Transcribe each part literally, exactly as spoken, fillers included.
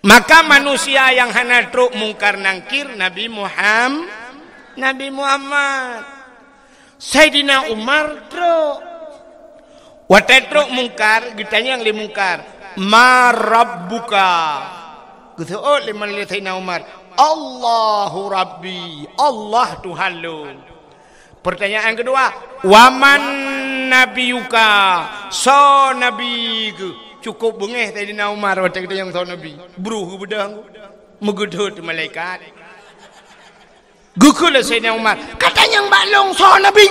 Maka manusia nyang hana trok Mungkar Nangkir Nabi Muham-, Nabi Muhammad. Saidina Umar trok. Watée trok Mungkar, geutanyong lé Mungkar, "Ma rabbuka?" Geuseuôt lé, lé Saidina Umar, "Allahu Rabbi, Allah Tuhan lôn." Pertanyaan kedua, "Wa man nabiyuka?" Soe nabi keuh? Cukup beungéh Saidina Umar watée geutanyong soe nabi. Brôh geubeudôh, meugeudhôt malaikat. Geukheun lé Saidina Umar, "Ka tanyong bak lôn soe nabi?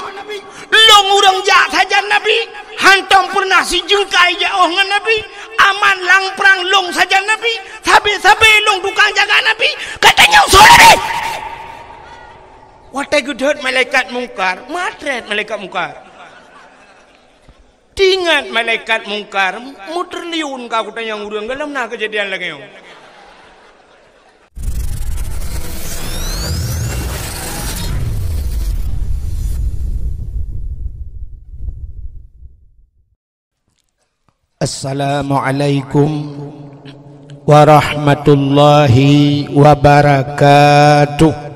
Lôn ureuëng jak sajan nabi, hantom peureunah sijeungkai jiôh ngon nabi, aman lam prang lôn sajan nabi, sabe-sabe lôn tukang jaga nabi, ka tanyong soe nabi?" Watée geudhôt malaikat Mungkar, matrét malaikat Mungkar. Teuingat malaikat Mungkar, meutriliun ka kutanyong ureuëng, gohlom na keujadian lagée nyoe. Assalamualaikum warahmatullahi wabarakatuh.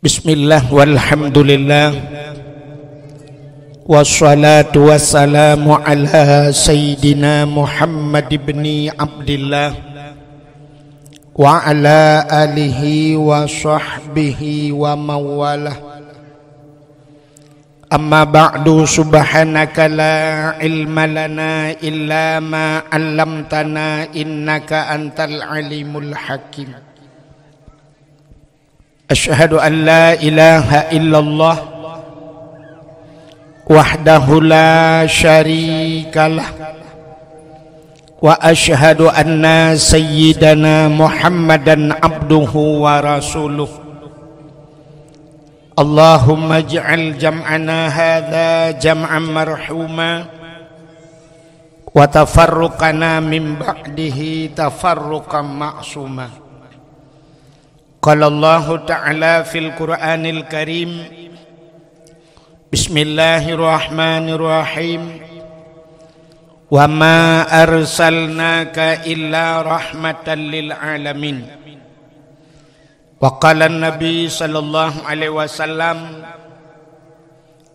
Bismillah, walhamdulillah, wassalatu wassalamu ala sayyidina Muhammad ibni Abdillah, wa ala alihi wa sahbihi wa mawalah. Amma ba'du, subhanaka la ilma lana illa ma 'allamtana, innaka antal alimul hakim. Asyhadu an la ilaha illallah wahdahu la syarikalah, wa asyhadu anna sayyidana Muhammadan abduhu wa rasuluh. Allahumma ij'al jam'ana hadza jam'an marhuma, wa tafarruqana min ba'dihi tafarruqan ma'suma. Qala Allahu ta'ala fil Qur'anil Karim, bismillahirrahmanirrahim, "Wa ma arsalnaka illa rahmatan lil alamin." Wa qala Nabi sallallahu alaihi wasallam,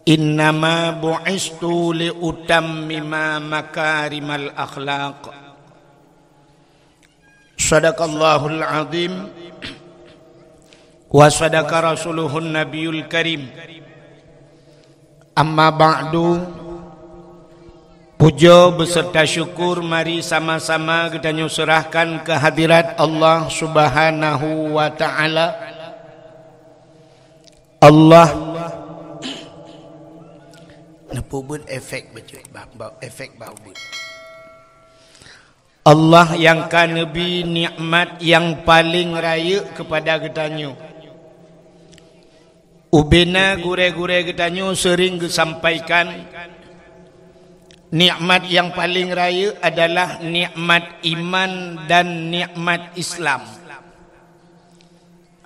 "Innama bu'istu li utammima makarimal akhlaq." Sadaqallahul azim wa sadaqa rasuluhun nabiyul karim. Amma ba'du, puja beserta syukur mari sama-sama geutanyoe serahkan keu hadirat Allah Subhanahu wa Ta'ala. Allah, neupeubuet efek bacut, ba-, ba-, efek bak ubeut. Allah nyang ka neubi nikmat nyang paleng rayeuk keupada geutanyoe. Ubena gurée-gurée geutanyoe seuring geusampaikan, nikmat nyang paleng rayeuk adalah nikmat iman dan nikmat Islam.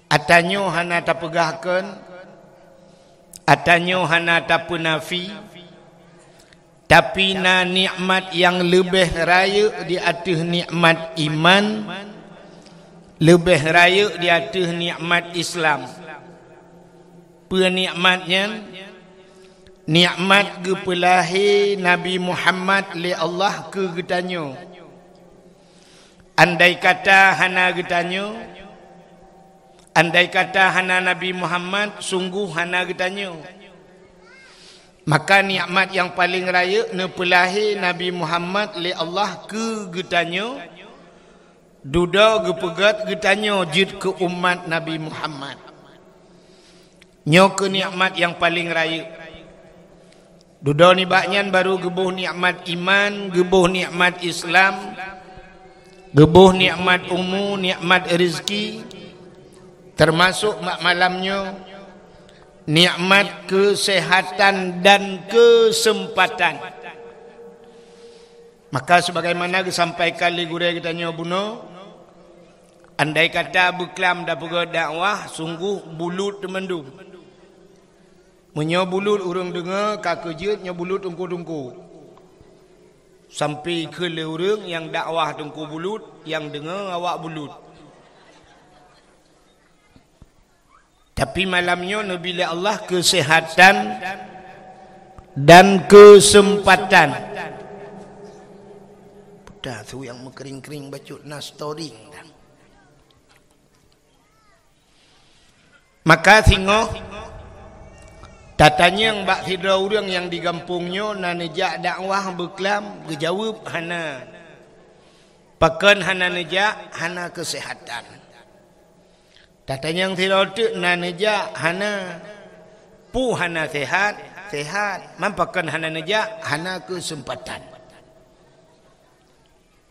Atanyoe hana tapeugah kheun, atanyoe hana tapeunafi, tapi na nikmat nyang leubeh rayeuk di ateueh nikmat iman, leubeh rayeuk di ateueh nikmat Islam. Peue nikmat nyan? Nikmat geupeulahé Nabi Muhammad lé Allah keu geutanyoe. Andai kata hana geutanyoe, andai kata hana Nabi Muhammad, sunggoh hana geutanyoe. Maka nikmat nyang paleng rayeuk neupeulahé Nabi Muhammad lé Allah keu geutanyoe, dudoe geupeugét geutanyoe jeuet keu umat Nabi Muhammad. Nyoe keuh nikmat nyang paleng rayeuk. Dudoe nibak nyan barô geuboh nikmat iman, geuboh nikmat Islam, geuboh nikmat umu, nikmat rezeki, teumasok bak malam nyoe, nikmat keuseuhatan dan keuseumpatan. Maka, sebagaimana geusampaikan lé gurée geutanyoe bunoe, andai kata beuklam tapeugét dakwah, sunggoh bulut teumandum. Meunyoe bulut ureuëng deungoe, ka keujeuet nyoe bulut teungku-teungku. Sampai keu lé ureuëng nyang dakwah teungku bulut, nyang deungoe awak bulut. Tapi malam nyoe neubi lé Allah keuseuhatan dan keuseumpatan. Peue su nyang meukering-kering bacut na storing dah. Maka singoh tatanyong bak sidroe ureuëng nyang di gampông nyoe na neujak dakwah beuklam, geujaweueb hana. Pakon hana neujak? Hana keuseuhatan. Tatanyong sidroe teuk na neujak? Hana. Peue hana sehat? Sehat. Man pakon hana neujak? Hana keuseumpatan.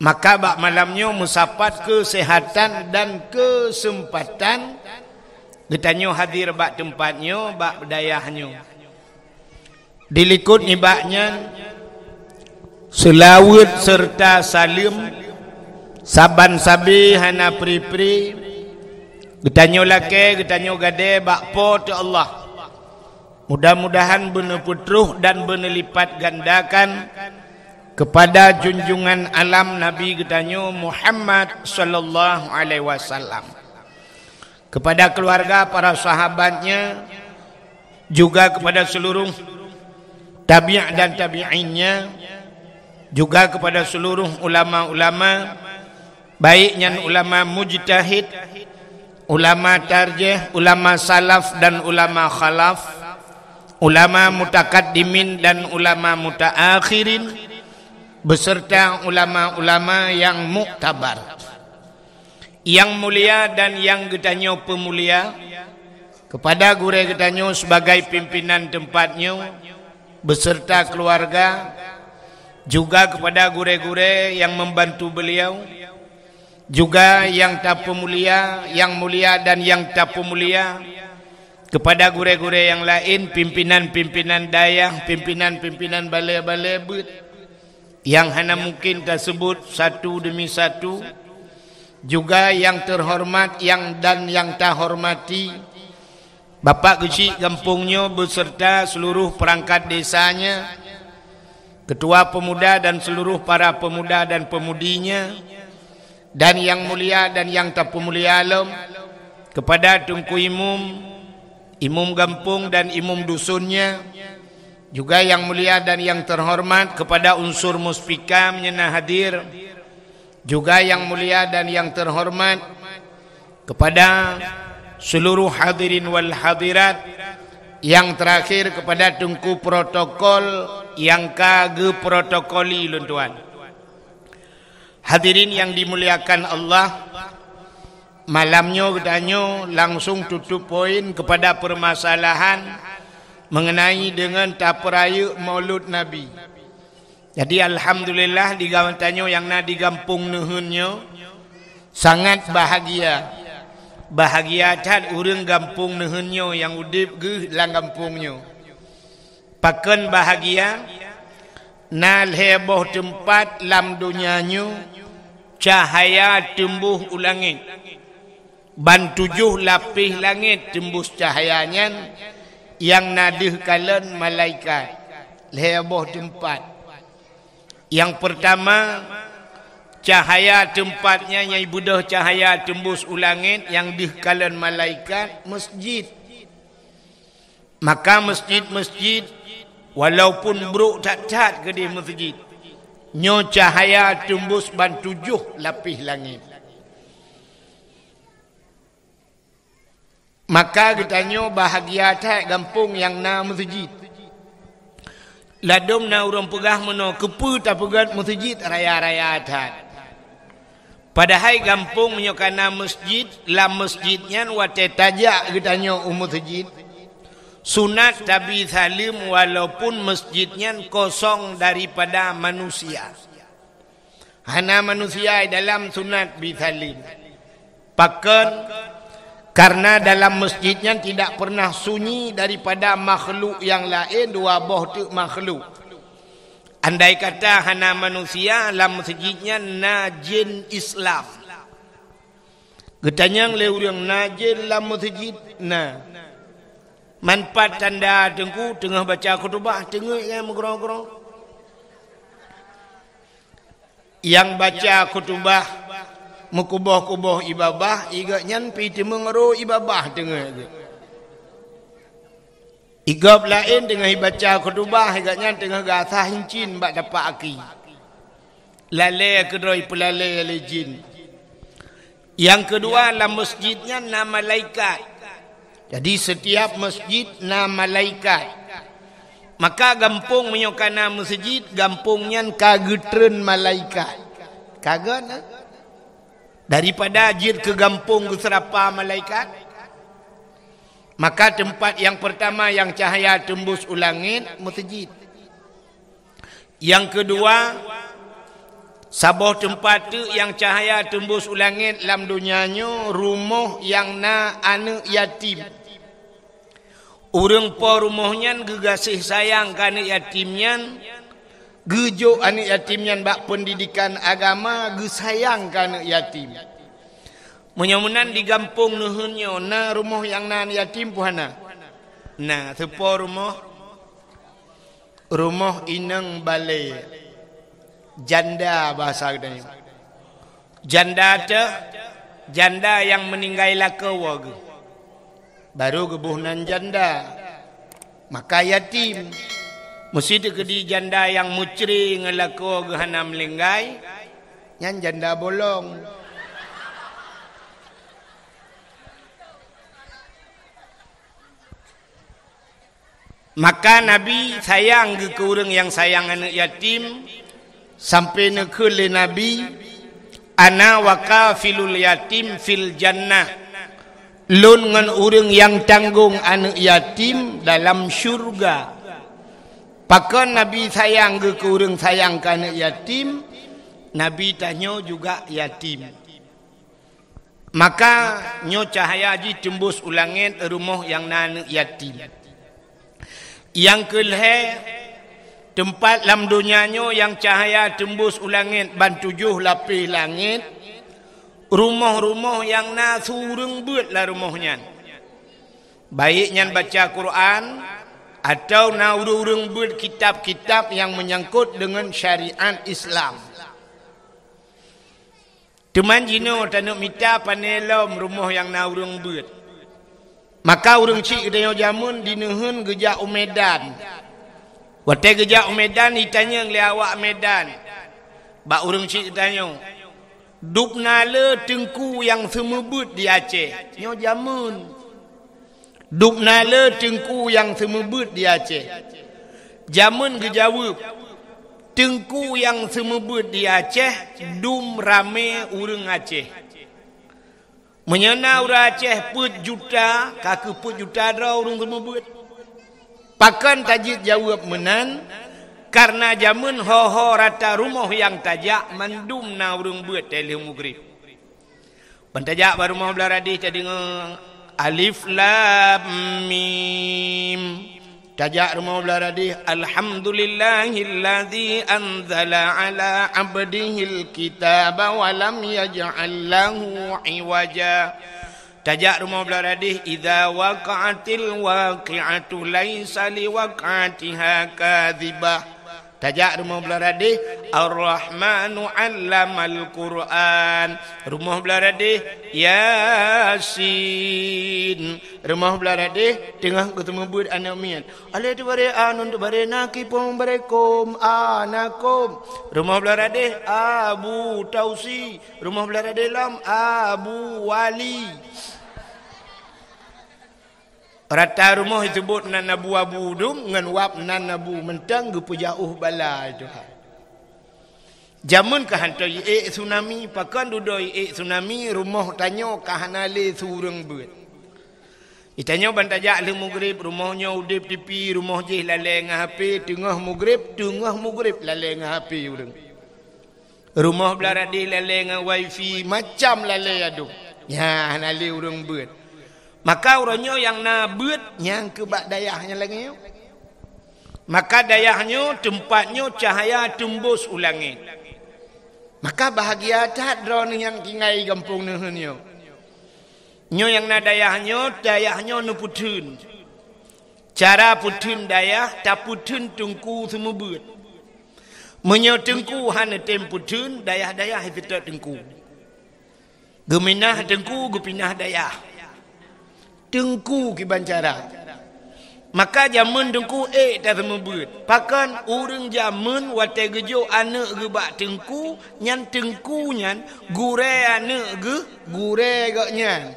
Maka bak malam nyoe meusapat keuseuhatan dan keuseumpatan geutanyoe hadir bak teumpat nyoe, bak dayah nyoe. Dilikot nibak nyan, seulaweuet seureuta saleuem saban sabe hana pri-pri geutanyoe lakée, geutanyoe gadée bak Po teu Allah. Mudah-mudahan beuneupeutroh dan beuneulipatgandakan keupada junjungan alam Nabi geutanyoe Muhammad sallallahu alaihi wasallam, keupada keuluwarga, para sahabatnya, juga keupada seuluruh tabi' dan tabi'innya, juga keupada seuluruh ulama-ulama, baik nyan ulama mujtahid, ulama tarjih, ulama salaf dan ulama khalaf, ulama mutakaddimin dan ulama mutaakhirin, beserta ulama-ulama nyang muktabar. Nyang mulia dan nyang geutanyoe peumulia, keupada gurée geutanyoe sibagai pimpinan teumpat nyoe, beserta keuluwarga, juga keupada gurée-gurée nyang membantu beliau, juga nyang tapeumulia, nyang mulia dan nyang tapeumulia, keupada gurée-gurée nyang laén, pimpinan-pimpinan dayah, pimpinan-pimpinan balée-balée beuet, nyang hana mungkin taseubut satu demi satu, juga nyang teuhoreumat nyang dan nyang tahoreumat, Bapak Geuchik gampông nyoe beserta seuluruh peurangkat desanya, keutua peumuda dan seuluruh para peumuda dan peumudinya, dan nyang mulia dan nyang tapeumulia lom, keupada Teungku Imum, Imum gampông dan Imum dusunnya, juga nyang mulia dan nyang teuhoreumat keupada unsur muspika nyang na hadir, juga nyang mulia dan nyang teuhoreumat keupada seuluruh hadirin wal hadirat, nyang teurakhir keupada teungku protokol nyang ka geuprotokoli lôn tuan. Hadirin nyang dimuliakan Allah, malam nyoe geutanyoe langsung tutup poin keupada peumasalahan meungeunai deungon tapeurayeuk Maulud Nabi. Jadi, alhamdulillah, di geutanyoe nyang na di gampông Neuheun nyoe sangat bahagia. Bahagia that ureuëng gampông Neuheun nyoe nyang udeb geuh lam gampông nyoe. Pakon bahagia? Na lhée boh teumpat lam donya nyoe cahya teumbôh u langét. Ban tujoh lapéh langét teumbôh cahya nyan nyang na deuh kalon malaikat, lhée boh teumpat. Nyang peurtama, cahya teumpat nyan nyang beudôh cahya teumbôh u langét nyang deuh kalon malaikat, meusjid. Maka meusjid-meusjid, walaupun brok that-that keudeh meusjid, nyoe cahya teumbôh ban tujoh lapéh langét. Maka geutanyoe bahagia that gampông nyang na meusjid. Ladôm na ureuëng peugah meunoe, keupeue tapeugét meusjid raya-raya that? Padahai gampông meunyoe ka na meusjid, lam meusjid nyan watée tajak geutanyoe u meusjid, sunat tabi saleuem walaupun meusjid nyan kosong daripada manusia. Hana manusia di dalam, sunat bi saleuem. Pakon? Karena dalam meusjid nyan tidak pernah sunyi daripada makhluk nyang laén, dua boh teuk makhluk. Andai kata hana manusia, lam meusjid nyan na jén Islam. Geutanyong lé ureuëng, na jén lam meusjid? Na. Man pat tanda Teungku teungoh baca khutubah, teungeut nyan meugrong-grong. Nyang baca khutubah meukuboh-kuboh ie babah, i gobnyan pih teumeuroe ie babah teungeut geuh. I gob laén teungoh ibaca khutubah, i gobnyan teungoh geuasah incin bak tapak aki. Lalée keudroe ipeulalée lé jin. Nyang keudua, lam masjid nyan na malaikat. Jadi, setiap masjid na malaikat. Maka gampông meunyoe ka na masjid, gampông nyan ka geutreun malaikat. Ka gét, eh? Daripada jeuet keu gampông geuseurapa malaikat, maka teumpat nyang peurtama nyang cahya teumbus u langét, masjid. Nyang keudua, saboh teumpat teuk nyang cahya teumbus u langét lam donya nyoe, rumoh nyang na aneuëk yatim. Ureuëng po rumoh nyan geugaséh sayang keu aneuëk yatim nyan, geujok aneuëk yatim nyan bak peundidekan agama, geusayang keu aneuëk yatim. Meunyoe meunan di gampông neuheun nyoe, na rumoh nyang na aneuëk yatim peue hana? Na, teupo rumoh? Rumoh inong balée, janda bahasa geutanyoe. Janda teuh, janda nyang meuninggai lakoe geuh. Barô geuboh nan janda. Maka yatim. Meusiteuk keudi janda nyang meucre ngon lakoe geuh hana meuninggai, nyan janda bolong. Maka Nabi sayang geuh keu ureuëng nyang sayang aneuëk yatim, sampai neukheun lé Nabi, "Ana wa kafilul yatim fil jannah." Lôn ngon ureuëng nyang tanggong aneuëk yatim dalam syurga. Pakon Nabi sayang geuh keu ureuëng sayang keu aneuëk yatim? Nabi tanyoe juga yatim. Maka nyoe cahya jih teumbus u langét rumoh nyang na aneuëk yatim. Nyang keulhée, teumpat lam donya nyoe nyang cahya teumbus u langét ban tujoh lapéh langét, rumoh-rumoh nyang na su ureuëng beuet lam rumoh nyan. Baik nyan baca Quran, atawa na ureuëng-ureuëng beuet kitab-kitab nyang meunyangkot deungon syariat Islam. Teuma jinoe taneuk mita pané lom rumoh nyang na ureuëng beuet. Maka ureuëng chik geutanyoe jameun di neuheun geujak u Medan. Watée geujak u Medan, jitanyong lé awak Medan bak ureuëng chik geutanyoe, "Dubna le teungku nyang seumeubeuet di Aceh?" Nyoe jameun. "Dubna le teungku nyang seumeubeuet di Aceh?" Jameun geujaweueb, "Teungku nyang seumeubeuet di Aceh dum ramé ureuëng Aceh." Meunyoe na ureuëng Aceh peuet juta, ka keuh peuet juta droe ureuëng seumeubeuet. Pakon tajeuet jaweueb meunan? Kareuna jameun ho-ho rata rumoh nyang tajak mandum na ureuëng beuet lheueh mugrib. Ban tajak bak rumoh blaih radeh tadeungoe alif lam mim. Tajak rumoh blaih radeh, "Alhamdulillahilladzi anzala ala abdihil kitaba wa lam yaj'al lahu iwaja." Tajak rumoh blaih radeh, "Idza waqa'atil waqi'atu laisa liwaq'atiha kadzibah." Tajak rumoh blaih radeh, "Ar-Rahmanu 'allamal Qur'an." Rumoh blaih radeh, "Yasin." Rumoh blaih radeh, teungoh geuseumeubeuet aneuëk miet. Alif tu baré a, nun tu baré na, kif pom baré kom, a na kom. Rumoh blaih radeh, Abu Tausi. Rumoh blaih radeh lom, Abu Wali. Rata rumoh jiteubiet nan abu-abu dum ngon wab nan abu mantong geupeujak uh bala Tuhan. Jameun ka hantom jiék tsunami, pakon dudoe jiék tsunami, rumoh tanyoe ka hana lé su ureuëng beuet. Geutanyoe ban tajak lheueh mugrib, rumoh nyoe udeb TV, rumoh jih lalée ngon HP, teungoh mugrib, teungoh mugrib lalée ngon HP ureuëng. Rumoh blaih radeh lalée ngon wifi, macam lalée adum. Nyan hana lé ureuëng beuet. Maka uroe nyoe nyang na beuet nyang keu bak dayah nyang lagée nyoe. Maka dayah nyoe, teumpat nyoe cahya teumbus u langét. Maka bahagia that droeneueh nyang tinggai gampông neuheun nyoe. Nyoe nyang na dayah nyoe, dayah nyoe neupeutheun. Cara peutheun dayah, tapeutheun teungku seumeubeuet. Meunyoe teungku hana tem peutheun, dayah-dayah seutôt teungku. Geuminah teungku, geupinah dayah. Teungku kiban cara. Maka jameun teungku ék taseumeubeuet. Pakon ureuëng jameun watée geujok aneuëk geuh bak teungku, nyan teungku nyan gurée aneuëk geuh, gurée gobnyan.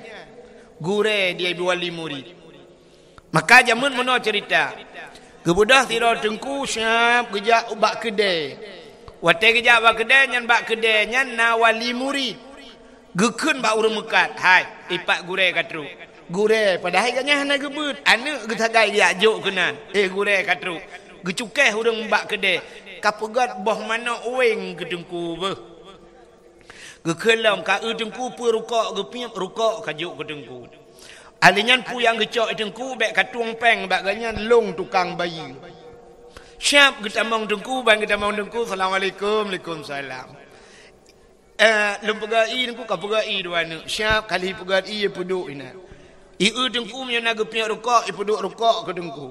Gurée dia wali murid. Maka jameun meunoe ceurita. Geubeudôh sidroe teungku siab geujak bak keudée. Watée geujak bak keudée nyan, bak keudée nyan na wali murid. Geukheun bak ureuëng meukat, "Hai, ipat gurée ka trok." Gurée, padahai gobnyan hana geubeuet, aneuëk geusagai geujak jok keunan. "Eh, gurée ka trok." Geucukéh ureuëng bak keudée, ka peugét boh manok wéng keu teungku beuh. Geukheun lom, ka eu teungku peue rukok geupiep, rukok ka jok keu teungku. Ahli nyan peue nyang geucok teungku, bék ka tueng péng bak gobnyan, lôn tukang bayeue. Siab geutamong teungku, ban geutamong teungku, "Assalamualaikum." "Waalaikumsalam." "Eh, lôn peugah ie teungku." Ka peugah ie dua aneuëk. Siab kali peugah ie, peuduek inan. Ie teungku meunyoe na geupiep rukok, ipeuduek rukok keu teungku.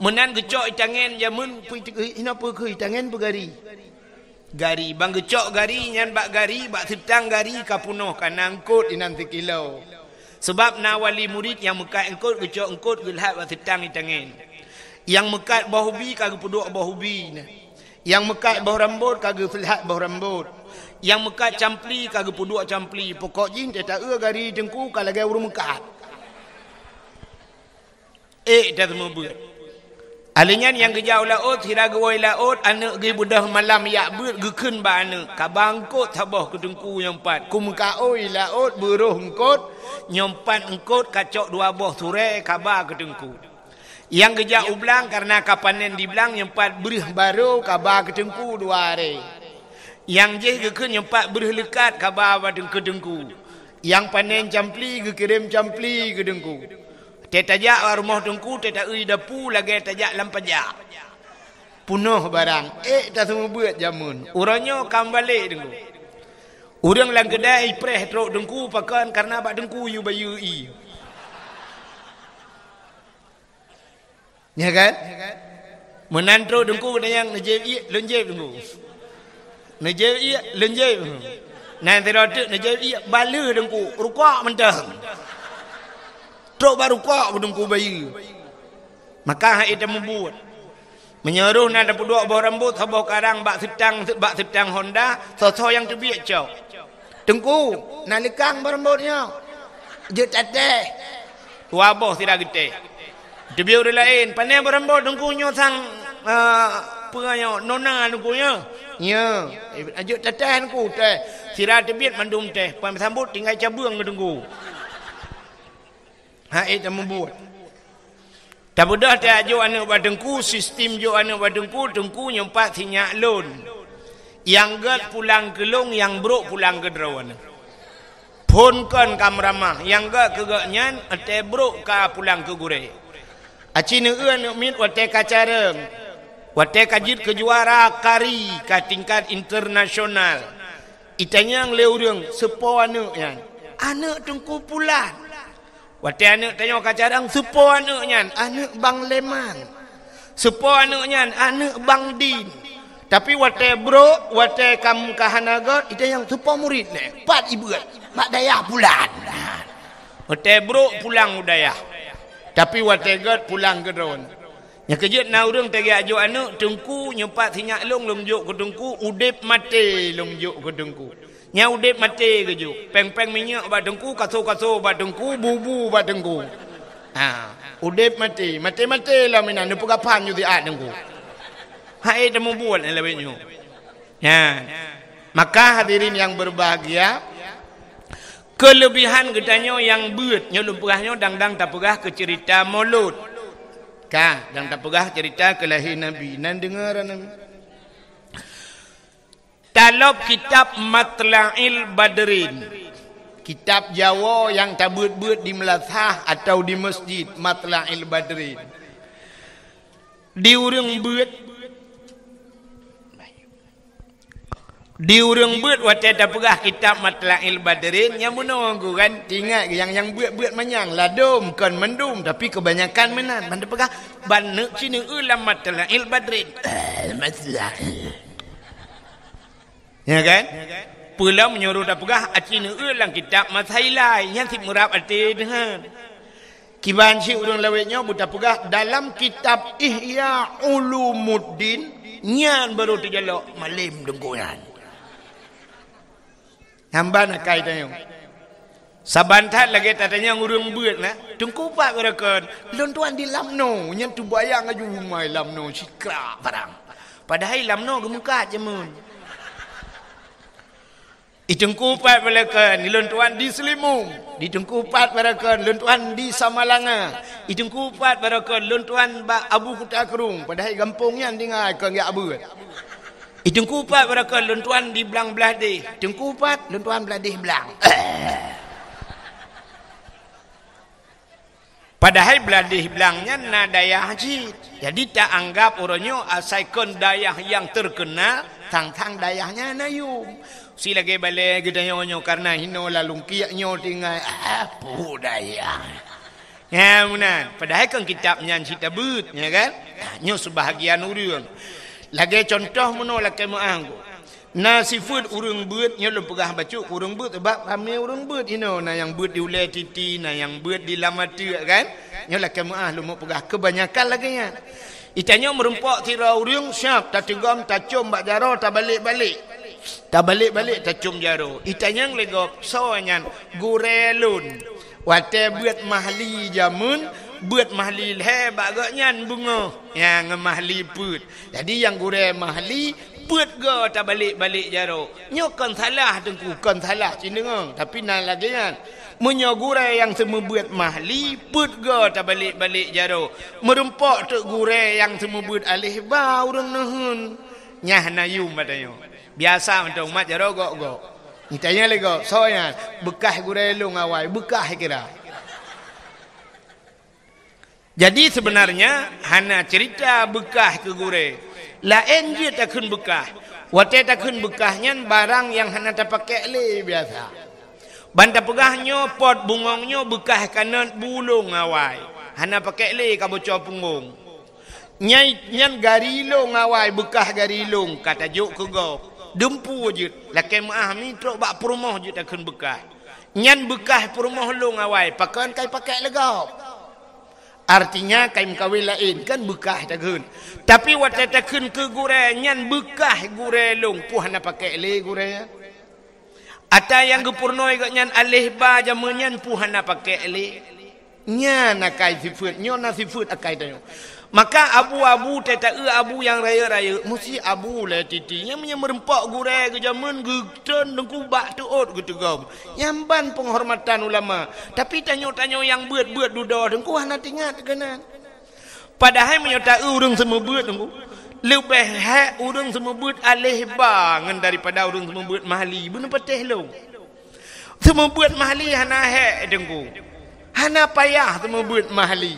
Meunan geucok itangen jameun, peue inoe peue keu itangen peugari. Gari, ban geucok gari nyan bak gari, bak seutang gari ka peunoh, ka na eungkot inan sikilo. Sabab na wali murid nyang meukat eungkot, geucok eungkot geulhat bak seutang itangen. Nyang meukat boh ubi ka geupeuduek boh ubi nyan. Nyang meukat boh rambot ka geulhat boh rambot. Nyang meukat campli ka geupeuduek campli. Pokok jih teuta eu gari teungku ka lagée ureuëng meukat. Ék taseumeubeuet. Ahli nyan nyang geujak u laôt, sira geuwoe laôt, aneuëk geuh beudôh malam jak beuet, geukheun bak aneuëk, "Kaba eungkot saboh keu teungku nyoe pat." Kumeukaôi laôt, beuroh eungkot, nyoe pat eungkot ka cok dua boh surée, kaba keu teungku. Nyang geujak u blang, kareuna ka panen di blang, nyoe pat breueh barô, kaba keu teungku dua arée. Nyang jih geukheun nyoe pat breueh leukat, kaba bak teungku-teungku. Nyang panen campli geukirém campli keu teungku. Teuh tajak bak rumoh teungku, teuh taeu dapu lagée tajak lam pajak. Peunoh barang, ék taseumeubeuet jameun. Uroe nyoe ka meubalek teungku. Ureuëng lam keudai ipreh trok teungku, pakon, kareuna bak teungku yue bayeue ie. Ya kan? Meunan trok teungku geutanyong, "Neujép ie?" "Lôn jép teungku." "Neujép ie?" "Lôn jép." Nan sidroe teuk, "Neujép ie?" "Baleuh teungku, rukok mantong." Trok bak rukok teungku bayeue. Maka han ék tameubuet. Meunyoe roh na tapeuduek boh rambot saboh karang bak seutang, bak seutang honda, soe-soe nyang teubiet cok. "Teungku, na leukang boh rambot nyoe?" "Jeuet tatéh." Dua boh sira geutéh. Teubiet ureuëng laén, "Pané boh rambot teungku nyoe sang, ah, peue nyoe, nona teungku nyoe?" "Nyoe." "Jeuet tatéh teungku." Téh. Sira teubiet mandum téh, pan sambot tinggai cabeueng keu teungku. Han ék tameubuet. Tabeudôh tajak jok aneuëk bak teungku, sistem jok aneuëk bak teungku, teungku nyoe pat sinyak lôn. Nyang gét pulang keu lôn, nyang brok pulang keu droeneuh. Phon kon ka meuramah, nyang gét keu gobnyan, watée brok ka pulang keu gurée. Aci neueu aneuëk miet watée ka carông, watée ka jeuet keu juara kari ka tingkat internasional. Itanyong lé ureuëng, "Soe po aneuëk nyan?" "Aneuëk Teungku Pulan." Watée aneuëk tanyoe ka carông, "Soe po aneuëk nyan?" "Aneuëk Bang Leman." "Soe po aneuëk nyan?" "Aneuëk Bang Din." Tapi watée brok, watée ka, ka hana gét, itanyong, "Soe po murit nyan?" "Pat ibeuet?" "Mat dayah Pulan." Watée brok pulang u dayah. Tapi watée gét pulang keu droeneuh. Nyang keujeuet na ureuëng tajak jok aneuëk, "Teungku, nyoe pat sinyak lôn, lôn jok keu Teungku, udeb maté lôn jok keu Teungku." Nyan udeb maté geujok, péng-péng minyeuk bak Teungku, kaso-kaso bak Teungku, bubu bak Teungku. Ha, udeb maté, maté-maté lom inan, neupeugah phan ju siat Teungku. Hai tameubuet nyang lawét nyoe. Nyan. Maka hadirin yang berbahagia, keulebihan geutanyoe nyang beuet, nyoe lôn peugah nyoe dang-dang tapeugah keu ceurita Molot. Ka, dang tapeugah ceurita keu lahé Nabi. Nan deungoe Nabi. Talop kitab Matla'il Badrin. Kitab Jawoe nyang tabeuet-beuet di meulasah atawa di masjid, Matla'il Badrin. Di ureuëng beuet. Di ureuëng beuet watée tapeugah kitab Matla'il Badrin, nyang meunoe geuh kan, ingat nyang, nyang beuet-beuet manyang, ladôm kon mandum, tapi keubanyakan meunan. Ban tapeugah, ban neuk ci neueu lam Matla'il Badrin. Eh, Matla'il. Ya kan? Peulom meunyoe tapeugah aci neueu lam kitab Masailai, nyan cit meurab até deungon. Kiban cit ureuëng lawét nyoe beutapeugah dalam kitab Ihya Ulumuddin, nyan barô teujalok malem teungku nyan. Nyan ban akai tanyoe. Saban that lagée tatanyong ureuëng beuet na, "Teungku pat barakon, lôn tuan di Lamno, nyan teubayang aju umai Lamno sikrak barang." Padahai Lamno geumeukat jameun. "I Teungku pat barakon, lôn tuan di Seulimum. Di Teungku pat barakon, lôn tuan di Samalanga. I Teungku pat barakon, lôn tuan bak Abu Kuta Keurong." Padahai gampông nyan tinggai kon jak beuet. "I Teungku pat barakon, lôn tuan di Blang Blahdeh. Teungku pat, lôn tuan Blahdeh Blang." Padahai Blahdeh Blang nyan na dayah cit. Jadi taanggab uroe nyoe asai kon dayah nyang teukeunal, thang-thang dayah nyan na yum. Si lagée balée geutanyoe nyoe kareuna hinoe lalungkiek nyoe tinggai, ah, peue dayah. Nyan meunan. Padahai kon kitab nyan cit tabeuet, ya kan? Nyoe seubahagian ureuëng. Lagée cuntoh meunoe lakée meuáh geuh. Na sifeuet ureuëng beuet, nyoe lôn peugah bacut keu ureuëng beuet, sabab ramé ureuëng beuet inoe, na nyang beuet di ulée titi, na nyang beuet di lam ateueh kan. Nyoe lakée meuáh lôn meupeugah keubanyakan lagée nyan. Itanyoe meurumpok sidroe ureuëng siab tateugom tacom bak jaroe tabalek-balek. Tabalek-balek tacom jaroe. Itanyong lé gob, "Soe nyan?" "Gurée lôn." Watée beuet mahli jameun, beuet mahli lhée bak gobnyan beungoh, nyang mahli peuet. Jadi nyang gurée mahli peuet goe tabalek-balek jaroe. Nyoe kon salah teungku, kon salah cit deungoe, tapi na lagée nyan. Meunyoe gurée nyang seumeubeuet mahli peuet goe tabalek-balek jaroe, meurumpok teuk gurée nyang seumeubeuet aléh ba ureuëng neuheun. Nyan hana yum bak tanyoe. Biasa mantong mat jaroe gok-gok. Itanyong lé gob, "Soe nyan?" "Beukah gurée lôn awai, beukah kira." Jadi seubeunarnya hana ceurita beukah keu gurée. Laén jeuet takheun beukah. Watée takheun beukah nyan barang nyang hana tapakék lé biasa. Ban tapeugah nyoe pot bungong nyoe beukah kanot bu lôn awai. Hana pakék lé ka boco punggong. Nyai nyan gari lôn awai, beukah gari lôn ka tajok keu gob. Dumpeue jeuet, lakée meuáh mitrok bak peurumoh jeuet takheun beukah. Nyan beukah peurumoh lôn awai, pakon kai pakék lé gob. Artinya kai meukawen laén kan beukah takheun. Tapi watée takheun keu gurée nyan beukah gurée lôn, peue hana pakék lé gurée nyan. Ata nyang geupurunoe gobnyan aléh ba jameun nyan peue hana pakék lé. Nyan akai sifeuet, nyoe na sifeuet akai tanyoe. Maka abu-abu teuh taeu abu nyang rayeuk-rayeuk, musti abu lé titi. Nyang meunyoe meurumpok gurée geujameun geutreun teungku bak teuôt geuteugom. Nyan ban peunghormatan ulama. Tapi tanyoe-tanyoe nyang beuet-beuet dudoe teungku hana teuingat keunan. Padahai meunyoe taeu ureuëng seumeubeuet teungku, leubeh hék ureuëng seumeubeuet aléh ba ngon daripada ureuëng seumeubeuet mahli. Beuneupatéh lôn. Seumeubeuet mahli hana hék teungku. Hana payah seumeubeuet mahli.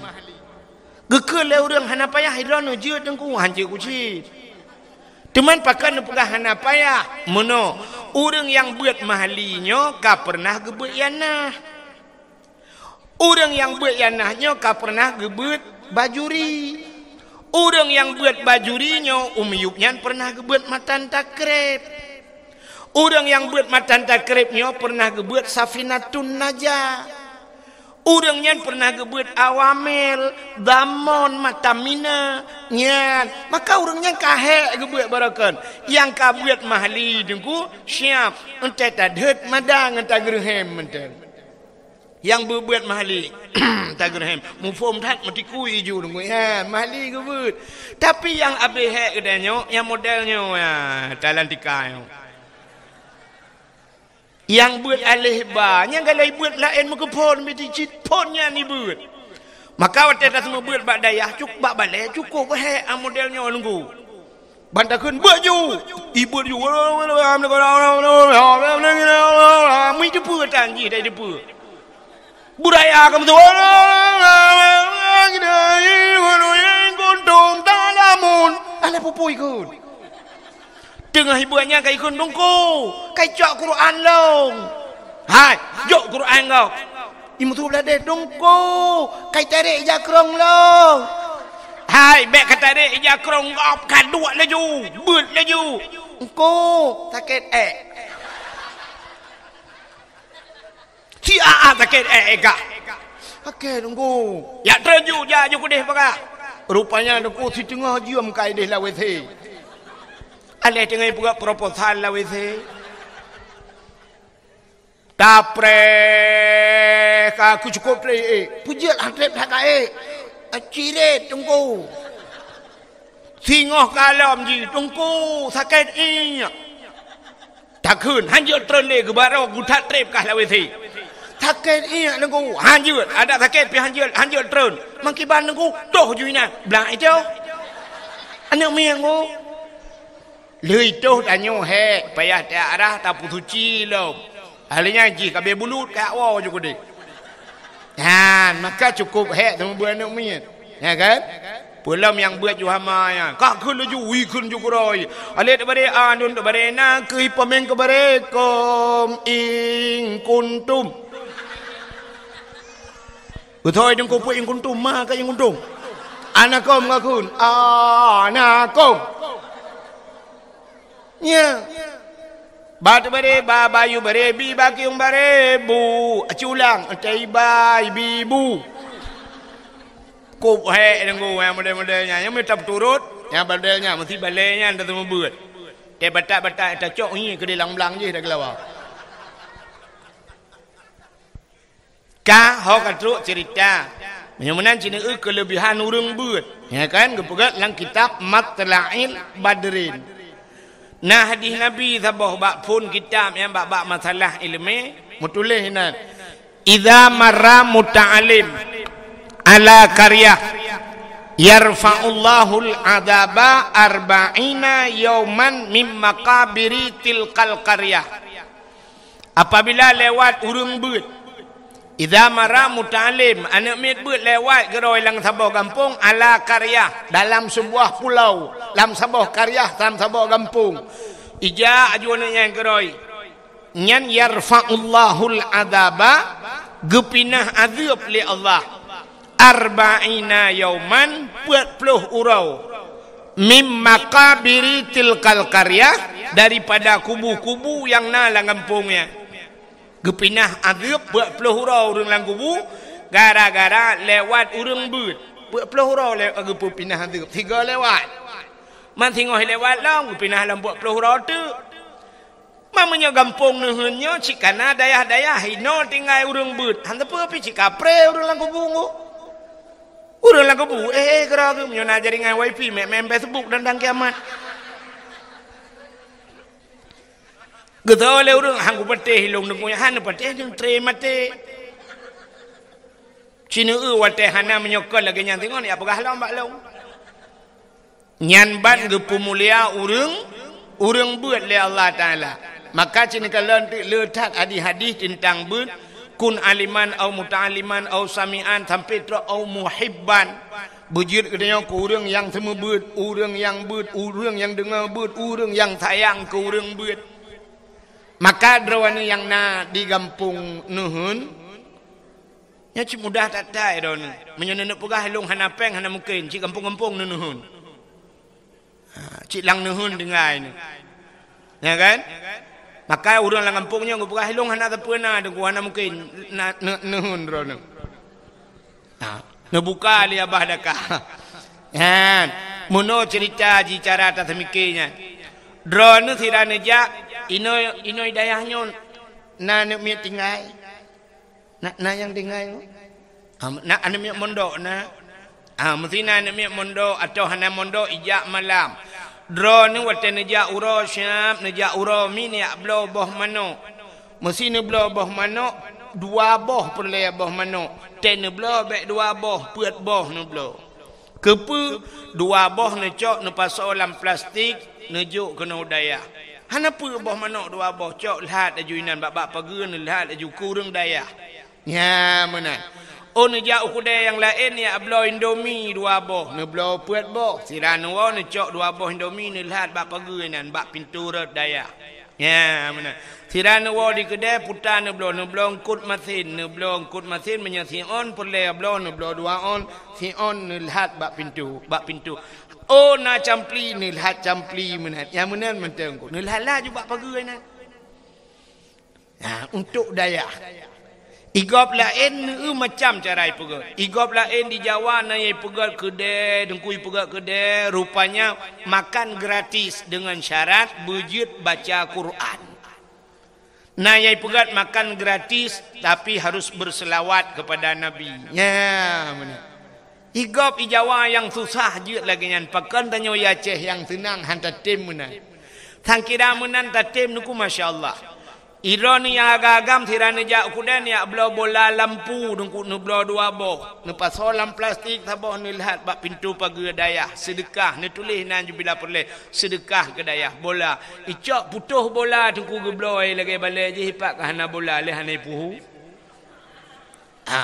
Geukheun lé ureuëng hana payah, droeneuh jeuet teungku, hanjeuet kucit. Teuma pakon neupeugah hana payah? Meunoe, ureuëng nyang beuet mahli nyoe ka peureunah geubeuet ianah. Ureuëng nyang beuet ianah nyoe ka peureunah geubeuet bajuri. Ureuëng nyang beuet bajuri nyoe u miyueb nyan peureunah geubeuet matan takreb. Ureuëng nyang beuet matan takreb nyoe peureunah geubeuet safinatun najah. Ureuëng nyan peureunah geubeuet awamel, damon, mata mina, nyan. Maka ureuëng nyan ka hék geubeuet barokon. Nyang ka beuet mahli teungku, siab, eunteuk tadheuet mada ngon tageureuhem mantong. Nyang beuet-beuet mahli, tageureuhem. Muphom that meutikui iju deungon nyan, mahli geubeuet. Tapi nyang abéh hék geutanyoe, nyang model nyoe, ya, talantika nyoe. Nyang beuet aléh ba, nyang galai beuet laén meukeuphon, bit cit phon nyan ibeuet. Maka watée taseumeubeuet bak dayah, cuk-, bak balée, cukôp hék, ah, model nyoe teungku. Ban takheun, "Beuet ju!" Ibeuet ju. Meuteupeu tan jih, dai teupeu. Beuraya ka meuteupeu. Kuntum ta'lamun. Alah pupui kheun. Teungoh ibuet nyan ka ikheun, "Teungku, kai cok Quran lôn." "Hai, jok Quran gob." Imeusu bladeh, "Teungku, kai tarek ija krông lôn." "Hai, bèk ka tarek ija krông gob, ka duek laju, beuet laju." "Teungku, sakét èk." Si aa sakét, eh, eh, gah. Oke, teungku. Jak treun ju, jak ju keudeh paga. Rupanya teungku siteungoh jeuem ka ideh lam W C. Aléh teungoh ipeugah proposal lam W C. Tapreh ka ku cukôp trép, eh. Peujeuet han trép that ka, eh. Ciret, teungku. Singoh kalon jih, "Teungku, sakét iék." Takheun, "Han jeuet treun lé, geubarô guthat trép kah lam W C." "Sakét iék, teungku." "Han jeuet, adak sakét pih han jeuet, han jeuet treun." "Meukiban, teungku?" "Toh ju inan." "Blang itoh." Aneuk miet, teungku. Lheueh toh tanyoe hék, payah teuarah tapeusuci lom. Akhirnya jih ka abéh bulut, ka woe ju keudeh. Nyan, maka cukôp hék teumeubeuet aneuk miet. Ya kan? Peulom nyang beuet ju hama nyan. Ka kheun laju, wee kheun ju keurôi. Alif tabari, a nun tabari, na keuh pameng keubari, kum in kuntum. Beutôi deungku peue in kuntum, ma ka in kuntum. Ana kum ka kheun. Ana kum. Nya. Ba teubari, ba bayu bari, bi bakiung bari, bu. Aci ulang, taibai, bi bu. Kôp hék deungku nyang model-model nyan. Nyang meutab turot, nyang model nyan, meusi balée nyan dah seumeubeuet. Teubatak-batak tacok ngi keudeh lam blang jih dah geulawa. Ka ho ka trok cerita. Meunyoe meunan ci neueu keuleubihan ureuëng beuet. Ya kan? Geupeugah lam kitab Matla'il Badrin. Na hadis Nabi saboh bak phon kitab nyang bak-bak masalah ileumé, meutuléh inan, "Idza marra muta'allim ala qaryah yarfa'ullahul adzaba arba'ina yauman mim maqabiri tilkal qaryah." Apabila lewat ureuëng beuet, idza marra muta'allim, aneuk miet beuet lewat keudroe lam saboh gampông, ala qaryah, dalam sebuah pulau, lam saboh qaryah, lam saboh gampông. Ijak aju aneuk nyan keudroe. Nyan yarfa'ullahul adzaba, geupinah azeueb lé Allah. Arba'ina yauman, peuet ploh uroe. Mim maqabiri tilkal qaryah, daripada kubu-kubu nyang na lam gampông nyan. Geupinah azeueb peuet ploh uroe ureuëng lam kubu, gara-gara lewat ureuëng beuet. Peuet ploh uroe le-, geupeupinah azeueb, sigoe lewat. Man singoh lewat lom, geupinah lom peuet ploh uroe teuk. Ma meunyoe gampông neuheun nyoe cit kana dayah-dayah inoe tinggai ureuëng beuet, han teupeu pih cit kapreh ureuëng lam kubu nyoe. Ureuëng lam kubu, eh, eh, keudroe geuh meunyoe na jaringan wifi, mé-, mé-, Facebook dan, dan kiamat. Geutho lé ureuëng, han kupatéh ilong deungoe, han neupatéh deungoe tré maté. Ci neueu watée hana meunyoe kon lagée nyan singoh, ya peugah lom bak lôn. Nyan ban geupeumulia ureuëng, ureuëng beuet lé Allah Taala. Maka ci neukalon teuk le that hadis-hadis teuntang beuet, kun aliman au muta'alliman au sami'an sampai trok au muhibban. Beujeuet geutanyoe keu ureuëng nyang seumeubeuet, ureuëng nyang beuet, ureuëng nyang deungoe beuet, ureuëng nyang sayang keu ureuëng beuet. Maka droeneuh nyang na di gampông neuheun, nyan cit mudah that-that droeneuh. Meunyoe neuneuk peugah ilong hana péng, hana mungken, cit gampông-gampông neuneun. Ha, cit lam neuheun tinggai nyoe. Ya kan? Maka ureuëng lam gampông nyoe geupeugah ilong hana sapeue na, deungoe hana mungken na, ne-, neuheun droeneuh. Ha, neubuka lé abah daka. Nyan, meunoe cerita jih cara taseumiké nyan. Droeneuh sira neujak, inoe, inoe dayah nyoe na aneuk miet tinggai. Na, na nyang tinggai nyoe? Ah, na aneuk miet mondok na. Ah, meusi na aneuk miet mondok atawa hana mondok ijak malam. Droeneuh watée neujak uroe siab, neujak uroe mi neujak bloe boh manok. Meusi neubloe boh manok, dua boh peureulée boh manok. Tée neubloe bék dua boh, peuet boh neubloe. Keupeue? Dua boh neucok neupasoe lam plastik, neujok keunoe dayah. Hana peue boh manok dua boh, cok lhat laju inan bak-bak pageue, neulhat laju keu ureuëng dayah. Nya meunan. Oh, neujak u keudè nyang laén, neujak bloe Indomie dua boh, neubloe peuet boh. Sira neuwoe neucok dua boh Indomie neulhat bak pageue nyan, bak pintoe rot dayah. Ya, meunan. Sira neuwoe di keudè puta neubloe, neubloe eungkôt masen, neubloe eungkôt masen meunyoe siôn peureulèe bloe, neubloe dua ôn, siôn neulhat bak pintoe, bak pintoe. Oh, na campli, neulhat campli meunan. Nyang meunan mantong eungkôt. Neulhat laju bak pageue nyan. Nah, untuk dayah. Igob laén neu macam cara ipeugöt. Igob laén di Jawa na nyang ipeugöt keudè, teungku ipeugöt keudè, rupanya makan gratis dengan syarat beujeuet baca Quran. Na nyang ipeugöt makan gratis, tapi harus berselawat kepada Nabi. Nya, meunan. Igob i Jawa nyang susah jeuet lagèe nyan, pakon tanyoe i Aceh nyang seunang han tatem meunan. Sangkira meunan tatem teungku, masya Allah. Droeneuh nyang agam-agam sira neujak u keudè neujak bloe bola lampu teungku, neubloe dua boh. Neupasoe lam plastik saboh neulhat bak pintoe pageue dayah, seudeukah, neutuléh nan jubila peureulèe, seudeukah keu dayah, bola. Icok putôh bola teungku geubloe lagèe balèe jih, ipat ka hana bola lé hana ipuhu. Ha,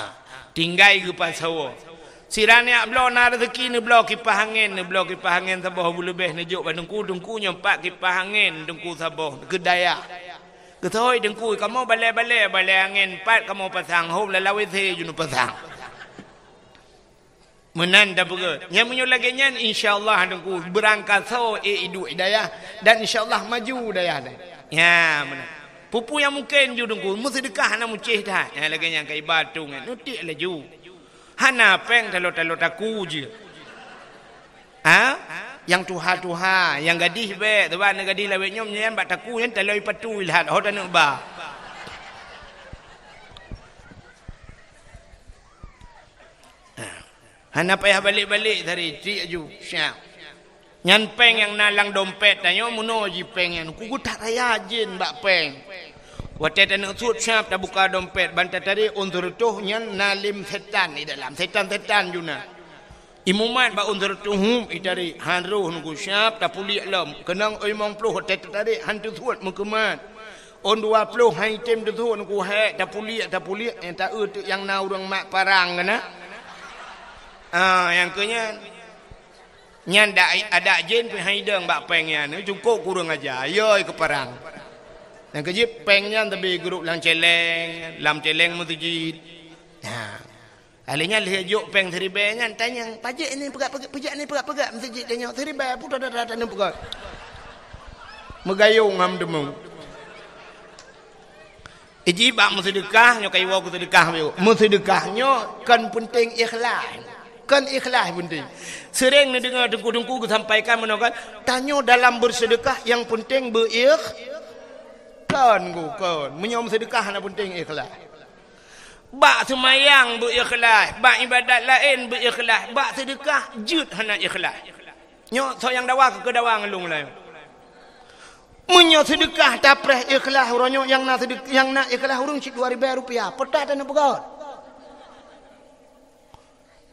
tinggai geupasoe. Sira neujak bloe na raseuki neubloe kipah angén, neubloe kipah angén saboh beuleubeh neujok bak teungku, teungku nyoe pat kipah angén teungku saboh keu dayah. Geusoe teungku, kamoe balèe-balèe, balèe angén pat kamoe pasang, hom lam W C ju neupasang. Meunan tapeugöt. Nyang meunyoe lagèe nyan, insya Allah teungku, beurangkasoe ék iduek i dayah, dan insya Allah maju dayah nyan. Ya, meunan. Peue-peue nyang mungken ju teungku, meuseudeukah hana mucéh that. Nyang lagèe nyan ka iba tueng nyan, neutiek laju. Hana péng taloe-taloe taku jeuet. Ha? Nyang tuha-tuha, nyang gadih bèk, sabab na gadih lawét nyoe nyan bak taku nyan taloe ipatui lhat, ho taneuk ba. Hana payah balek-balek tadi, tiek aju, siap. Nyan péng nyang na lam dompet tanyoe, meunoe jih péng nyan. Ku geutak raya jén bak péng. Watèe taneuk sut, siap tabuka dompet, ban tatarek ôn seureutôh nyan na lém sètan di dalam. Sètan-sètan ju na. Imumat bak ôn seureutôh, hup, itarek. Han roh teungku, siap tapuliek lom. Keunong limong ploh watèe tatarek, han teusut meukeumat. Ôn dua ploh han item teusut teungku, hék tapuliek, tapuliek, nyang taeu teuk nyang na ureueng mat parang keunan. Ah, nyang keu nyan. Nyan dak, adak jén pih han idong bak péng nyan, cukôp kureueng aja, yoi keu parang. Nyang keu jih péng nyan teubi geuruek lam cèlèng, lam cèlèng meuseujid. Ha. Lheuh nyan lheuh jok péng siribèe nyan, tanyong, "Pajek ni peugah-peugah, pajek ni peugah-peugah meuseujid tanyoe, siribèe, peue dah, dah, dah, dah, peugah." Meugayong ham deungoe. Iji bak meuseudeukah, nyoe ka iwoe keu seudeukah, yuk. Meuseudeukah nyoe kon peunteng ikhlas. Kon ikhlas peunteng. Sering neudeungoe teungku-teungku geusampaikan meunoe kan, tanyoe dalam beuseudeukah nyang peunteng beuikh-, kon, kon. Meunyoe meuseudeukah hana peunteng ikhlas. Bak seumayang beuikhlaih, bak ibadat laén beuikhlaih, bak seudeukah jeuet hana ikhlaih. Nyoe soe nyang dawa keu dawa ngon lôn laju. Meunyoe seudeukah tapreh ikhlaih uroe nyoe nyang na seudeuk-, nyang na ikhlaih ureueng cit dua ribèe rupiah, peue that taneuk peugöt.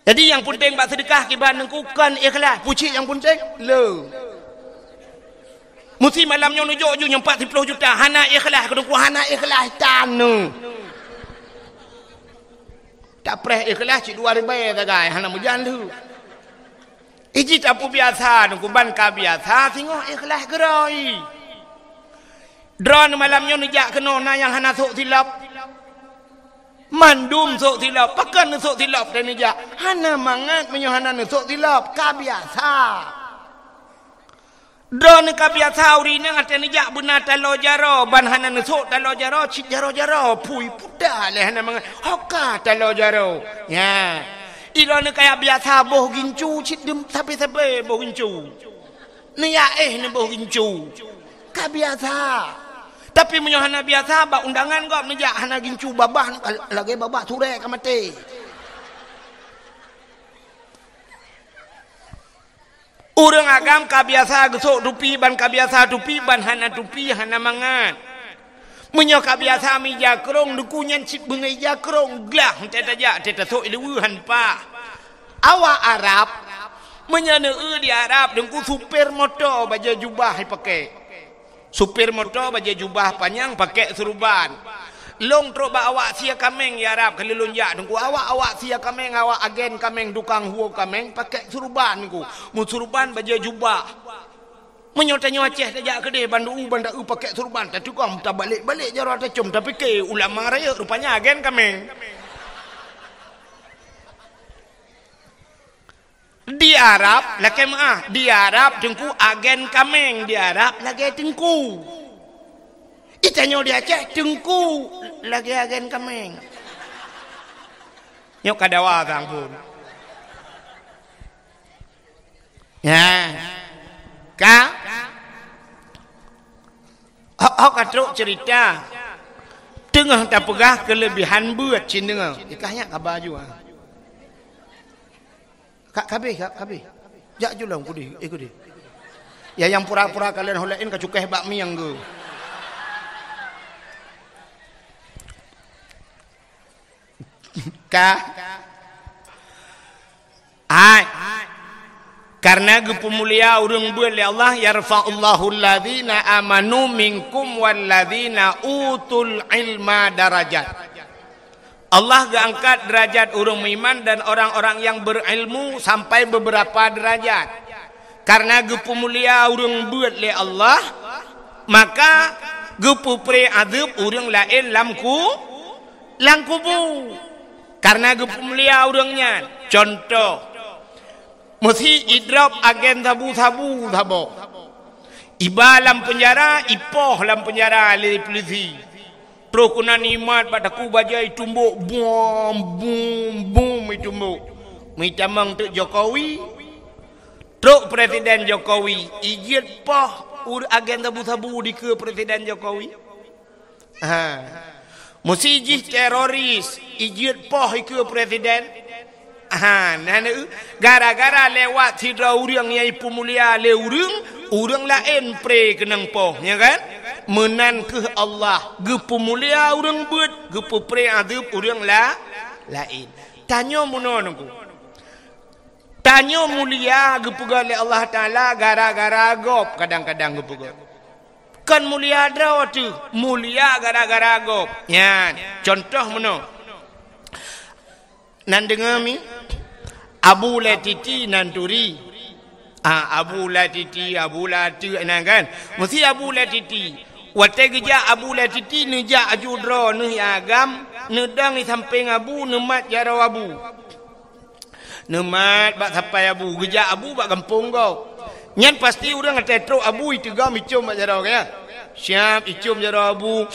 Jadi nyang peunteng bak seudeukah kiban teungku kon ikhlaih, pucit nyang peunteng le. Meusi malam nyoe neujok ju nyoe empat ploh juta, hana ikhlaih keu teungku, hana ikhlaih tan nyoe. Tapreh ikhlaih cit dua ribèe sagai, hana meujan lheueh. Iji tapeubiasa teungku ban ka biasa singoh ikhlaih geuroi. Droeneuh malam nyoe neujak keunoe na nyang hana sôk silop. Mandum sôk silop, pakon neusôk silop teuh neujak. Hana mangat meunyoe hana neusôk silop, ka biasa. Droeneuh ka biasa ureueng inong até neujak beuna taloe jaroe, ban hana neusôk taloe jaroe, cit jaroe-jaroe, phui puta lé hana mangat. Hoka taloe jaroe. Nya. Droeneuh ka biasa boh gincu, cit dem sabe-sabe boh gincu. Neujak éh neuboh gincu. Ka biasa. Tapi meunyoe hana biasa, bak undangan gob neujak hana gincu babah, lagèe babah surèe ka maté. Ureueng agam ka biasa geusôk tupi, ban ka biasa tupi, ban hana tupi, hana mangat. Meunyoe ka biasa meuija krông, teungku nyan cit beungoh ija krông, glah, teuh tajak, teuh tasôk i luweue han paih. Awak Arab, meunyoe neueu di Arab, teungku supir moto bajèe jubah ipaké. Supir moto bajèe jubah panyang, paké seuruban. Lôn trok bak awak sie kaméng di Arab, kali lôn jak Teungku. Awak, awak sie kaméng, awak agen kaméng, tukang huo kaméng, pakèk surban Teungku. Meusurban bajèe jubah. Meunyoe tanyoe Aceh tajak keudeh, ban deu-u, ban deu-u pakèk surban, tatukang, tabalek-balek jaroe tacôm, tapike ulama rayeuk, rupanya agen kaméng. Di Arab, lakèe meu'ah, di Arab Teungku agen kaméng, di Arab lagèe teungku. Di tanyoe di Aceh, teungku lagèe agen kaméng. Nyoe ka dawa sang phôn. Ya. Ka? Hok, hok ka trok cerita. Teungoh tapeugah keulebihan beuet cit deungoe. Ikah nyak kaba ju, ah. Ka, ka habéh, ka, ka habéh. Jak ju lom kudeh, eh, kudeh. Ya, nyang pura-pura kalon ho laén ka cukéh bak mieng geuh. Ka? Hai. Karena geupeumulia ureuëng beuet lé Allah, "Yarfa'ullahu alladzina amanu minkum walladzina utul ilma darajat." Allah geuangkat derajat ureuëng meuiman dan orang-orang yang berilmu sampai beberapa derajat. Karena geupeumulia ureuëng beuet lé Allah, maka geupeupré azeueb ureuëng laén lam ku-, lam kubu. Karena geupeumulia ureuëng nyan. Contoh, meusi idrop agen sabu-sabu saboh. Iba lam peunjara, ipoh lam peunjara lé peulisi. Troh keunan imat bak takue bajèe itumbok, bum, bum, bum itumbok. Meuitamong teuk Jokowi, trok Presiden Jokowi, ijeuet poh ur-, agen sabu-sabu dikeue Presiden Jokowi. Ha. Meusi jih teroris, ijeuet poh ikeue Presiden. Ha, na, na, gara-gara lewat sidroe ureuëng nyang ipeumulia lé ureuëng, ureuëng laén pré keunong poh, ya kan? Meunan kheueh Allah geupeumulia ureuëng beuet, geupeupré azeueb ureuëng la-, laén. Tanyoe meunoe Teungku. Tanyoe mulia geupeugöt lé Allah Taala gara-gara gob, kadang-kadang geupeugöt. Kon mulia droe teuh, mulia gara-gara gob. Nyan, contoh meunoe. Nan deungoe mi, Abu Latiti nan turi. Ah, Abu Latiti, Abu Lateuk nan kan. Meusi Abu Latiti. Watèe geujak Abu Latiti, neujak aju droeneuh agam, neudong di sampéng Abu, neumat jaroe Abu. Neumat bak sapai Abu, geujak Abu bak gampông gob. Nyan pasti ureuëng watèe trok Abu iteugom icôm bak jaroe, ya. Siap icôm jaroe Abu,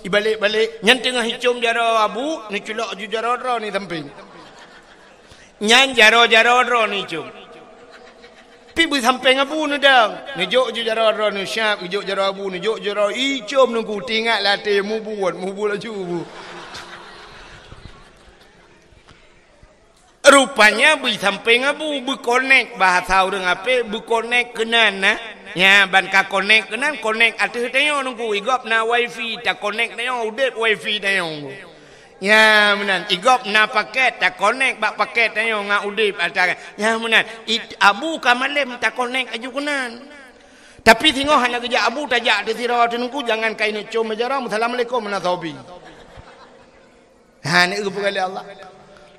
ibalek-balek. Nyan teungoh icôm jaroe Abu, neuculok ju jaroe droeneuh sampéng. Nyan jaroe-jaroe droeneuh icôm. Pi beusampéng Abu neudong, neujok ju jaroe droeneuh siap, geujok jaroe Abu, neujok jaroe icôm Teungku, teuingat lam até mubuet, mubuet laju Abu. Rupanya beusampéng Abu beukonek, bahasa ureuëng apé beukonek keunan na. Nya ban ka konek keunan, konek ateueh tanyoe Teungku, igob na wifi, takonek tanyoe, udeb wifi tanyoe. Nya meunan, igob na paket, takonek bak paket tanyoe ngon udeb ata. Nya meunan, it-, Abu ka malem takonek aju keunan. Tapi singoh hana geujak Abu, tajak teuh sidroe Teungku, jangan kain icôm jaroe, "Assalamualaikum, meunan sobi." Ha, nyan geupeugah lé Allah.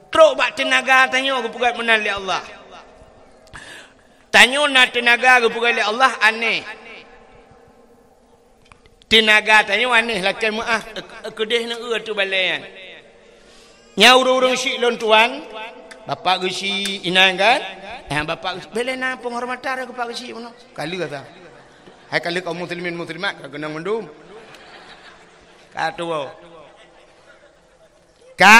Trok bak teunaga tanyoe geupeugah meunan lé Allah. Tanyoe na teunaga geupeugah lé Allah aneh. Teunaga tanyoe aneh lakèe meu'ah, keudeh neueu ateueh balèe nyan. Nya ureuëng-ureuëng syik lôn tuan, Bapak Geuchik inan kan? Ha, Bapak Geuchik, bèk lé na penghormatan keu Pak Geuchik bunoe. Ka lheueh asa. Hai ka lheueh kaum muslimin muslimat ka keunong mandum. Ka tuwoe. Ka?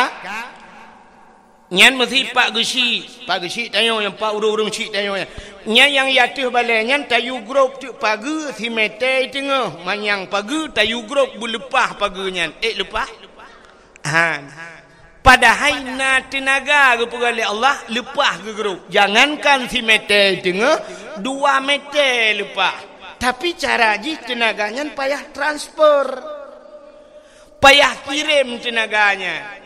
Nyan meusi Pak Geuchik, Pak Geuchik tanyoe nyan, Pak ureuëng-ureuëng syik tanyoe nyan. Nyan nyang di ateueh balèe nyan tayue grob teuk pageue simetè teungoh, manyang pageue tayue grob beuleupah pageue nyan. Eh, leupah? Han. Padahai na teunaga geupeugah lé Allah leupah geugrob. Jangankan simetè teungoh, dua metè leupah. Tapi cara jih teunaga nyan payah transfer. Payah kirém teunaga nyan.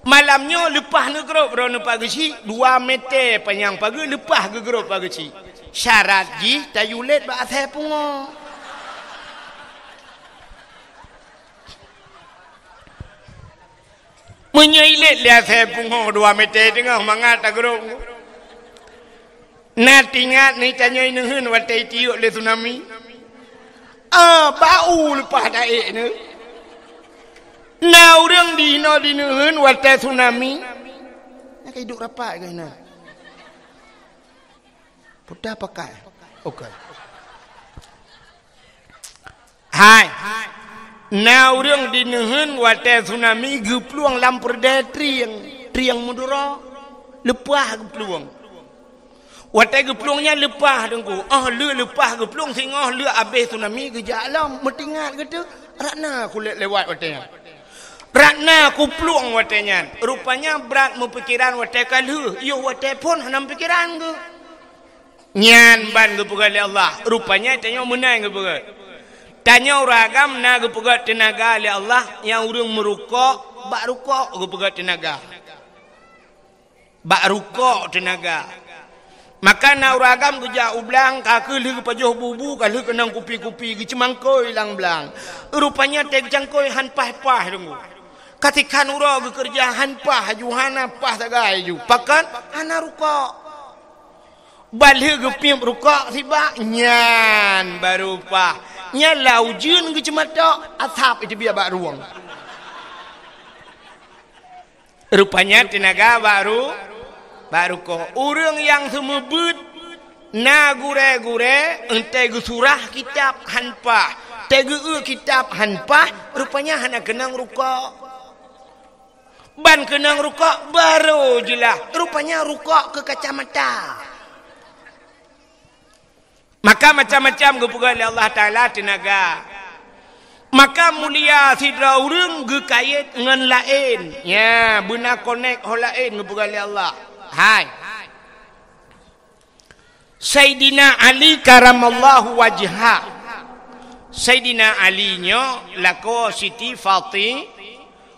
Malam nyoe leupah neugrob droeneuh Pak Geuchik, dua metè panyang pageue leupah geugrob Pak Geuchik. Syarat jih tayue lét bak asèe pungo. Meunyoe ilét lé asèe pungo dua meter teungoh mangat tagrôp. Na teuingat neuh tanyoe neuheun watèe itiuk lé tsunami? Ah, bak u leupah taék neuh. Na ureueng di inoe di neuheun watèe tsunami? Na ka iduek rapat keuh na. Puta pakai. Okey. Hai. Na ureueng di neuheun watèe tsunami geuplueng lam peureudèe trieng, trieng Madura. Leupah geuplueng. Watèe geuplueng nyan leupah, Teungku. Óh lheueh leupah geuplueng singoh lheueh abéh tsunami geujak lom. Meuteuingat geuh teuh, Ratna kulét lewat watèe nyan. Ratna kuplueng watèe nyan. Rupanya brat meupikeran watèe ka lheueh, yoh watèe phôn hana meupikeran geuh. Nyan ban geupeugah lé Allah. Rupanya tanyoe meunan geupeugah. Tanyoe ureueng agam na geupeugah teunaga lé Allah nyang ureueng meurukok, bak rukok geupeugah teunaga. Bak rukok teunaga. Maka na ureueng agam geujak u blang, ka keuh lheueh geupajoh bu-bu, ka lheueh keunong kupi-kupi, geuceumangkôi lam blang. Rupanya teuh geucangkôi han paih-paih deungoe. Ka tikhan uroe geukeureuja han paih, aju hana paih sagai aju. Pakon? Hana rukok. Ban lheueh geupiep rukok sibak, nyan baru paih. Nyan lam ujeuen geuceumatok, asab iteubiet bak rueng. Rupanya teunaga bak ru-, bak rukok. Ureueng nyang seumeubeuet na gurèe-gurèe, eunteuk geusurah kitab han paih, teugeu-eu kitab han paih, rupanya hana keunong rukok. Ban keunong rukok baru jeulaih, rupanya rukok keu kacamata. Maka macam-macam geupeugah lé Allah Taala teunaga. Maka mulia sidroe ureueng geukayét ngon laén. Nya, beuna konek ho laén geupeugah lé Allah. Hai. Saidina Ali karamallahu wajhah. Saidina Ali nyoe lakoe Siti Fati-,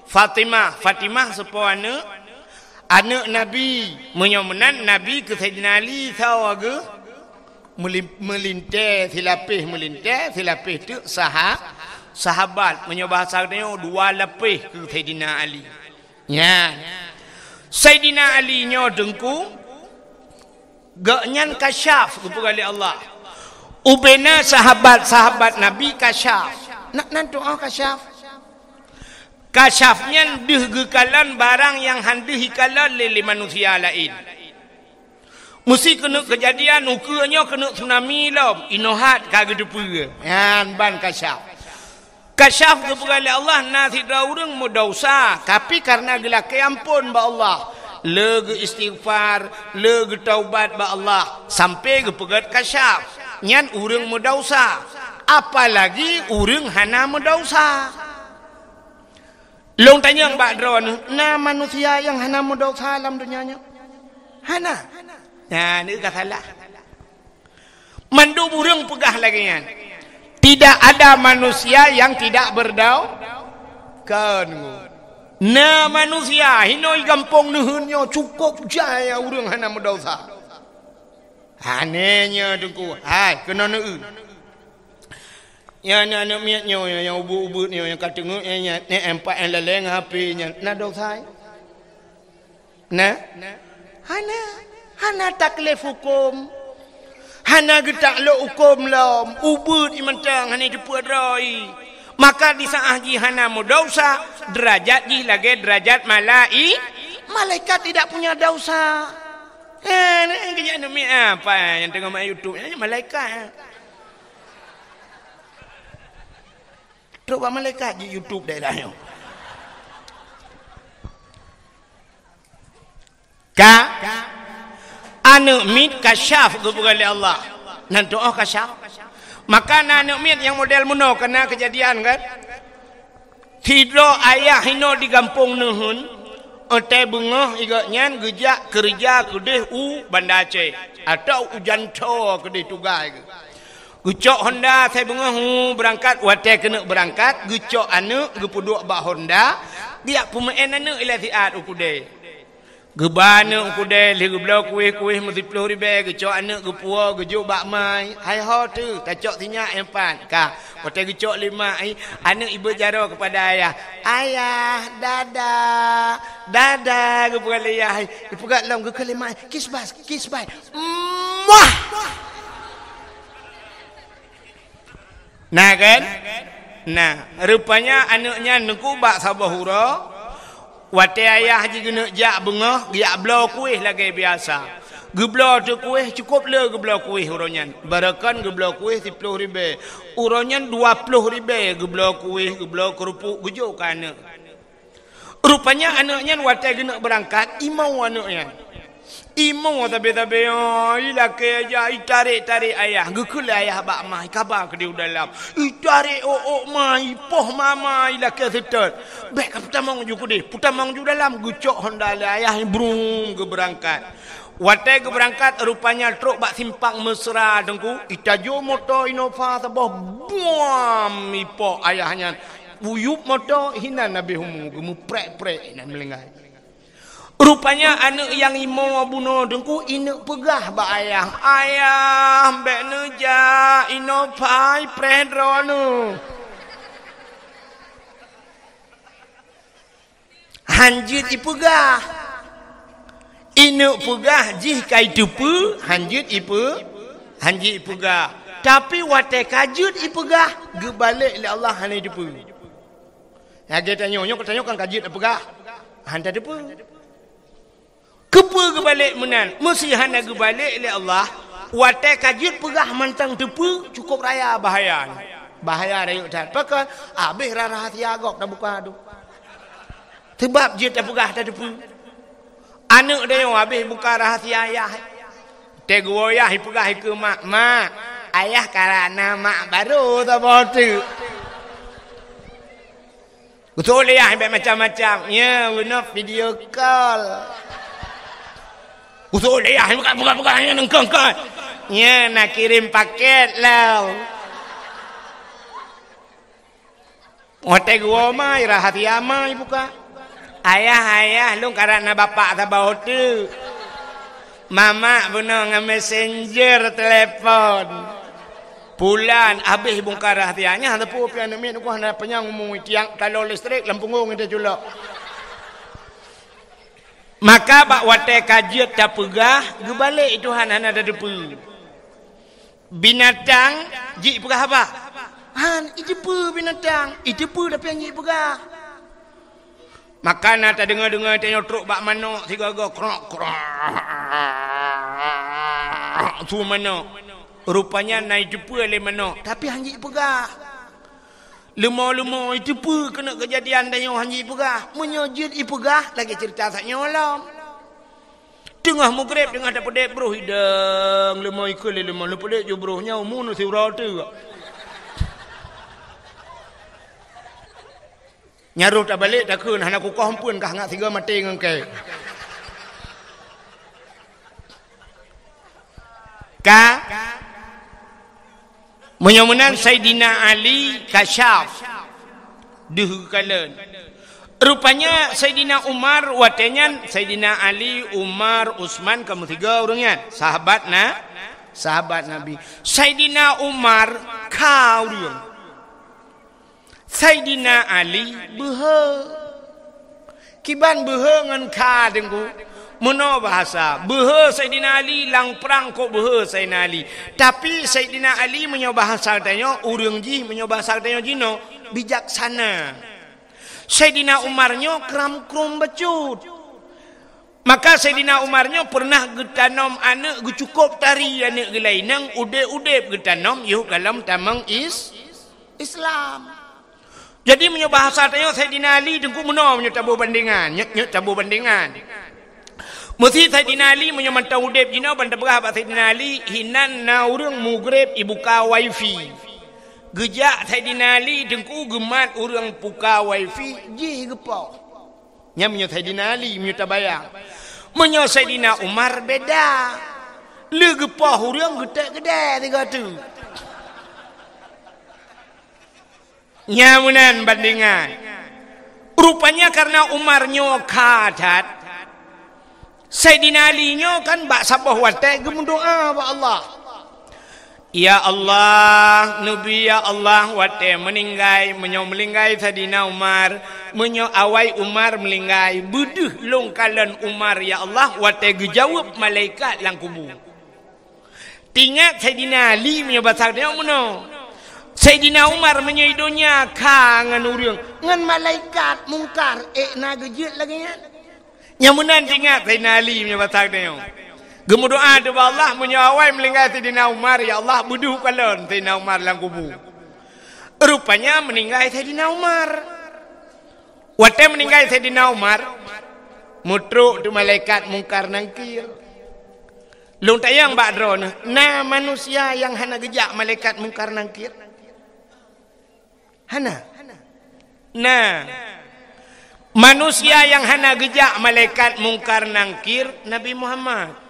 Fatimah. Fatimah soe po aneuk? Aneuk Nabi. Meunyoe meunan Nabi keu Saidina Ali soe geuh? Meulim-, meulintèe silapéh, meulintèe silapéh teuk saha-, sahabat. Meunyoe bahasa geutanyoe dua lapéh keu Saidina Ali. Nyan. Saidina Ali nyoe Teungku, gobnyan kasyaf geupeugah lé Allah. Ubena sahabat-sahabat Nabi kasyaf. Na, na tu'oh kasyaf? Kasyaf nyan deuh geukalon barang nyang han deuh ikalon lé, lé manusia laén. Meusi keuneuk keujadian ukeue nyoe keuneuk tsunami lom, inoe hat ka geuteupeue. Nyan ban kasyaf. Kasyaf geupeugah lé Allah na sidroe ureueng meudesya, tapi kareuna geulakèe ampôn bak Allah, le geuistighfar, le geutaubat bak Allah, sampoe geupeugèt kasyaf. Nyan ureueng meudesya, apalagi ureueng hana meudesya. Lôn tanyong bak droeneuh, na manusia nyang hana meudesya lam donya nyoe? Hana. Nah, nyoe ka salah. Mandum ureueng peugah lagèe nyan. Tidak ada manusia yang tidak berdau-, kan. Na manusia, hinoe gampông neuheun nyoe cukôp jai ureueng hana meudesya. Aneh nyoe Teungku. Hai, keunoe neueu. Nyan aneuk miet nyoe, nyang ubeuet-ubeuet nyoe, nyang ka teungeut nyan, nyan, nyan empat nyang laleng H P nyan. Na desya, eh? Na? Hana. Hana taklif hukôm. Hana geutaklok hukôm lom. Ubeuet ié mantong hana teupeu droe. Maka di saát jih hana meudesya, deurajat jih lagèe deurajat malai-, malaikat tidak punya desya. Eh, ni kejak aneuk miet apa nyang teungoh main YouTube? Nyan malaikat. Trok bak malaikat di YouTube daerah nyoe. Ka? Aneuk miet kasyaf geupeugah lé Allah. Nan tu'oh kasyaf. Maka na aneuk miet nyang model meunoe ka na keujadian kan? Sidroe ayah hinoe di gampông neuheun, watèe beungoh gobnyan geujak keureuja keudeh u Banda Aceh, atau u Jantho keudeh tugai geuh. Geucok honda asai beungoh, hu, beurangkat. Watèe keuneuk beurangkat, geucok aneuk, geupeuduek bak honda, geujak peumeu'en aneuk ilèe siat u keudè. Geuba aneuk u keudè, lheueh geubloe kuéh-kuéh meusiploh ribèe, geucok aneuk geupuwoe, geujok bak mai. Hai ho teuh, tacok sinyak nyang pat. Ka, Watèe geucok lé mak, eh, aneuk ibeuet jaroe keupada ayah, "Ayah, dada, dada," geupeugah lé ayah, eh, geupeugah lom geukheun lé mak, "Kiss bye, kiss bye." Muah! Nah kan? Nah, rupanya aneuk nyan neukubak saboh uroe, watèe ayah jih geuneuk jak beungoh, geujak bloe kueh lagèe biasa. Geubloe teuk kueh, cukôp le geubloe kueh uroe nyan. Barokon geubloe kueh siplôh ribèe. Uroe nyan dua plôh ribèe geubloe kueh, geubloe keureupuk, geujok keu aneuk. Rupanya aneuk nyan watèe geuneuk beurangkat, imoe aneuk nyan. Imoe sabe-sabe, oh, ilakèe jak, itarek-tarek ayah. Geukheun lé ayah bak ma, ikaba keudéh u dalam. Itarek ôk-ôk ma, ipoh mama, ilakèe seutôt. "Bèk ka peutamong ju keudéh, peutamong ju dalam." Geucok honda lé ayah, brum, geubeurangkat. Watèe geubeurangkat, rupanya trôk bak simpang Mesra, Teungku. Itajô moto Innova saboh, buam, ipoh ayah nyan. Uyup moto, hinan habéh umu, geumeuprek-prek, hinan meulinggai. Rupanya aneuk nyang imoe bunoe Teungku, ineuk peugah bak ayah, "Ayah, bèk neujak, Innova ipreh droeneuh." Han jeuet ipeugah. Ineuk peugah jih ka iteupeue, han jeuet ipeu-, han jeuet ipeugah. Tapi watèe ka jeuet ipeugah, geubalek lé Allah hana iteupeue. Lagèe tanyoe, nyoe tanyoe kan ka jeuet tapeugah, han tateupeue. Keupeue geubalek meunan? Meusé hana geubalek lé Allah, watèe ka jeuet peugah mantong teupeue, cukôp raya bahaya nyoe. Bahaya rayeuk that. Pakon? Abéh ra-, rahsia gob tabuka tu. Seubab jeuet tapeugah tateupeue. Aneuk tanyoe abéh buka rahsia ayah. Teuh geuwoe ayah ipeugah ikeue mak, "Mak, ayah karap na mak barô saboh teuk." Geutuléh bèk macam-macam. Nya, bunoe video call. Geutuléh buka, buka, buka, nya nengkong call. Nya, na kirim paket lah. Watèe geuwoe ma, rahsia ma ibuka. "Ayah, ayah, lôn karap na bapak saboh teuk. Mamak bunoe ngon messenger telepon." Pulan, abéh bungka rahsia nyan, teupeu pian aneuk miet nyoe hana panyang umu, tiang taloe listrik lam punggong ita culok. Maka bak watèe ka jeuet tapeugah, geubalek Tuhan hana tateupeue. Binatang jeuet peugah haba? Han, iteupeue binatang, iteupeue tapi han jeuet peugah. Maka na tadeungoe-deungoe tanyoe trok bak manok sigoe-goe, krok, krok. Su manok. Rupanya na iteupeue lé manok, tapi han jeuet ipeugah. Leumo-leumo iteupeue keuneuk keujadian tanyoe han jeuet ipeugah. Meunyoe jeuet ipeugah, lagèe ceurita sak nyoe lom. Teungoh mugreb, teungoh tapeudeb broh idong, leumo ikheun lé leumo, neupeudeb ju broh nyoe umu neusiuroe teuk. Nyan roh tabalek takheun hana kukoh ampeuen kah ngat sigoe maté ngon kèe. Ka? Meunyoe meunan Saidina Ali kasyaf deuh geukalon. Rupanya Saidina Umar watèe nyan, Saidina Ali, Umar, Utsman ka meusigoe ureueng nyan, sahabat na, sahabat Nabi. Saidina Umar kha ureueng. Saidina Ali beuhe. Kiban beuhe ngon kha Teungku? Meunoe bahasa, beuhe Saidina Ali lam prang kok beuhe Saidina Ali. Tapi Saidina Ali meunyoe bahasa tanyoe, ureueng jih meunyoe bahasa tanyoe jinoe, bijaksana. Saidina Umar nyoe kram-krum bacut. Maka Saidina Umar nyoe peureunah geutanom aneuk geucukôp tari aneuk geulaineng udeb-udeb geutanom yoh gohlom tamong is-, Islam. Jadi meunyoe bahasa tanyoe Saidina Ali Teungku meunoe meunyoe taboh bandengan, nyot-nyot taboh bandengan. Meusé Saidina Ali meunyoe mantong udeb jinoe ban tapeugah bak Saidina Ali hinan na ureueng mugreb ibuka wifi. Geujak Saidina Ali Teungku geumat ureueng buka wifi jih geupoh. Nyan meunyoe Saidina Ali, meunyoe tabayang. Meunyoe Saidina Umar beda. Le geupoh ureueng geutek keudè tiga tu. Nyan meunan bandengan. Rupanya karena Umar nyoe kha that, Saidina Ali nyoe kan bak saboh watèe geumeudoa bak Allah. Ya Allah, neubi ya Allah, watée meuninggai, meunyoe meuninggai Saidina Umar, meunyoe awai Umar meuninggai, beudeuh lôn kalon Umar ya Allah, watée geujaweueb malaikat lam kubu. Tingat Saidina Ali meunyoe basa tanyoe meunoe. Saidina Umar meunyoe i donya kha ngon ureuëng, ngon malaikat Mungkar ék na geujeuet lagée nyan. Nyang meunan tingat Saidina Ali meunyoe basa tanyoe. Geumeudoá teuh bak Allah meunyoe awai meuninggai Saidina Umar, ya Allah beudeuh kalon Saidina Umar lam kubu. Rupanya meuninggai Saidina Umar. Watée meuninggai Saidina Umar, meutrok teuh malaikat Mungkar Nangkir. Lôn tanyong bak droeneuh, na manusia nyang hana geujak malaikat Mungkar Nangkir? Hana. Na. Manusia nyang hana geujak malaikat Mungkar Nangkir, Nabi Muhammad.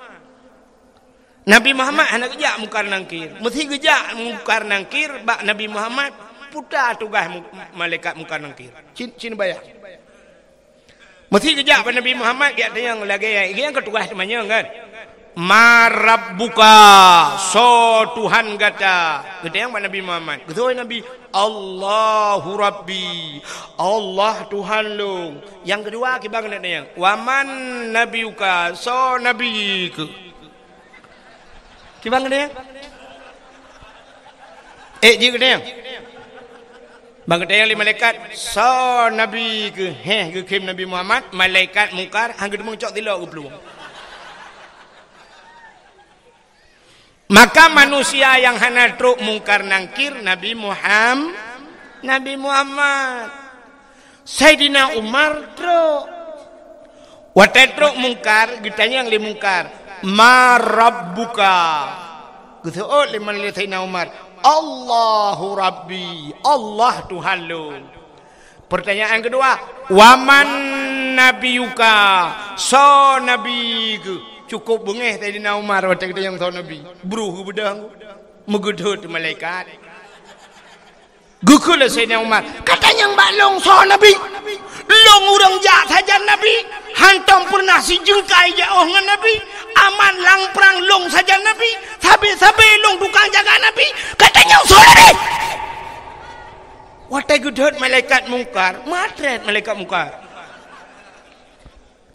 Nabi Muhammad hana geujak Mungkar Nangkir. Meusi geujak Mungkar Nangkir bak Nabi Muhammad, puta tugaih mu-, malaikat Mungkar Nangkir. Cin, cin bayang. Meusi geujak bak Nabi Muhammad, geujak tanyong lagée, geujak keu tugaih teumanyong kan. "Man rabbuka, soe Tuhan gata?" Geutanyong bak Nabi Muhammad. Geutanyong Nabi, "Allahu Rabbi, Allah Tuhan lôn." Nyang keudua, kiban geutanyong, "Wa man nabiyuka, soe nabi keuh?" Kiban geutanyong? Eh, jih geutanyong. Ban geutanyong lé malaikat, "Soe nabi keuh?" Heh, geukhém Nabi Muhammad, malaikat Mungkar, han geuteumeung cok tilok geuplueng. Maka manusia nyang hana trok Mungkar Nangkir, Nabi Muham-, Nabi Muhammad. Saidina Umar trok. Watée trok Mungkar, geutanyong lé Mungkar, "Man rabbuka?" Geuseuôt lé malaikat Saidina Umar, "Allahu Rabbi, Allah Tuhan lôn." Pertanyaan keudua, "Wa man nabiyuka?" Soe nabi keuh? Cukôp beungéh Saidina Umar watée geutanyong soe nabi. Bruh geubeudôh, meugeudhôt malaikat. Geukheun lé Saidina Umar, "Ka tanyong bak lôn soe nabi? Lôn ureuëng jak sajan nabi, hantom peureunah sijeungkai jak óh ngon nabi, aman lam prang lôn sajan nabi, sabe-sabe lôn tukang jaga nabi, ka tanyong soe nabi?" Watée geudhôt malaikat Mungkar, meuatrét malaikat Mungkar.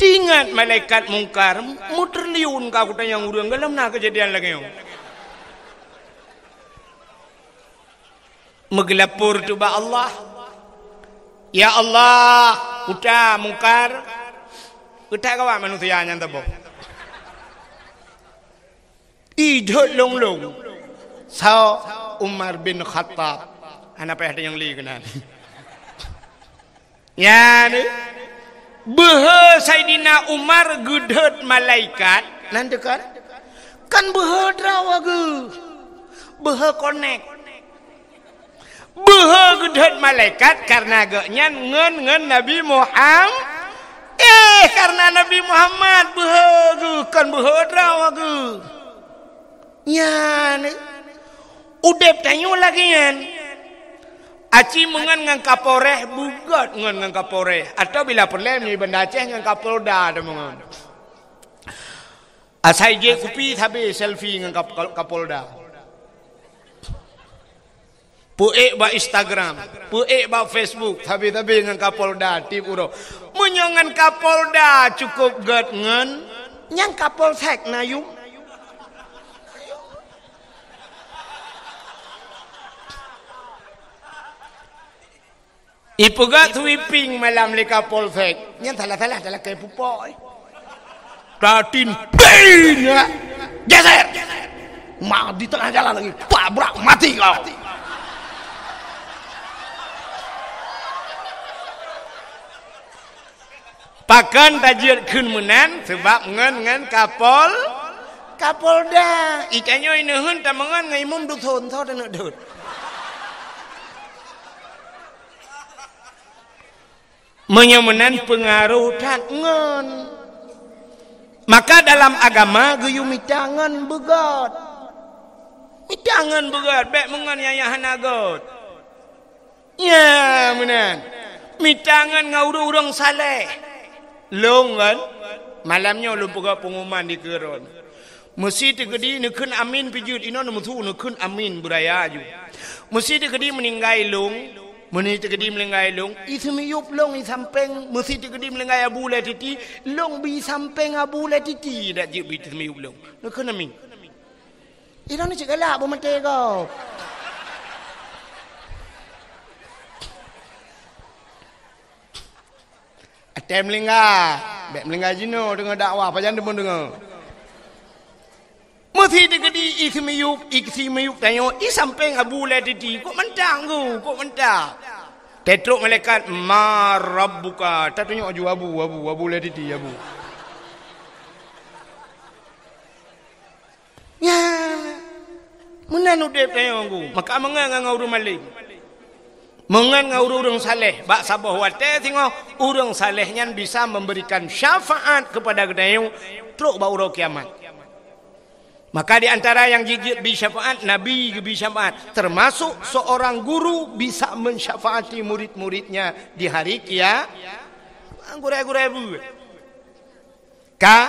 Tingat malaikat Mungkar, meutriliun ka kutanyong ureuëng, gohlom na keujadian lagée nyoe. Meugeulapor teuh bak Allah. Ya Allah, uta Mungkar, uta gawat manusia nyan saboh. Idhôt lôn-lôn. Soe? Umar bin Khattab. Hana payah tanyong lé keunan. Nyan, beuhe Saidina Umar geudhôt malaikat, nan teuka. Kan beuhe droe geuh. Beuhe konek. Beuhe geudhôt malaikat kareuna gobnyan ngon, ngon Nabi Muham-, eh, kareuna Nabi Muhammad beuhe geuh, kon beuhe droe geuh. Nyan, udeb tanyoe lagée nyan. Aci meungon ngon Kapolres, beugét ngon, ngon Kapolres. Atawa bila peureulée di Banda Aceh ngon Kapolda tameungon. Asai jép kupi sabe selfie ngon Kap-, Kap-, Kapolda. Peuék bak Instagram, peuék bak Facebook, sabe-sabe ngon Kapolda tieb uroe. Meunyoe ngon Kapolda cukôp gét ngon, nyang Kapolsek na yum. Ipeugah sweeping malam lé Kapolsek. Nyan salah-salah talakée pupok, eh. Tatin, bing, ya. Geser. Ma di tengah jalan lagi. Tabrak, mati kau. Pakon tajeuet kheun meunan, sabab ngon, ngon Kapol-, Kapolda. Itanyoe ineuheun tameungon ngon imum dusun, soe taneuk deuet. Meunyoe meunan peungaroh that ngon. Maka dalam agama geuyue mita ngon beugét. Mita ngon beugét, bék meungon nyang, nyang hana gét. Nya, meunan. Mita ngon ngon ureuëng-ureuëng saleh. Lôn kan, malam nyoe lôn peugah pengumuman di keuron. Meusi teukeudi neukheun amin pih jeuet, inoe neumeusu neukheun amin beuraya ju. Meusi teukeudi meuninggai lông, meuni teukeudi meuninggai lông, i seumiyueb lông i sampéng, meusi teukeudi meuninggai abu lé titi, lông bi sampéng abu lé titi dak jeuet bi seumiyueb lông. Neukheun amin. Inoe ni cit galak beumaté gob. Até meulingga, bèk meulingga jinoe deungoe dakwah, pajan deungon deungoe. Meusi teukeudi i seumiyueb, i seumiyueb tanyoe, i sampéng abu lé titi, kok mantang ku, kok mantang. Teutrok malaikat, "Ma rabbuka?" Tatunyok aju abu, abu, abu lé titi, abu. Nyan, meunan udép tanyoe ku. Maka meungon ngon ureuëng malém. Meungon ngon ureuëng-ureuëng saleh. Bak saboh watée singoh, ureuëng saleh nyan bisa memberikan syafaat kepada geutanyoe trok bak uroe kiamat. Maka di antara nyang jijeuet bi syafaat, Nabi geubi syafaat. Termasuk seorang guru bisa mensyafaati murid-muridnya di hari kia-, gurée-gurée bu. Ka,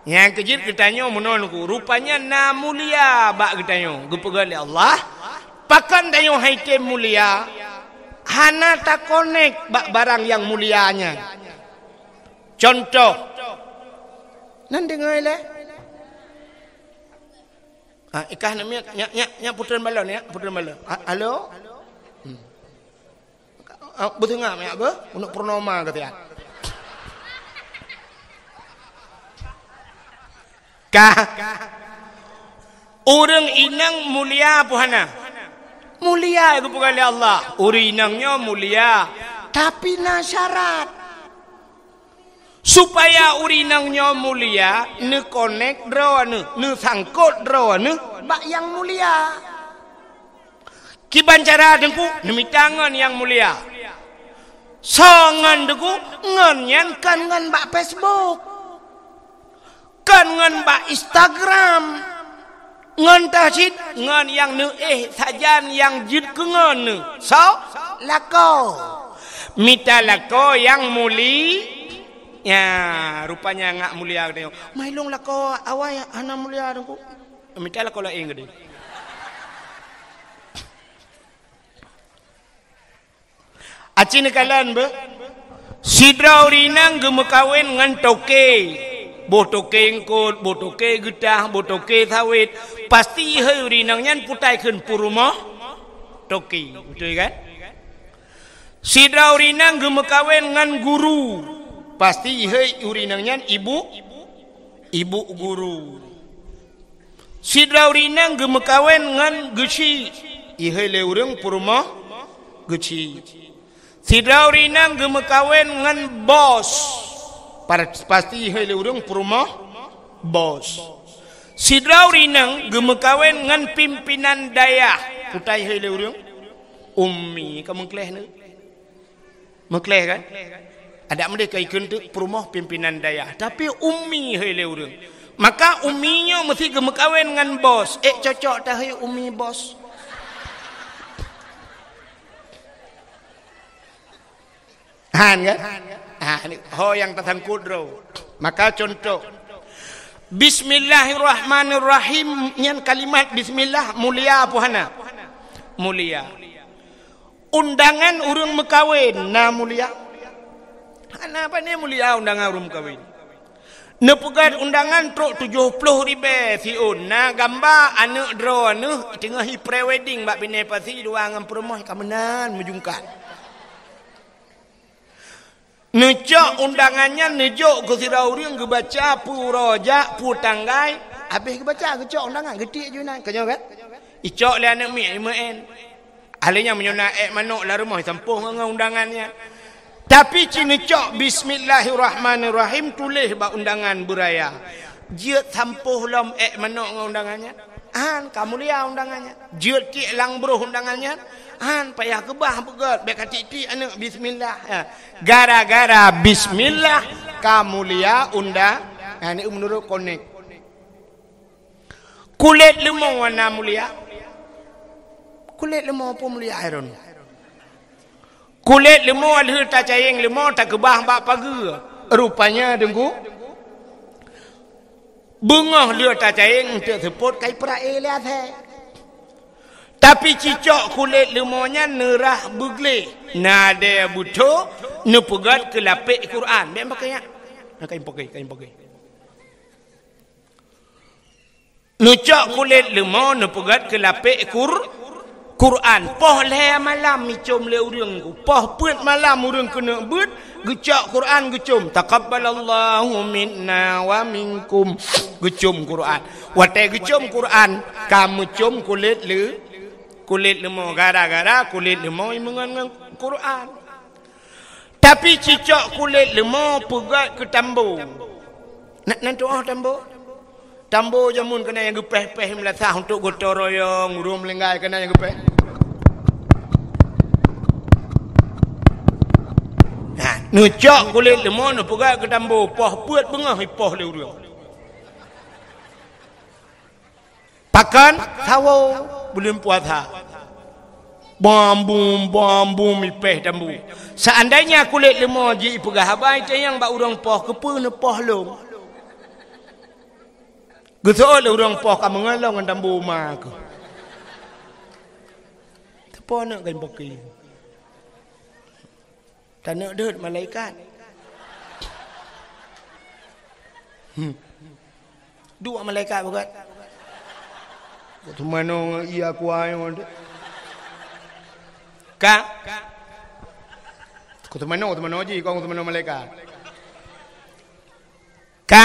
nyang keujeuet geutanyoe meunoe ku, rupanya na mulia bak geutanyoe, geupeugah lé Allah, pakon tanyoe hai tem mulia, hana takonek bak barang nyang mulia nyan. Contoh, nan deungoe lé? Ah, ikah namiet, nyak, nyak, nyak putreun balon, ya, putreun balon. Ah, halo? Hmm. Ah, beuteungoh, ya, beuh? Untuk purnama kata, ya. Kah? Ureuëng inong mulia apa hana? Mulia geupeugah lé Allah. Ureuëng inong nyoe mulia, tapi na syarat. Supaya ureuëng inong nyoe mulia, neukonek droeneuh, neusangkot droeneuh bak nyang mulia. Kiban cara Teungku, neumita ngon nyang mulia. Soe ngon Teungku? Ngon nyan kon ngon bak Facebook. Kon ngon bak Instagram. Ngon teuh cit, ngon nyang neuéh sajan nyang jeuet keu ngon neuh. Soe? Lakoe. Mita lakoe nyang muli-, ya, rupanya ngak mulia geutanyoe. Mai lôn lakoe awai hana mulia Teungku. Mita lakoe laén geutanyoe. Aci neukalon beuh. Sidroe ureuëng inong geumeukawen ngon toke. Boh toke eungkot, boh toke geutah, boh toke sawét. Pasti hai ureuëng inong nyan putai kheun peurumoh toke. Beutôi kan? Sidroe ureuëng inong geumeukawen ngon guru. Pasti hai ureuëng inong nyan ibu, ibu guru. Sidroe ureuëng inong geumeukawen ngon geuchik, ihai lé ureuëng peurumoh geuchik. Sidroe ureuëng inong geumeukawen ngon bos, pa-, pasti ihai lé ureuëng peurumoh bos. Sidroe ureuëng inong geumeukawen ngon pimpinan dayah, putai ihai lé ureuëng ummi, ka meukleh nyoe. Meukleh kan? Adak meudeh ka ikheun teuk peurumoh pimpinan dayah, tapi ummi hai lé ureuëng. Maka ummi nyoe meusti geumeukawen ngon bos. Ék cocok tahai ummi bos. Han kan? Ha, ni ho nyang tasangkot droe. Maka contoh, Bismillahirrahmanirrahim, nyan kalimat bismillah mulia apa hana? Mulia. Undangan ureuëng meukawen na mulia? Hana pane mulia undangan ureuëng meukawen. Neupeugét undangan trok tujoh ploh ribée siôn, na gamba aneuëk droeneuh teungoh i pre-wedding bak binéh pasi dua ngon peurumoh ka meunan meujungkat. Neucok undangan nyan neujok keu sidroe ureuëng geubaca peue uroe jak, peue tanggai, habéh geubaca geucok undangan, geutiek ju inan. Ka nyoe kan? Icok lé aneuëk miet, imeu'en. Ahli nyan meunyoe na ék manok lam rumoh, sampôh ngon, ngon undangan nyan. Tapi ci neucok bismillahirrahmanirrahim tuléh bak undangan beuraya. Jeuet sampôh lom ék manok ngon undangan nyan. Han, ka mulia undangan nyan. Jeuet tiek lam broh undangan nyan. Han, payah keubah beugét, bék ka tiek-tiek aneuëk bismillah. Ha. Gara-gara bismillah ka mulia undang-, ha, ni meunurot konek. Kulét leumô na mulia? Kulét leumô peue mulia hai droeneuh? Kulét leumô lheueh tacayeng leumô takeubah bak pageue. Rupanya Teungku, Beungoh lheueh tacayeng eunteuk seupôt kai peuraya lé asèe. Tapi cicok kulét leumô nyan neurah beugleh, nadèe beutho neupeugöt keu lapék Quran. Bèk pakèk nyan. Na kain pakèk, kain pakèk. Neucok kulét leumô neupeugöt keu lapék Qur-, Quran. Poh lhèe malam icôm lé ureueng ku. Poh peuet malam ureueng keuneuk beuet, geucok Quran geucôm. Taqabbalallahu minna wa minkum. Geucôm Quran. Watèe geucôm Quran, ka meucôm kulét leu-, kulét leumô. Gara-gara kulét leumô imeungon ngon Quran. Tapi cicok kulét leumô peugöt keu tambo. Na, na tu'oh tambo? Tambo jameun keunan nyang geupéh-péh meulasah untuk gotong royong, ureueng meuninggai keunan nyang geupéh. Nah, neucok kulét leumô neupeugöt keu tambo, poh peuet beungoh ipoh lé ureueng. Pakon? Sawoe buleuen puasa. Bom bum, bom bum, ipéh tambo. Seandainya kulét leumô jih ipeugah haba itanyong bak ureueng poh, keupeue neupoh lôn? Geuseuôt lé ureueng poh ka meungon lom ngon tambo ma keuh. Teupo neuk kan boki. Taneuk deuet malaikat. Hmm. Dua malaikat bukan? Kok teumanoe ngon iya kuah nyoe deh. Ka? Kok teumanoe, teumanoe ji, kok teumanoe malaikat. Ka?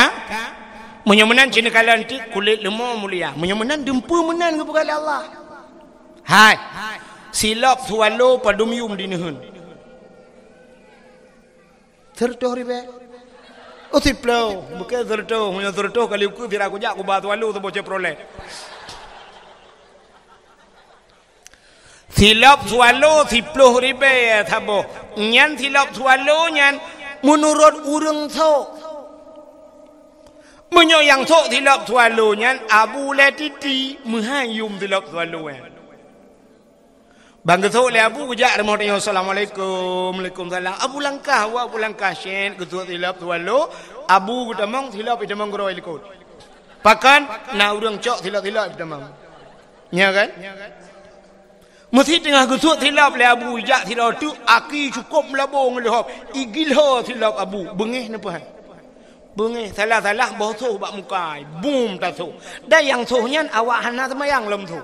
Meunyoe meunan cit neukalon ti kulét leumô mulia. Meunyoe meunan dumpeue meunan geupeugah lé Allah. Hai. Silop swallow padum yum di neuheun. Seureutoh ribèe. Oh, siplôh. Bukon seureutoh. Meunyoe seureutoh kali ukeue sira kujak kuba swallow saboh Chevrolet. Silop swallow siplôh ribèe saboh. Nyan silop swallow nyan meunurot ureueng sôk. Meunyoe nyang sôk silop swallow nyan Abu lé titi, meuhai yum silop swallow nyan. Ban geusôk lé Abu geujak rumoh tanyoe, "Assalamualaikum." "Waalaikumsalam." Abu langkah, awak Abu langkah, syét, geusôk silop swallow, Abu geutamong, silop itamong keudroe likot. Pakon? Na ureueng cok silop-silop itamong. Nya kan? Meusi teungoh geusôk silop lé Abu, ijak sidroe teuk, aki cukôp meulabô ngon leuhop, igilho silop Abu, beungéh neupeuhai. Beungéh, salah-salah boh sôh bak muka, bum tasôh. Dan nyang sôh nyan awak hana seumayang lom sôh.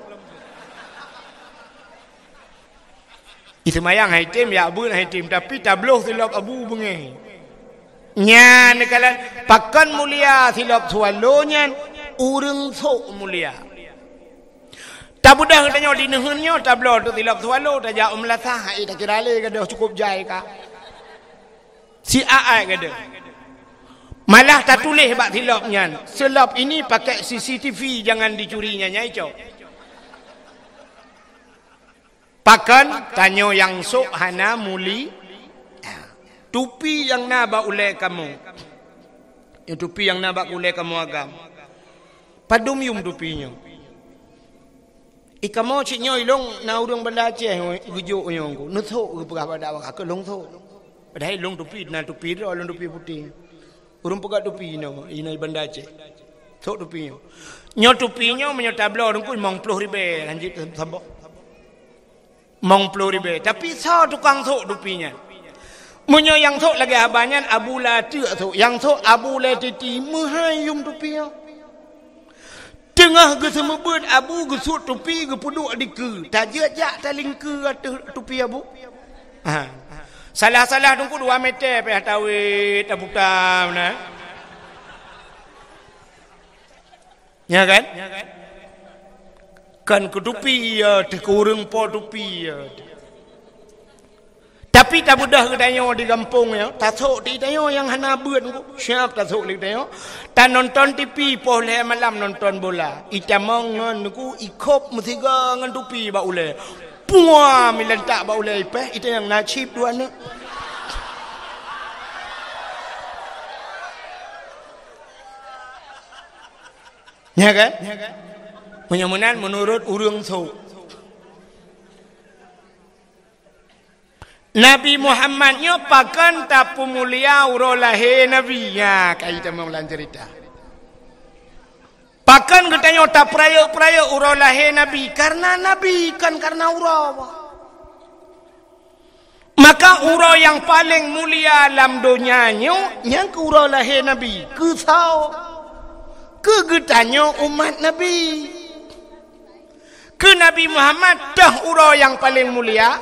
Iseumayang hai tem, jak beuet hai tem, tapi tabloh silop Abu beungéh. Nyan neukalon, pakon mulia silop swallow nyan, ureueng sôk mulia. Tabeudôh geutanyoe di neuheun nyoe, tabloe teuk silop swallow, tajak u meulasah, eh, takira lé gadôh cukôp jai ka. Si aai gadôh. Malah tatuléh bak silop nyan, "Silop ini pakai C C T V, jangan dicuri," nyan nyang icok. Pakon? Tanyoe nyang sôk hana muli. Tupi nyang na bak ulèe kamoe. Nyoe tupi nyang na bak ulèe kamoe agam. Padum yum tupi nyoe. I kamoe cit nyoe ilông na ureueng Banda Aceh geujok nyoe ku. Neusôk geupeugah bak dakwah, ka lôn sôk. Padahai lôn tupi, na tupi droe, lôn tupi putéh. Ureueng peugah tupi nyoe, inoe i Banda Aceh. Sôk tupi nyoe. Nyoe tupi nyoe, meunyoe tabloe teungku, limong ploh ribèe, lanjut saboh. Limong ploh ribèe. Tapi soe tukang sôk tupi nyan? Meunyoe nyang sôk lagèe haba nyan, Abu Lateuk sôk. Nyang sôk Abu Lé Titi, meuhai yum tupi nyoe. Teungoh geuseumeubeut Abu, geusut tupi, geupeuduek dikeue. Tajeuet jak talingkeue ateueh tupi Abu. Ha. Salah-salah teungku dua meter pih tawét, taputa meunan. Nya kan? Kan keu tupi, ya, teukureueng po tupi, ya. Tapi tabeudôh geutanyoe di gampông nyoe, tasôk di tanyoe nyang hana beuet, siap tasôk di tanyoe. Tanonton T V poh lhèe malam nonton bola. Itamong ngon nuku ikhop meusiga ngon tupi bak ulèe. Puam ilantak bak ulèe ipèh, itanyong na chip dua aneuk. Nya kan? Meunyoe meunan meunurot ureueng sôk. Nabi Muhammad nyoe pakon tapeumulia uroe lahé Nabi? Nya, kai tamong lam ceurita. Pakon geutanyoe tapeurayeuk-peurayeuk uroe lahé Nabi? Kareuna Nabi, kon kareuna uroe. Maka uroe nyang paleng mulia lam donya nyoe, nyan keuh uroe lahé Nabi. Keu soe? Keu geutanyoe umat Nabi. Keu Nabi Muhammad, toh uroe nyang paleng mulia,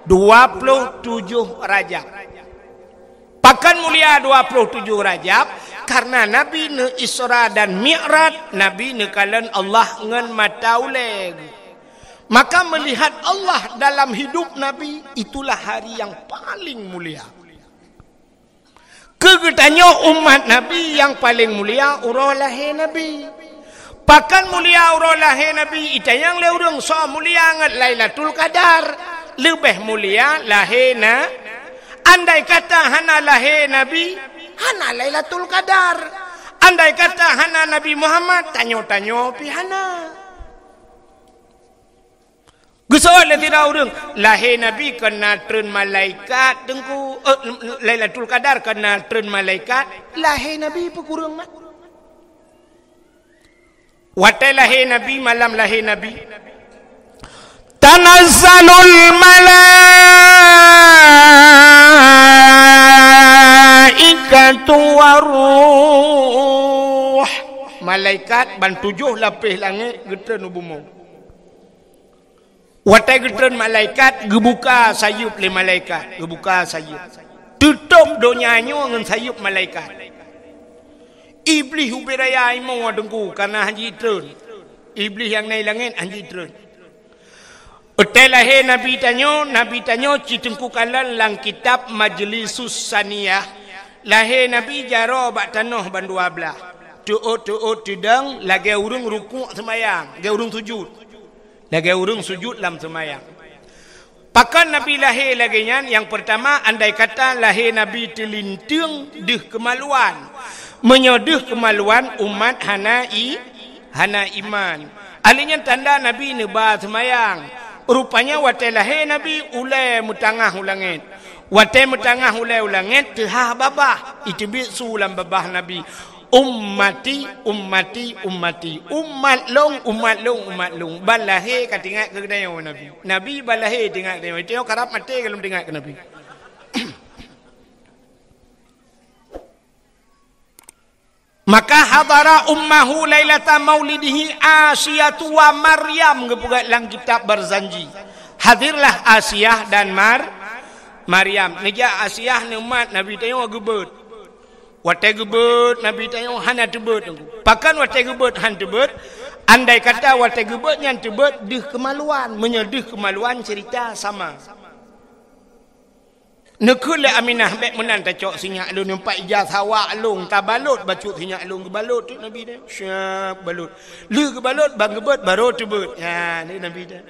dua ploh tujoh Rajab. Pakon mulia dua ploh tujoh Rajab? Kareuna Nabi neu-Isra dan Mi'raj, Nabi neukalon Allah ngon mata ulée geuh. Maka meulihat Allah dalam hidup Nabi, itulah hari nyang paleng mulia. Keu geutanyoe umat Nabi, nyang paleng mulia uroe lahé Nabi. Pakon mulia uroe lahé Nabi? Itanyong lé ureuëng, soe mulia ngon Lailatul Qadar? Leubeh mulia lahé na. Andai kata hana lahé Nabi, hana Lailatul Qadar. Andai kata hana Nabi Muhammad, tanyoe-tanyoe pih hana. Geuseuôt lé sidroe ureuëng, lahé Nabi kon na treun malaikat, Teungku, eh, Lailatul Qadar kon na treun malaikat, lahé Nabi peukureueng mat. Watée lahé Nabi, malam lahé Nabi, tanazzalul malaikatu waruh. Malaikat ban tujoh lapéh langét geutreun u bumoe. Watée geutreun malaikat, geubuka sayeuep lé malaikat, geubuka sayeuep. Teutôb donya nyoe ngon sayeuep malaikat. Iblih ubé raya imoe Teungku, kareuna hana jitreun. Iblih nyang na i langét hana jitreun. Watée lahé Nabi tanyoe, Nabi tanyoe ci Teungku kalon lam kitab Majlisus Saniyah. Lahé Nabi jaroe bak tanoh bandua blaih. Teuôt-teuôt teudong lagée ureuëng rukuk seumayang, lagée ureuëng sujut. Lagée ureuëng sujut lam seumayang. Pakon Nabi lahé lagée nyan? Nyang peurtama, andai kata lahé Nabi teulinteung deuh keumaluan. Meunyoe deuh keumaluan, umat hana i, hana iman. Ahli nyan tanda Nabi neuba seumayang. Rupanya watée lahé Nabi, ulée meutangah u langét. Watée meutangah ulée u langét, teuhah babah. Iteubiet su lam babah Nabi. Ummati, ummati, ummati. Umat lôn, umat lôn, umat lôn. Ban lahé ka teuingat keu geutanyoe Nabi. Nabi ban lahé teuingat keu geutanyoe. Geutanyoe karab maté ka lom teuingat keu Nabi. Maka hadara ummahu lailata maulidihi Asiyatu wa Maryam, geupeugah lam kitab Barzanji. Hadirlah Asiyah dan Mar-, Maryam. Neujak Asiyah neumat Nabi tanyoe geubeuet. Watée geubeuet Nabi tanyoe hana teubeuet. Pakon watée geubeuet hana teubeuet? Andai kata watée geubeuet nyan teubeuet deuh keumaluan. Meunyoe deuh keumaluan, ceurita sama. Neukheun lé Aminah, "Bék meunan tacok sinyak lôn, nyoe pat ija sawak lôn, tabalot bacut sinyak lôn." Geubalot teuk Nabi nyan. Siap balot. Lheueh geubalot, ban geubeuet, barô teubeuet. Nyan, lé Nabi nyan.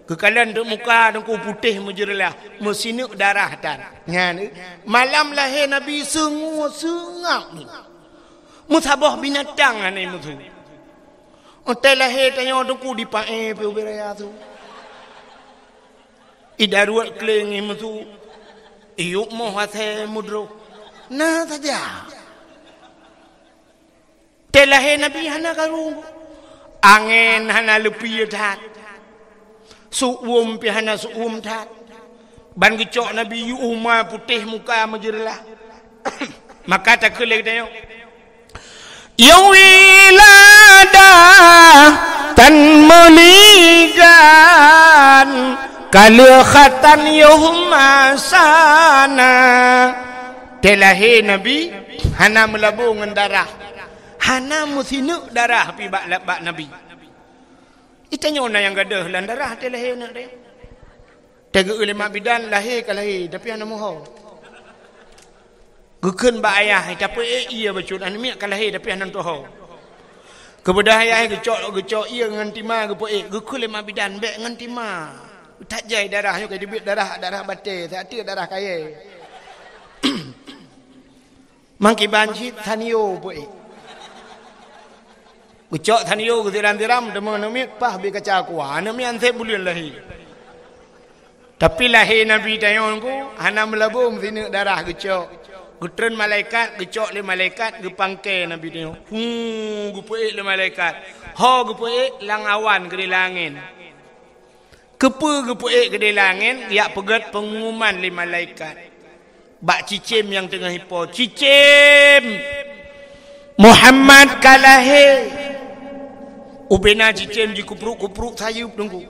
Geukalon teuk muka Teungku putéh meujeureulah, meusineuk darah tan. Nyan, malam lahé Nabi seungab-seungab. Meusaboh binatang hana meusu. Watée lahé tanyoe Teungku dipaéh pih ubé raya su. Idaruet kleng i meusu, iyueb moh asée meudroh. Na saja. Watée lahé Nabi hana karu. Angén hana leupie that. Seuuem pih hana seuuem that. Ban geucok Nabi yue uma putéh muka meujeureulah. Maka takheun lé geutanyoe, nyang wiladah tan meuligan, kaleuh khatan yoh masana. Watée lahé Nabi hana meulabô ngon darah, hana meusineuk darah pih bak, bak Nabi. Geutanyoe na nyang gadôh lam darah watée lahé aneuk teuh. Teugeue lé mak bidan, lahé ka lahé, tapi hana meuho. Geukheun bak ayah, "Tapeuék ié bacut, aneuk miet ka lahé, tapi hana meutuho." Keubeudah ayah geucok, geucok ié ngon tima geupeuék, geukheun lé mak bidan, "Bék ngon tima. That jai darah nyoe ka teubiet darah, darah batée, siat teuk darah kayée." Mangkiban cit Sanyo peuék. Geucok Sanyo geusiram-siram, teuma aneuk miet paih bie kaca kuah. Aneuk miet anseb buleuen lahé. Tapi lahé Nabi tanyoe Teungku hana meulabô meusineuk darah geucok. Geutreun malaikat, geucok lé malaikat, geupangke Nabi nyoe. Hu, geupeuék lé malaikat. Ho geupeuék lam awan keudéh lam angén. Keupeue geupeuék keudéh lam angén, geujak peugét peungumuman lé malaikat bak cicém nyang teungoh ipo, "Cicém, Muhammad ka lahé!" Ubena cicém jikeupruk-kupruk sayeuep teungku.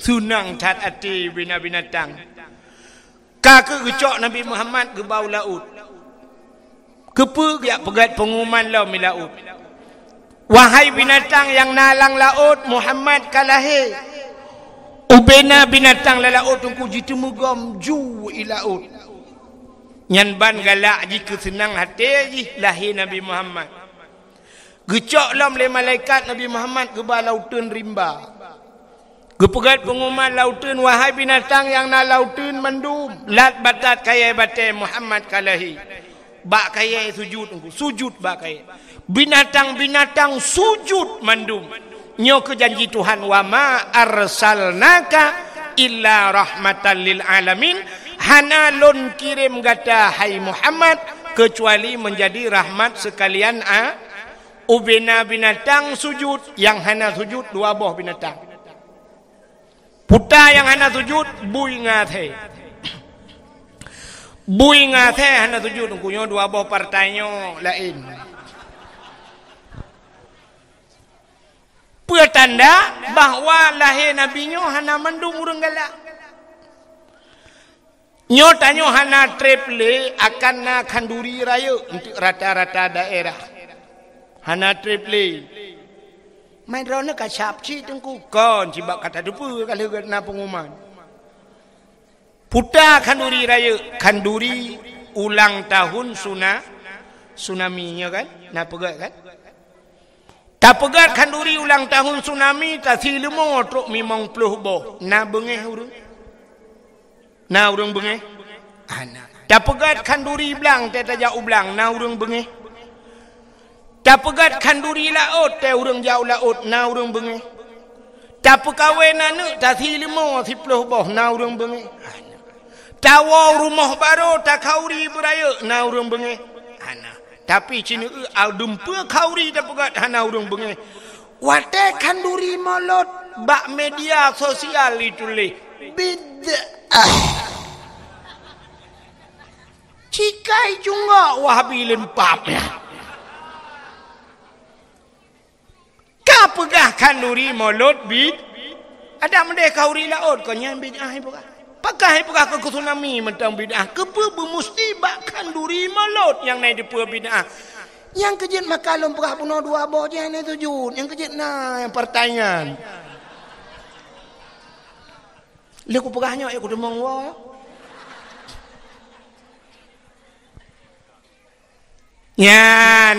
Seunang that até ubena binatang. Ka keuh geucok Nabi Muhammad geuba u laôt. Keupeue geujak peugét peungumuman lom i laôt, "Wahai binatang nyang na lam laôt, Muhammad ka lahé!" Ubena binatang lam laôt teungku jiteumeugom ju i laôt. Nyan ban galak jih keu seunang até jih lahé Nabi Muhammad. Geucok lom lé malaikat Nabi Muhammad geuba lam uteuen rimba. Geupeugét peungumuman lam uteuen, "Wahai binatang nyang na lam uteuen mandum, lat batat kayée batée, Muhammad ka lahé!" Bak kayée sujut, sujut bak kayée. Binatang-binatang sujut mandum. Nyoe keuh janji Tuhan, "Wa ma arsalnaka illa rahmatan lil alamin." Hana lôn kirém gata, hai Muhammad, keucuali meunjadi rahmat seukalian a-, ubena binatang sujut, nyang hana sujut dua boh binatang. Peue nyang hana sujut, bui ngon asée. Bui ngon asée hana sujut, teungku, nyoe dua boh partai nyoe laén. Peue tanda bahwa lahé Nabi nyoe hana mandum ureuëng galak. Nyoe tanyoe hana treb lé akan na khanduri rayeuk untuk rata-rata daerah. Hana treb lé. Main droeneuh ka sab cit teungku, kon cibak ka tateupeue ka lheueh na peungumuman. Peue khanduri rayeuk, khanduri ulang tahun suna-, tsunami nyoe kan? Na peugah kan? Tapeugét khanduri ulang tahun tsunami, tasi leumô trok limong ploh boh. Na beungéh ureuëng? Na ureuëng beungéh? Hana. Tapeugét khanduri blang, tée tajak u blang, na ureuëng beungéh? Tapeugét khanduri laôt, tée ureuëng jak u laôt, na ureuëng beungéh? Tapeukawen aneuëk, tasi leumô siploh boh, na ureuëng beungéh? Hana. Tawoe rumoh barô, takhauri beurayeuk, na ureuëng beungéh? Hana. Tapi cineuk adeumpeu khauri tapeugét hana ureuëng beungéh. Watée khanduri mulod bak media sosial ituléh, "Bid'ah." Cikai cunggok Wahabi lempap nyan. Ka peugah khanduri mulod bid-, adak meudeh khauri laôt, kon nyan bid'ah ipeugah. Pakon ipeugah keu tsunami mantong bid'ah? Keupeue beumusti bak khanduri mulod nyang na teupeue bid'ah? Nyang keujeuet maka lôn peugah bunoe dua boh jih hana sujut. Nyang keujeuet na nyang partai nyan. Lheueh kupeugah nyoe, ya kuteumong woe. Nyan,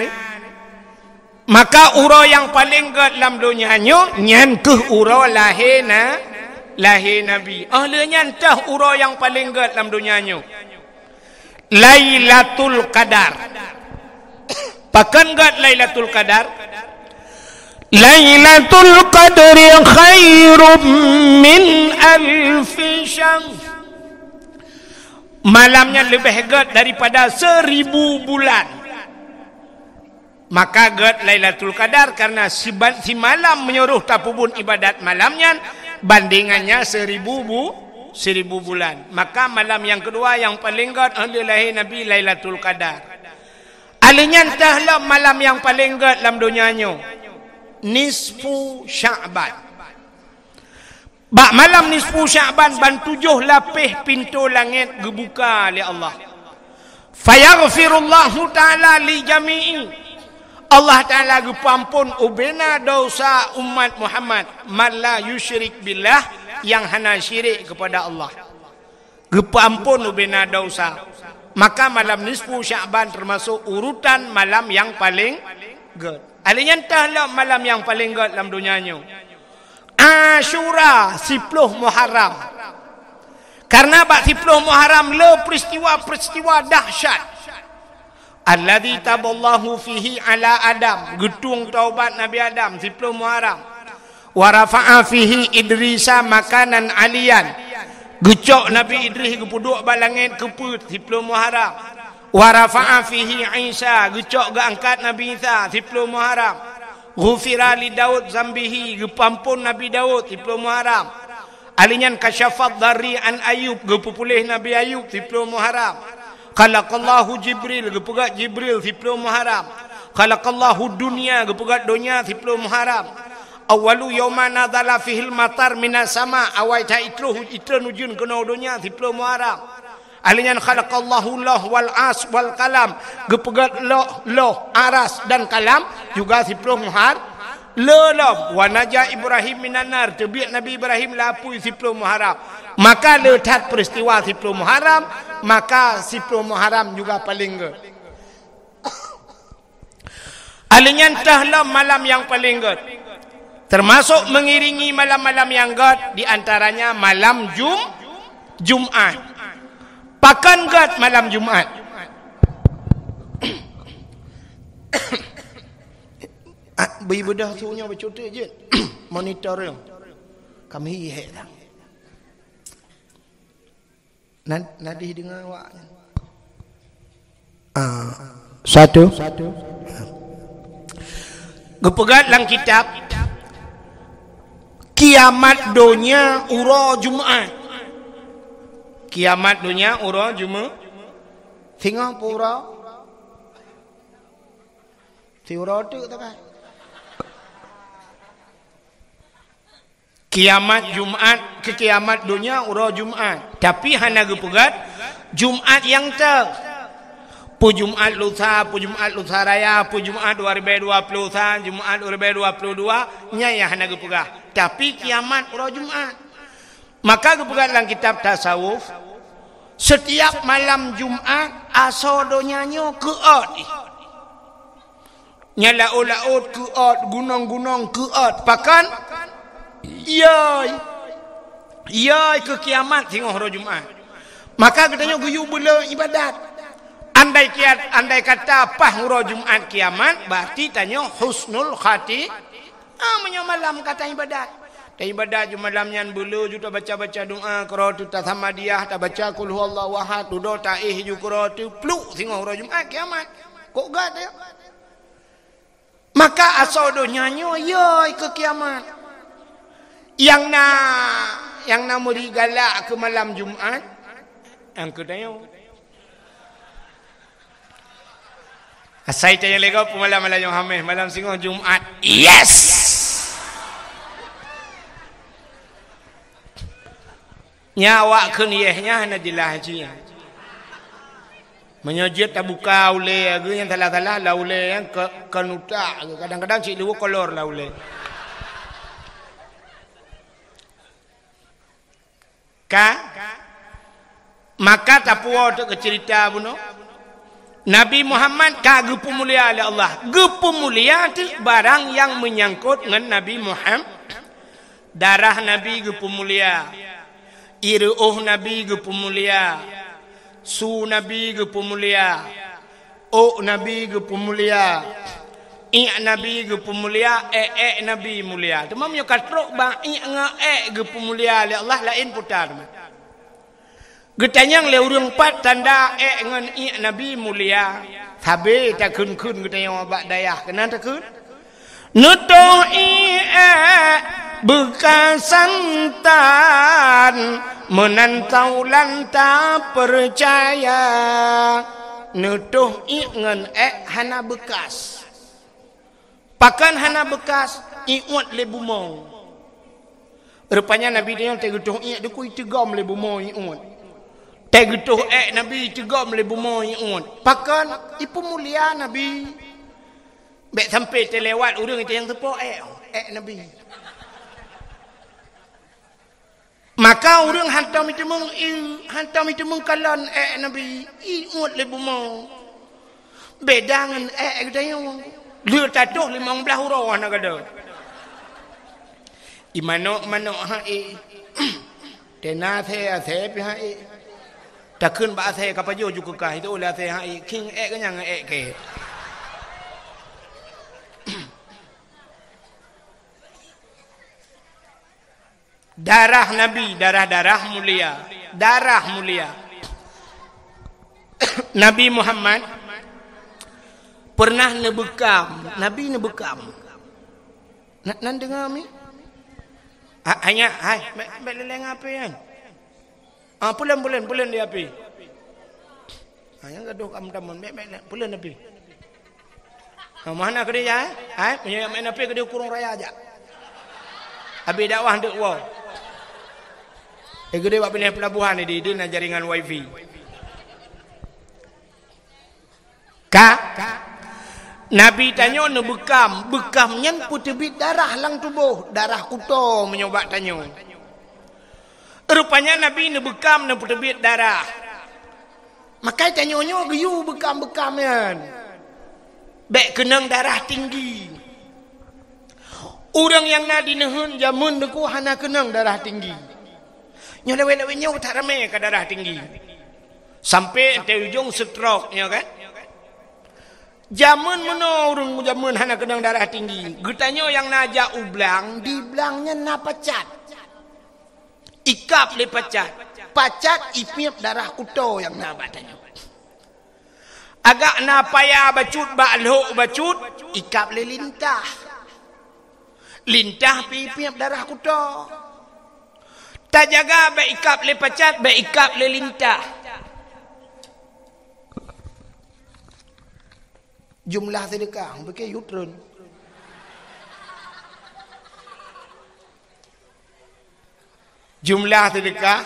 maka uroe nyang paleng gét lam donya nyoe, nyan keuh uroe lahé na-, lahé Nabi. Óh lheueh nyan teuh uroe nyang paleng gét lam donya nyoe, Lailatul Qadar. Pakon gét Lailatul Qadar? Lailatul Qadri khairum min alfi syahr. Malam nyan leubeh gét daripada seribu bulan. Maka gét Lailatul Qadar karena siban-, simalam meunyoe tapeubuet ibadat malam nyan, bandingannya seribu bu-, seribu bulan. Maka malam nyang keudua nyang paleng gét óh lheueh lahé Nabi, Lailatul Qadar. Óh lheueh nyan teuh lom malam nyang paleng gét lam donya nyoe, nisfu Sya'ban. Bak malam nisfu Sya'ban ban tujoh lapéh pintoe langét geubuka lé Allah. Fayaghfirullahu ta'ala li jami'i. Allah Ta'ala geupeuamphon ubena desya umat Muhammad, man la yusyrik billah, nyang hana syirik keupada Allah. Geupeuamphon ubena desya. Maka malam nisfu Sya'ban teumasok urutan malam nyang paleng gét. Óh lheueh nyan teuh lom malam nyang paleng gét lam donya nyoe, Asyura, siploh Muharram. Karena bak siploh Muharram le peristiwa-peristiwa dahsyat. Alladzi taballahu fihi ala Adam, geutueng taubat Nabi Adam, siploh Muharram. Wa rafa'a fihi Idrisa makanan aliyan, geucok Nabi Idris geupeuduek bak langét keu peuet, siploh Muharram. Wa rafa'a fihi Isa, geucok geuangkat Nabi Isa, siploh Muharram. Ghufira li Daud zambihi, geupeuampon Nabi Daud, siploh Muharram. Ali nyan kasyafat dharri an Ayub, geupeupuléh Nabi Ayub, siploh Muharram. Khalaqallahu Jibril, geupeugét Jibril, siploh Muharram. Khalaqallahu dunya, geupeugét donya, siploh Muharram. Awwalu yauma nazala fihil matar minas sama, awai that itroh, itreun ujeuen keunoe donya, siploh Muharram. Ali nyan khalaqallahu loh wal as wal kalam, geupeugét loh, loh, aras dan kalam juga siploh Muhar-, le lom. Wa naja Ibrahim minan nar, teubiet Nabi Ibrahim lam apui siploh Muharram. Maka le that peristiwa siploh Muharram, maka siploh Muharram juga paleng gét. Ali nyan teuh lom malam nyang paleng gét, termasuk mengiringi malam-malam nyang gét, di antaranya malam Jum-, Jumat. Pakon gét malam Jumat? Ah, beri beudôh su nyoe bacut jeuet. Monitor nyoe. Kami hek dah. Nad-, nadih deungoe awak nyan. Ah, satu. Geupeugét lam kitab, kiamat donya uroe Jumat. Kiamat donya uroe Jumat. Singoh peuuroe? Siuroe teuk takai. Kiamat Jumat, keu kiamat donya uroe Jumat. Tapi hana geupeugét Jumat nyang teuh. Peue Jumat lusa, peue Jumat lusa raya, peue Jumat dua ribèe dua ploh sa, Jumat dua ribèe dua ploh dua, nyan nyang hana geupeugah. Tapi kiamat uroe Jumat. Maka geupeugah lam kitab tasawuf, setiap malam Jumat, asoe donya nyoe keuôt jih. Nyan laôt-laôt keuôt, gunong-gunong keuôt. Pakon? Yoi. Yoi keu kiamat singoh uroe Jumat. Maka geutanyoe geuyue beu le iébadat. Andai kiat, andai kata paih uroe Jumat kiamat, berarti tanyoe husnul khati-, ah, meunyoe malam ka taiébadat. Taiébadat ju malam nyan beu le ju tabaca-baca doa, keudroe teuk tasamadiyah, tabaca qul huwallahu ahad, dudoe taéh ju keudroe teuk, pluk singoh uroe Jumat kiamat. Kok gét ya? Maka asoe donya nyoe yoi keu kiamat. Nyang na, nyang na meuri galak keu malam Jumat, nyang keu tanyoe. Asai tanyoe lego peumalam malam Jumat, malam singoh Jumat. Yes! Nya awak kheun yeh nya hana jeulaih cit. Meunyoe jeuet tabuka ulée, geu nyang salah-salah lam ulée nyan ke, keunutak, kadang-kadang cit liwuh kolor lam ulée. Ka? Maka tapuwoe teuk keu ceurita bunoe. Nabi Muhammad ka geupeumulia lé Allah. Geupeumulia teuk barang nyang meunyangkot ngon Nabi Muhammad. Darah Nabi geupeumulia, ireuôh Nabi geupeumulia, su Nabi geupeumulia, ôk Nabi geupeumulia, iék Nabi geupeumulia, ék-ék Nabi mulia. Teuma meunyoe ka trok bak iék ngon ék geupeumulia lé Allah, laén peue teuma. Geutanyong lé ureuëng, pat tanda ék ngon iék Nabi mulia? Sabe takheun-kheun geutanyong bak dayah, keunan takheun. Neutoh iék beukasan tan, meunan taulan tapeucaya. Neutoh iék ngon ék hana beukas. Pakon hana beukas? Iuet lé bumoe. Rupanya Nabi nyoe teuh geutoh iék dikui teugom lé bumoe iuet. Teuh geutoh ék Nabi teugom lé bumoe iuet. Pakon? Ipeumulia Nabi. Bék sampai teulewat ureuëng nyang teupo ék, ék Nabi. Maka ureuëng hantom iteumeung, i, hantom iteumeung kalon ék Nabi, iuet lé bumoe. Beda ngon ék geutanyoe. Lheueh tatoh limong blaih uroe hana gada. Imanok-manok hai. Tena asée-asée pih hai. Takheun bak asée ka pajoh ju keukah, itu ulée asée hai. Khieng ék keunyan ngon ék kée. Darah Nabi, darah-darah mulia, darah mulia. Nabi Muhammad pernah neubeukam, Nabi neubeukam. Na, nan deungoe mi? Ha, hanya, hai, bèk, bèk lé-lé ngon H P nyan. Ah, peulon, peulon, peulon di H P. Ha, nyang gadoh ka meutamon, bèk, bèk, bèk, peulon H P. Ha, meuhana keudeh, hai? Hai, meunyoe main H P keudeh Kurong Raya jak. Abéh dakwah deuek woe. Eh, keudeh bak binéh peulabohan di, di na jaringan wifi. Ka? Nabi tanyoe neubeukam, beukam nyan peuteubiet darah lam tuboh, darah kuto meunyoe bak tanyoe. Rupanya Nabi neubeukam neupeuteubiet darah. Makai tanyoe nyoe geuyue beukam-beukam nyan. Bèk keunong darah tinggi. Ureuëng nyang na di neuheun jameun teungku hana keunong darah tinggi. Nyoe lawét-lawét nyoe that ramé ka darah tinggi. Sampai teuujong stroke nyoe kan. Jameun meunoe ureuëng jameun hana keunong darah tinggi. Geutanyoe nyang na jak u blang, di blang nyan na pacat. Ikab lé pacat. Pacat ipiep darah kuto nyang na bak tanyoe. Agak na paya bacut bak lhok bacut, ikab lé lintah. Lintah pi ipiep darah kuto. Tajaga bèk ikab lé pacat, bèk ikab lé lintah. Jumlah sedekah, bukon yue treun. Jumlah sedekah,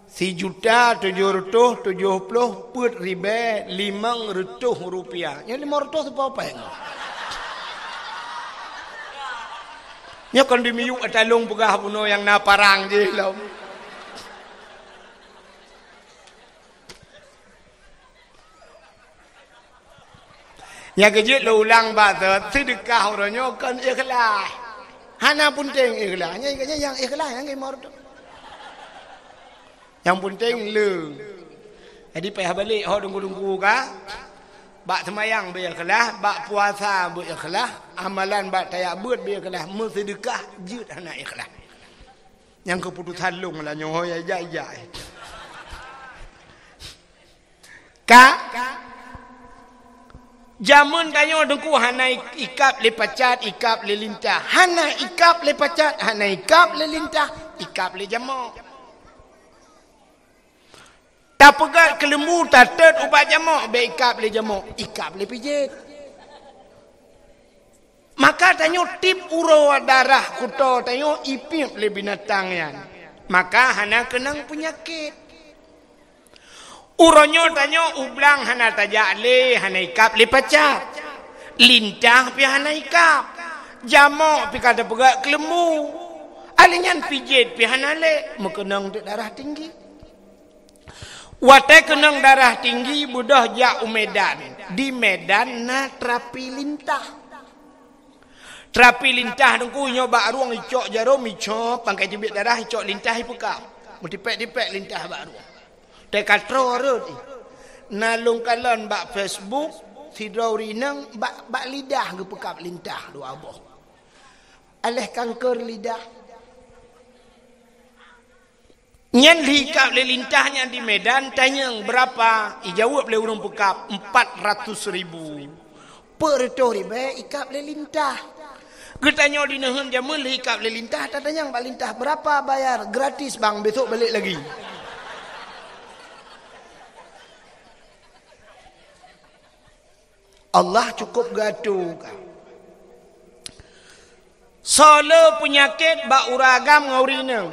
sijuta tujoh reutôh tujoh ploh peuet ribèe limong reutôh rupiah. Nyoe limong reutôh seupôt péng. Nyoe kon dimiyueb ata lôn peugah bunoe nyang na parang jih lom. Nyang keujeuet lôn ulang bak thot, seudeukah uroe nyoe kon ikhlas. Hana peunteng ikhlas. Nyang, nyang, nyang ikhlas nyang geumoe reutôh. Nyang peunteng le. Jadi payah balek ho teungku-teungku ka. Bak seumayang beu ikhlas, bak puasa beu ikhlas, amalan bak tajak beuet beu ikhlas, meuseudeukah jeuet hana ikhlas. Nyang keuputosan lôn lah nyoe ho ijak-ijak. Ka? Jameun tanyoe teungku hana ikab lé pacat, ikab lé lintah. Hana ikab lé pacat, hana ikab lé lintah, ikab lé jamok. Tapeugöt keuleumbu tatot ubak jamok, bèk ikab lé jamok, ikab lé pijet. Maka tanyoe tiep uroe darah kuto tanyoe ipiep lé binatang nyan. Maka hana keunong peunyakét. Uroe nyoe tanyoe u blang hana tajak lé, hana ikab lé pacat. Lintah pih hana ikab. Jamok pih ka tapeugöt keuleumbu. Alèh nyan pijet pih hana lé, meukeunong teuk darah tinggi. Watèe keunong darah tinggi beudôh jak u Medan. Di Medan na terapi lintah. Terapi lintah teungku nyoe bak rueng icok jarom, icok pangkai teubiet darah, icok lintah ipeukab. Meutipèk-tipèk lintah bak rueng. Teuka troe rhot ih. Na lôn kalon bak Facebook, sidroe ureueng inong bak, bak lidah geupeukab lintah dua boh. Alèh kanker lidah. Nyan lheuh ikab lé lintah nyan di Medan, tanyong beurapa? Ijaweueb lé ureueng peukab, empat ratus ribu. Peuet reutôh ribèe ikab lé lintah. Geutanyoe di neuheun jameun lheuh ikab lé lintah, tatanyong bak lintah, "Beurapa bayar?" "Gratis, Bang, besok balik lagi." Allah cukôp geuatoe ka. Soe le peunyakét bak ureueng agam ngon ureueng inong?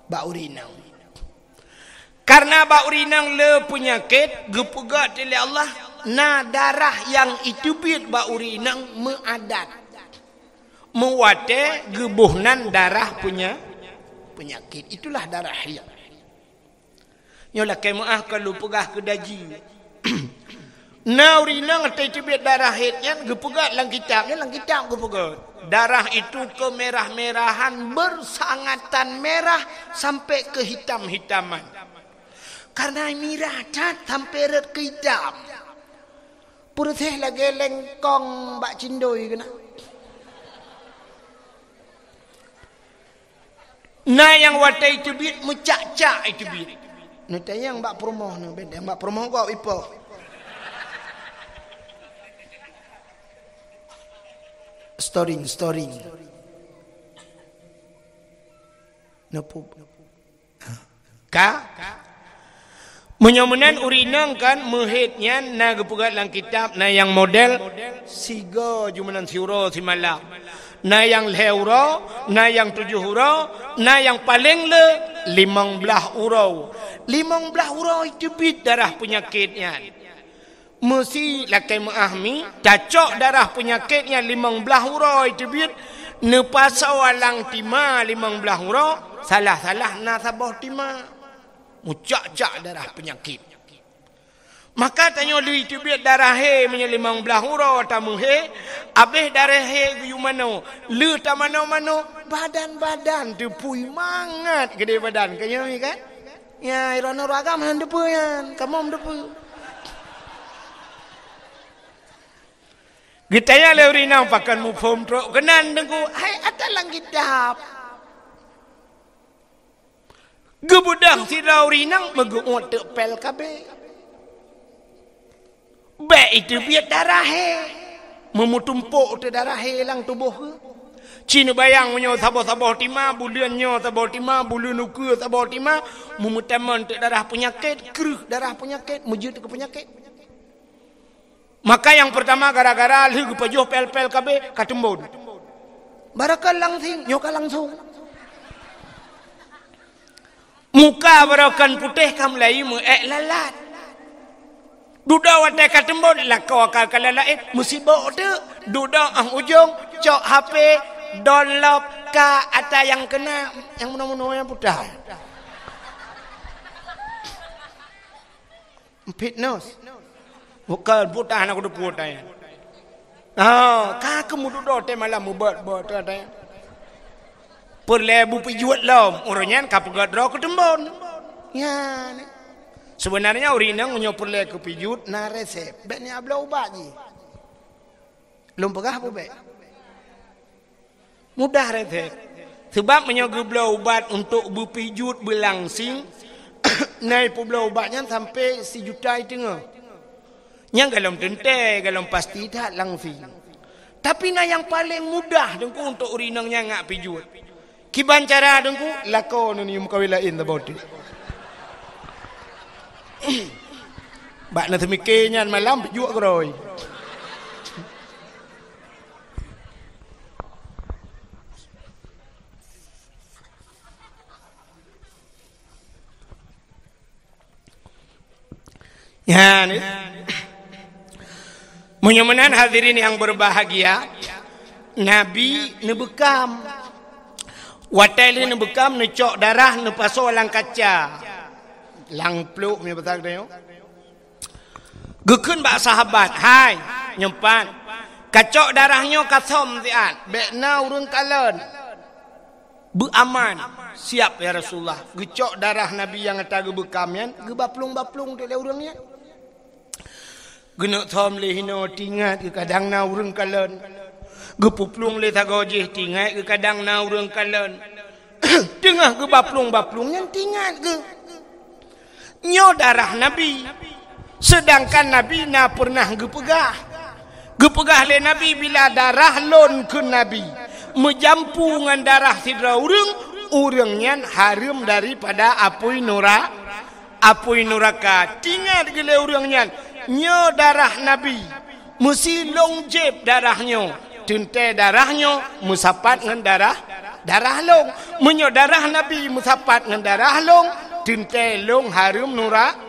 Bak ureueng inong. Kareuna bak ureueng inong le peunyakét, geupeugah lé Allah, na darah nyang iteubiet bak ureueng inong meuadat. Meuwatèe geuboh nan darah peunya-, peunyakét. Itulah darah haid. Nyoe lakèe meu'ah ka lôn peugah keu daji. Na ureueng inong watèe teubiet darah haid nyan geupeugah lam kitab, nyan lam kitab geupeugah. Darah itu kemerah-merahan bersangatan merah sampai kehitam-hitaman. Kareuna mirah that sampai rhot keu itam. Peureséh lagèe lengkong bak cindoi keunan. Na nyang watèe iteubiet meucak-cak iteubiet. Neutanyong bak peurumoh neu, benteng bak peurumoh gob ipoh. Storing, storing. Neupub. Ka? Meunyoe meunan ureueng inong kan meuhet nyan na geupeugah lam kitab, na nyang model sigoe jumeunan siuroe simalam. Na nyang lhèe uroe, na nyang tujoh uroe, na nyang paleng le limong blaih uroe. Limong blaih uroe teubiet darah peunyakét nyan. Meusi lakèe meu'ah mi, tacok darah peunyakét nyan limong blaih uroe teubiet, neupasoe lam tima limong blaih uroe, salah-salah na saboh tima. Mucak-cak darah peunyakét. Maka tanyoe le teubiet darah hé meunyoe limong blaih uroe tameuhé, abéh darah hé geuyue manoe, le tamanoe-manoe, badan-badan teupui mangat keudéh badan. Ka nyoe kan? Nya, droeneuh ureueng agam hana teupeu nyan, kamoe teupeu. Geutanyong lé ureueng inong pakon muphom trok keunan Teungku, hai ata lam kitab. Geubeudôh sidroe ureueng inong meugeuôt teuk pél kabeh. Bèk iteubiet darah hé. Meumeutumpôk teuk darah hé lam tuboh geuh. Ci neubayang meunyoe saboh-saboh tima, buleuen nyoe saboh tima, buleuen ukeue saboh tima, meumeutamong teuk darah peunyakét, kreueh darah peunyakét, meujeuet keu peunyakét. Maka nyang peurtama gara-gara lheueh geupajoh pél-pél kabeh ka teumbon. Barokon langsing, nyoe ka langsong. Muka barokon putéh ka mulai meuék lalat. Dudoe watèe ka teumbon, lakoe ka, ka laén, meusibok teuk. Dudoe 'oh ujong, cok H P, download ka ata nyang keuna, nyang meunoe-meunoe nyang putéh. Fitness. Bukan, putéh hana kuteupeu ata nyan. Ah, ka keumududoe watèe malam meubeuet-beuet ata nyan. Peureulèe beupijuet lom, ureueng nyan ka peugöt droe keu teumbon. Nyan. Sebenarnya ureueng inong meunyoe peureulèe keu pijuet na resep. Bèk nyan bloe ubat jih. Lôn peugah peue bèk? Mudah resep. Seubab meunyoe geubloe ubat untuk beupijuet beulangsing, na ipeubloe ubat nyan sampai sijuta iteungoh. Nyang golom teuntèe, golom pasti that langsing. Tapi na nyang paleng mudah Teungku untuk ureueng inong nyan ngat pijuet. Kiban cara Teungku, lakoe neunyoe meukawen laén saboh teuk. Bak na teumike nyan malam pijuet keudroe. Nyan. Meunyoe meunan hadirin nyang beubahgia, Nabi neubeukam. Watèe lheueh neubeukam, neucok darah, neupasoe lam kaca. Lam plôk meunyoe basa geutanyoe. Geukheun bak sahabat, "Hai, nyoe pat, kacok darah nyoe kasöm siat, bèk na ureueng kalon." "Beuaman, siap ya Rasulullah." Geucok darah Nabi nyang ata geubeukam nyan, geuba plueng-ba plueng teuk lé ureueng nyan. Geuneuk söm lé hinoe, tingat geuh kadang na ureueng kalon. Geupeuplueng lé sagoe jih, tingat geuh kadang na ureueng kalon. Teungoh geuba plueng-ba plueng nyan, tingat geuh. Nyoe darah Nabi. Seudangkan Nabi na peureunah geupeugah. Geupeugah lé Nabi, "Bila darah lôn," kheun Nabi, "meujampu ngon darah sidroe ureueng, ureueng nyan hareuem daripada apui nura-, apui nuraka." Tingat geuh lé ureueng nyan, nyoe darah Nabi. Meusi lôn jieb darah nyoe, teuntèe darah nyoe meusapat ngon darah, darah lôn. Meunyoe darah Nabi meusapat ngon darah lôn, teuntèe lôn hareuem nura-,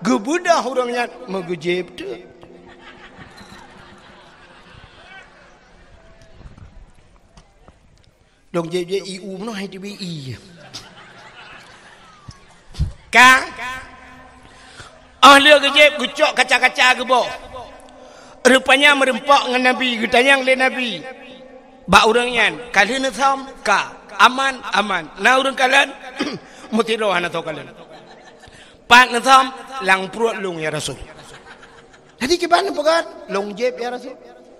geubeudôh ureueng nyan meugeujieb teuk. Lôn jieb-jieb ié u meunoe hai teubiet ié. Ka? Óh lheueh geujieb, geucok kaca-kaca geuboh. Rupanya meurumpok ngon Nabi, geutanyong lé Nabi bak ureueng nyan, "Ka lheueh neusöm?" "Ka." "Aman?" "Aman." "Na ureueng kalon?" "Meusidroe hana soe kalon." "Pat neusöm?" "Lam pruet lôn, ya Rasul." Jadi kiban neupeugah, "Lôn jieb, ya Rasul."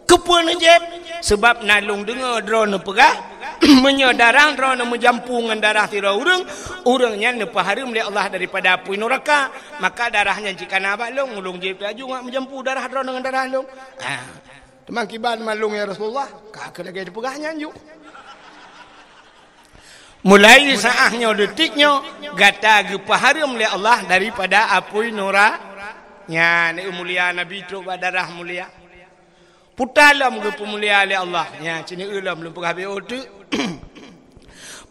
"Keupeue neujieb?" "Seubab na lôn deungoe droeneuh peugah, Meunyoe darah droeneuh meujampu ngon darah sidroe ureuëng, ureuëng nyan neupeuhareuem lé Allah daripada apui nuraka, maka darah nyan cit kana bak lôn, ulôn jieb laju ngat meujampu darah droeneuh ngon darah lôn. Ha. Teuma kiban malôn, ya Rasulullah, ka keu lagée teupeugah nyan ju. Mulai saát nyoe, detik nyoe, gata geupeuhareuem lé Allah daripada apui nura-, nyan, mulia Nabi trok bak darah mulia. Puta lom geupeumulia lé Allah. Nyan, cini lom lôn peugah B O teuk.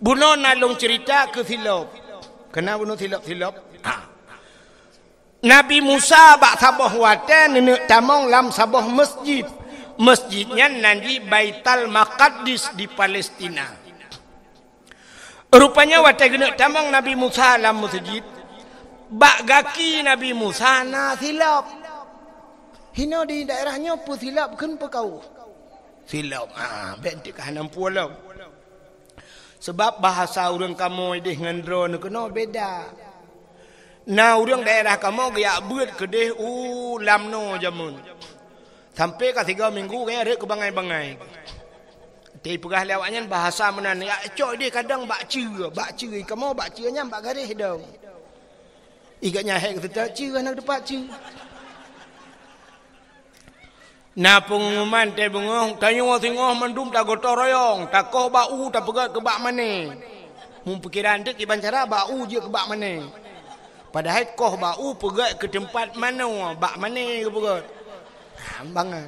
Bunoe na lôn ceurita keu silop. Keunan bunoe silop-silop. Ha. Nabi Musa bak saboh watée neuneuk tamong lam saboh masjid. Masjid nyan nan jih Baital Maqaddis di Palestina. Rupanya watée geuneuk tamong Nabi Musa lam masjid, bak gaki Nabi Musa na silop. Hinoe di daerah nyoe peue silop kheun peue kawöh. Silop, ah, bék teuka hana peue lom. Sabab bahasa ureuëng kamoe ideh ngon droeneuh keunoe beda. Na ureuëng daerah kamoe geujak beuet keudeh u Lamno jameun. Sampai ka tiga minggu, gaya rhot keu bangai-bangai. Tapi peugah lé awaknyan bahasa meunan, ya, cok ideh kadang bak ceue, bak ceue, kamoe bak ceue nyan bak garéh dong. Igat nyan hék geuseutôt ceue hana teumpat ceue. Na peungumuman teuh beungoh, tanyoe singoh mandum tagotong royong, takoh bak u tapeugét keu bak mané. Meupikiran teuk kiban cara bak u jeuet keu bak mané. Padahai koh bak u peugét keu teumpat manoe, bak mané geupeugét. Ha, bangai.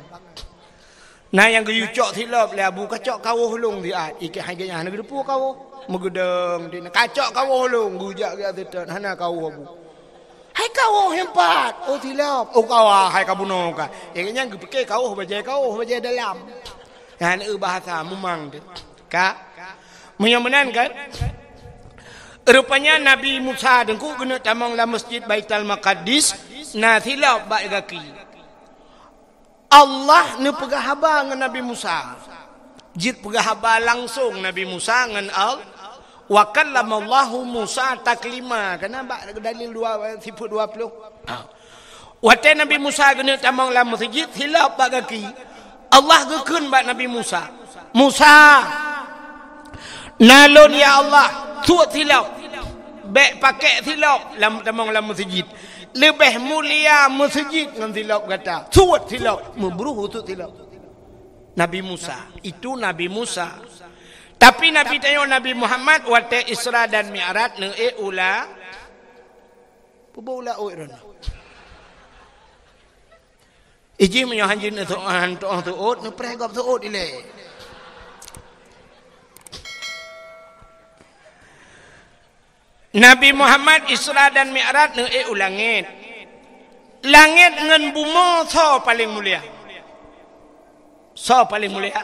Na nyang geuyue cok silop lé abu, "Kacok kawöh lôn siat." Ikeu hai geuhnyan hana geuteupeue kawöh. Meugeudong di na, "Kacok kawöh lôn." Geujak geuseutôt, "Hana kawöh abu." "Hai kawöh nyan pat?" "Oh, silop." "Oh, kawöh hai ka bunoe ka." Ikeu nyan geupike kawöh bajée, kawöh bajée dalam. Nyan eu bahasa mumang tu. Ka. Meunyoe meunan kan? Rupanya Nabi Musa teungku keuneuk tamong lam Masjid Baitul Maqdis, na silop bak gaki. Allah neupeugah haba ngon Nabi Musa. Jeuet peugah haba langsong Nabi Musa ngon Al-, "Wa kallamallahu Musa taklima." Kana bak dalil dua, sifeut dua ploh. Ha. Watée Nabi Musa geuneuk tamong lam meuseujid, silop bak gaki. Allah geukheun bak Nabi Musa, "Musa, na lôn, ya Allah, suet silop. Bék pakék silop lam tamong lam meuseujid. Leubeh mulia meuseujid ngon silop gata. Suet silop." Meubruh suet silop. Nabi Musa, itu Nabi Musa. Tapi Nabi tanyoe Nabi Muhammad watée Isra dan Mi'raj neuék u la-, peue beu u laôt droeneuh. Iji meunyoe hanjeuet neutu'oh, han tu'oh seuôt, neupreh gob seuôt ilée. Nabi Muhammad Isra dan Mi'raj neuék u langét. Langét ngon bumoe soe paleng mulia? Soe paleng mulia?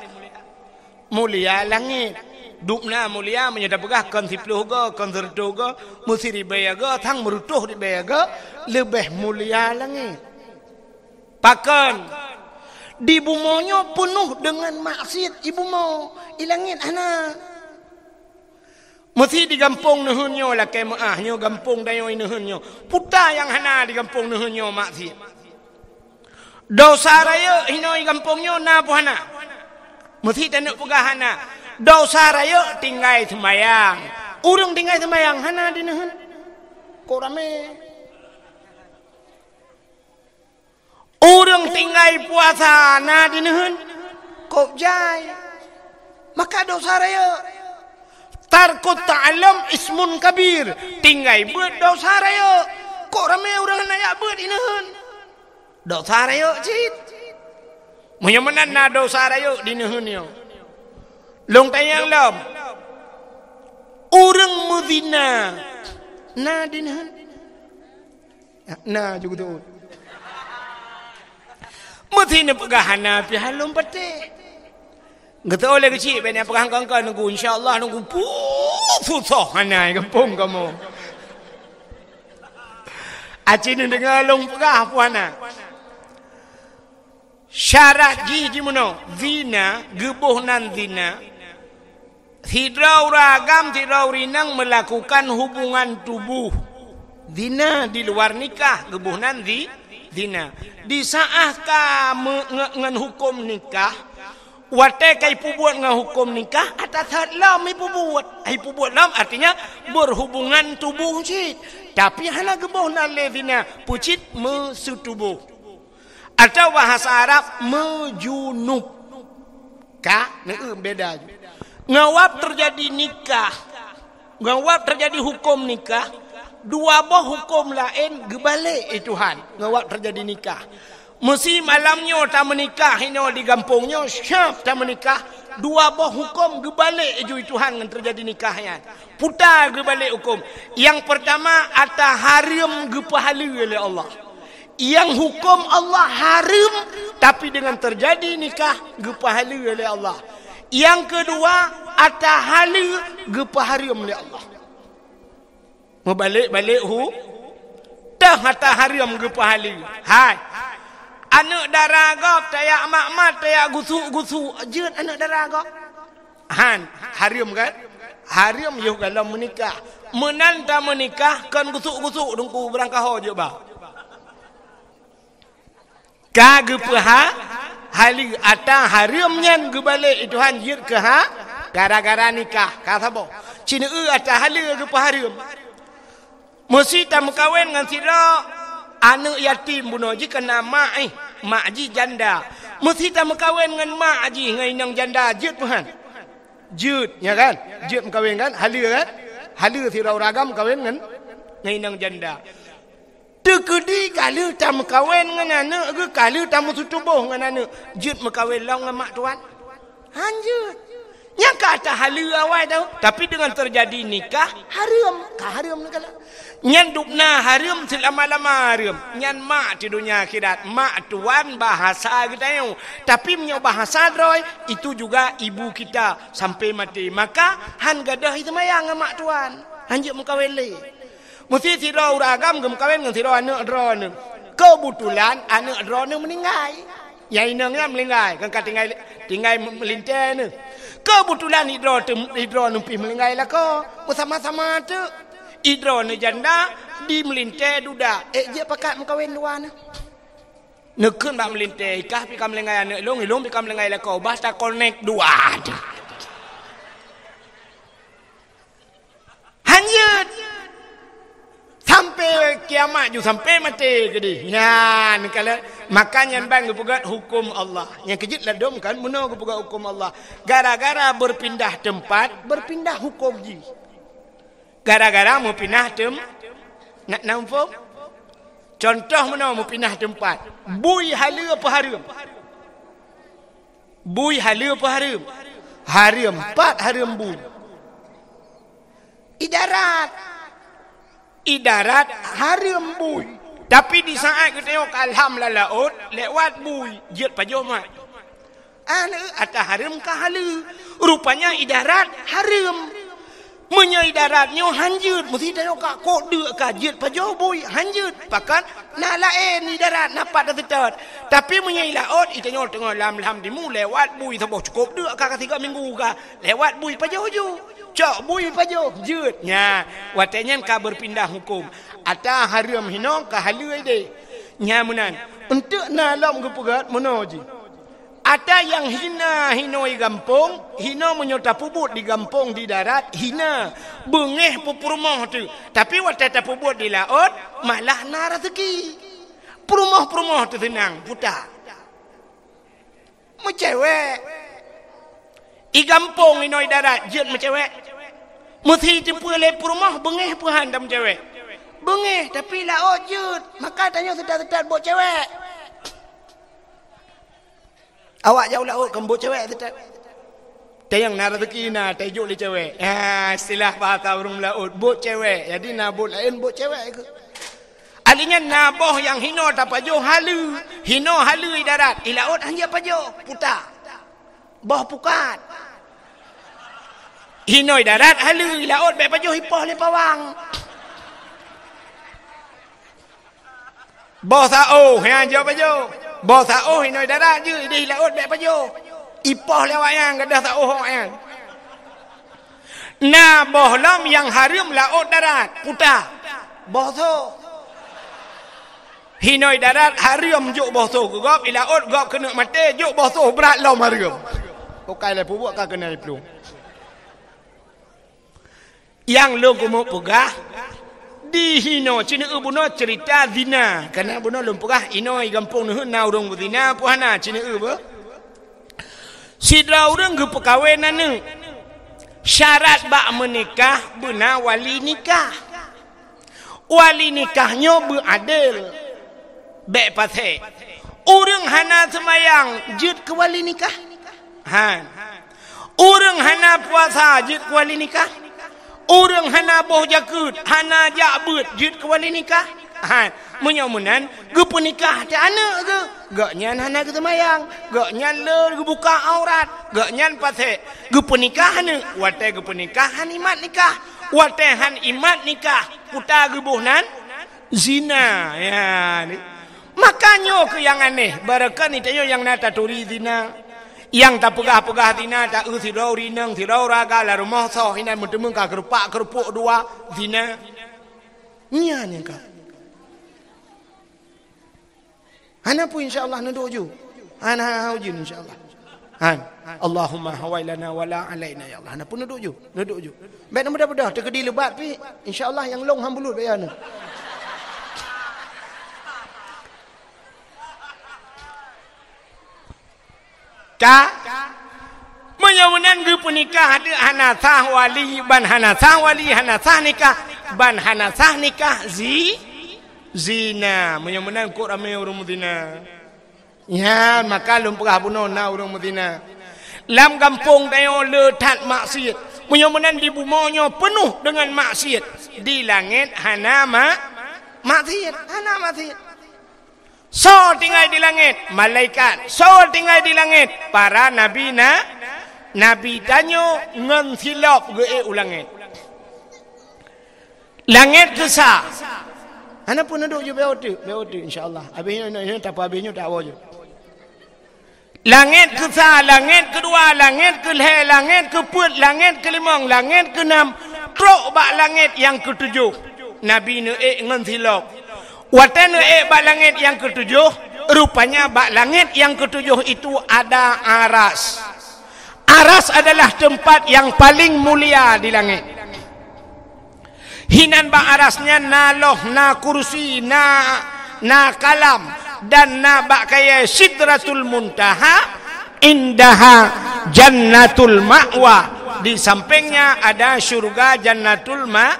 Mulia langét. Dubna mulia, meunyoe tapeugah kon siploh goe, kon seureutôh goe, meusiribée goe, sang meureutôh ribée goe, leubeh mulia langét. Pakon? Di bumoe nyoe peunoh deungon maksiet, i bumoe, i langét hana. Meusi di gampông neuheun nyoe lakée meuáh nyoe, gampông tanyoe neuheun nyoe. Peue nyang hana di gampông neuheun nyoe maksiet. Desya rayeuk hinoe gampông nyoe na peue hana? Meusi taneuk peugah hana. Desya rayeuk tinggai seumayang. Ureuëng tinggai seumayang hana di neuheun. Kok ramé. Ureuëng tinggai puasa na di neuheun. Kok jai. Maka desya rayeuk. Tarkut ta'allum ismun kabir. Tinggai beuet desya rayeuk. Kok ramé ureuëng hana jak beuet di neuheun. Desya rayeuk cit. Meunyoe meunan na desya rayeuk di neuheun nyoe. Lôn tanyong lom. Ureuëng meuzina na di neuheun? Na juga tu. Meusi neupeugah hana pih lôn patéh. Geutôh lé keuchik, bék na peugah kongkon nunggu, insya Allah nunggu puh susah hana gampông kamoe. Aci neudeungoe lôn peugah peue hana. Syarat jih jimeunoe, zina, geuboh nan zina. Sidroe ureuëng agam, sidroe ureuëng inong meulakukan hubungan tuboh. Zina di luar nikah, geuboh nan zi-, zina. Di saát ka me-, nge-, ngon huköm nikah, Watée ka ipeubuet ngon huköm nikah, ata that lom ipeubuet. Ipeubuet lom artinya berhubungan tubuh cit. Tapi hana geuboh nan lé zina, peucit meuseutuboh. Atau bahasa Arab, meujunub. Ka, neueu beda ju. Ngon wab teujadi nikah. Ngon wab teujadi huköm nikah, dua boh huköm laén geubalek i Tuhan. Ngon wab teujadi nikah. Meusi malam nyoe tameunikah inoe di gampông nyoe, siap tameunikah, dua boh huköm geubalek ju i Tuhan ngon teujadi nikah nyan. Puta geubalek huköm. Nyang peurtama, ata hareuem geupeuhaleue lé Allah. Nyang huköm Allah hareuem, tapi deungon teujadi nikah geupeuhaleue lé Allah. Nyang keudua, ata haleue geupeuhareuem lé Allah. Meubalek-balek hu, teuh ata hareuem geupeuhaleue. Hai. Aneuëk dara gob tajak mat-mat, tajak gusuk-gusuk, jeuet aneuëk dara gob. Han, hareuem kan? Hareuem yoh gohlom meunikah. Meunan tameunikah kon gusuk-gusuk teungku beurangkaho jeuet ba. Ka geupeuha, haleue ata hareuem nyan geubalek i Tuhan jeuet keu ha, gara-gara nikah. Ka saboh. Cineu ata haleue geupeuhareuem. Meusi tameukawen ngon sidroe aneuëk yatim bunoe jih keu na mak, eh, mak jih janda. Meusi tameukawen ngon mak jih ngon inong janda jeuet peuhan. Jeuet, ya kan? Jeuet meukawen kan? Haleue kan? Haleue sidroe ureuëng agam meukawen ngon, ngon inong janda. Teukeudi ka lheueh tameukawen ngon aneuëk geuh, ka lheueh tameuseutuboh ngon aneuëk, jeuet meukawen lom ngon mak tuan? Han jeuet. Nyang ka ata haleue awai tau, tapi deungon teujadi nikah, hareuem. Ka hareuem nikah lah. Nyan dubna hareuem seulama-lama hareuem. Nyan mak di donya akhirat, mak tuan bahasa geutanyoe. Tapi meunyoe bahasa droe, itu juga ibu kita sampai mati. Maka han gadôh seumayang ngon mak tuan. Han jeuet meukawen lé. Meusi sidroe ureuëng agam geumeukawen ngon sidroe aneuëk droeneuh. Keubeutulan aneuëk droeneuh meuninggai. Nyang inong nyan meuninggai, kon ka tinggai, tinggai meulintée neuh. Keubeutulan idroe tem-, idroeneuh pih meuninggai lakoe, beusama-sama teuk. Idroeneuh janda di meulintée duda, ék jeuet pakat meukawen dua neuh. Neukheun bak meulintée, "I kah pih ka meulinggai aneuëk lôn, i lôn pih ka meulinggai lakoe, bah takonek dua." Han jeuet. Sampai kiamat ju, sampai maté keudeh. Nyan, kalau, maka nyan ban geupeugét huköm Allah. Nyang keujeuet ladôm kan, meunoe geupeugét huköm Allah. Gara-gara berpindah tempat, berpindah huköm jih. Gara-gara meupinah tem-, nak namphong? Contoh meunoe meupinah tempat. Bui haleue peuhareuem. Bui haleue peuhareuem. Hareuem pat hareuem bui. I darat. I darat hareuem bui. Tapi di saat geutanyoe ka lham lam laôt, lewat bui, jeuet pajoh mak. Aneuëk ata hareuem ka haleue. Rupanya i darat hareuem. Meunyoe i darat nyoe han jeuet, meusi tanyoe ka kok deuk ka jeuet pajoh bui, han jeuet. Pakon na laén i darat na pat taseutôt. Tapi meunyoe i laôt, i tanyoe teungoh lam-lam timu lewat bui saboh cukôp deuk ka, ka tiga minggu ka. Lewat bui pajoh ju. Cok bui pajoh, jeuet. Nya, watée nyan ka berpindah huköm. Ata hareuem hinoe ka haleue ideh. Nya meunan. Eunteuk na lom geupeugét meunoe jih. Ata nyang hina hinoe i gampông, hinoe meunyoe tapeubuet di gampông di darat, hina. Beungéh peupeurumoh teuh. Tapi watée tapeubuet di laôt, malah na raseuki. Peurumoh-peurumoh teuh seunang, puta. Meucewek. I gampông inoe i darat jeuet meucewek. Meusi teupeue lé peurumoh beungéh peuhan tameucewek. Beungéh, tapi laôt jeuet. Maka tanyoe seutôt-seutôt buet cewek. Awak jak u laôt kon buet cewek seutôt. Tayang na raseuki na, tajok lé cewek. Ha, istilah bahasa ureuëng laôt, buet cewek. Jadi na buet laén buet cewek keuh. Ahli nyan na boh nyang hinoe tapajoh haleue, hinoe haleue i darat, i laôt han jeuet pajoh, puta. Boh pukat. Hinoe i darat haleue, i laôt bék pajoh ipoh lé pawang. Boh saôh, han jeuet pajoh. Boh saôh hinoe i darat jeuet, ideh i laôt bék pajoh. Ipoh lé awaknyan, gadôh saôh awaknyan. Na boh lom nyang hareuem laôt darat, puta. Boh soh. Hinoe darat hareuem jok boh soh keu gob, i laôt gob keuneuk maté jok boh soh brat lom hareuem. Ukai lé pubuet ka keunai plueng. Nyang lôn keumeung peugah, di hinoe, ci neueu bunoe ceurita zina. Kana bunoe lôn peugah, inoe i gampông neuheun na ureuëng beuzina, peue hana, ci neueu beuh. Sidroe ureuëng geupeukawen aneuëk. Syarat bak meunikah beuna wali nikah. Wali nikah nyoe beuadil, bék pasék. Ureuëng hana seumayang jeuet keu wali nikah? Han. Ureuëng hana puasa jeuet keu wali nikah? Ureuëng hana boh jakeuet, hana jak beuet jeuet keu wali nikah? Han. Meunyoe meunan, geupeunikah teuh aneuëk geuh. Gobnyan hana geuseumayang, gobnyan le geubuka aurat, gobnyan pasék. Geupeunikah aneuëk, watée geupeunikah han imat nikah. Watée han imat nikah, kuta geuboh nan zina. Ya, ni. Maka nyoe keuh nyang aneh, barangkapeue tanyoe nyang na taturi zina. Nyang tapeugah-peugah zina, taeu sidroe ureuëng inong, sidroe ureuëng agam lam rumoh soe, inan meuteumeung ka keurupak-keurupuk dua, zina. Nyan nyang ka. Hana peue, insya Allah neuduek ju. Hana, hana ujeuen, insya Allah. Han. Allahumma hawailana wala alaina, ya Allah. Hana peue, neuduek ju. Neuduek ju. Bék na mudah-mudah teukeudi leubat pi. Insya Allah nyang long han bulut baya na. Ka? Meunyoe meunan geupeunikah, hana sah wali, ban hana sah wali, hana sah nikah, ban hana sah nikah zi-, zina. Meunyoe meunan kok ramé ureuëng meuzina. Nyan, maka lôn peugah bunoe na ureuëng meuzina. Lam gampông tanyoe le that maksiet. Meunyoe meunan di bumoe nyoe peunoh deungon maksiet. Di langét hana ma-, maksiet, hana maksiet. Soe tinggai di langét? Malaikat. Soe tinggai di langét? Para nabi na-, nabi tanyoe ngon silop geuék u langét. Langét keu sa. Hana peue, neuduek ju, beuteuk, beuteuk, insya Allah. Habéh nyoe, nyoe, nyoe, tapi habéh nyoe tak awoe ju. Langét keu sa, langét keu dua, langét keu lhée, langét keu peuet, langét keu limong, langét keu nam, trok bak langét nyang keu tujoh. Nabi neuék ngon silop. Watée neuék bak langét nyang keu tujoh, rupanya bak langét nyang keu tujoh itu ada aras. Aras adalah tempat yang paling mulia di langét. Hinan bak aras nyan na loh, na kursi, na, na kalam, dan na bak kayée Sidratul Muntaha, indaha Jannatul Ma'wa. Di sampingnya ada syurga Jannatul Ma-,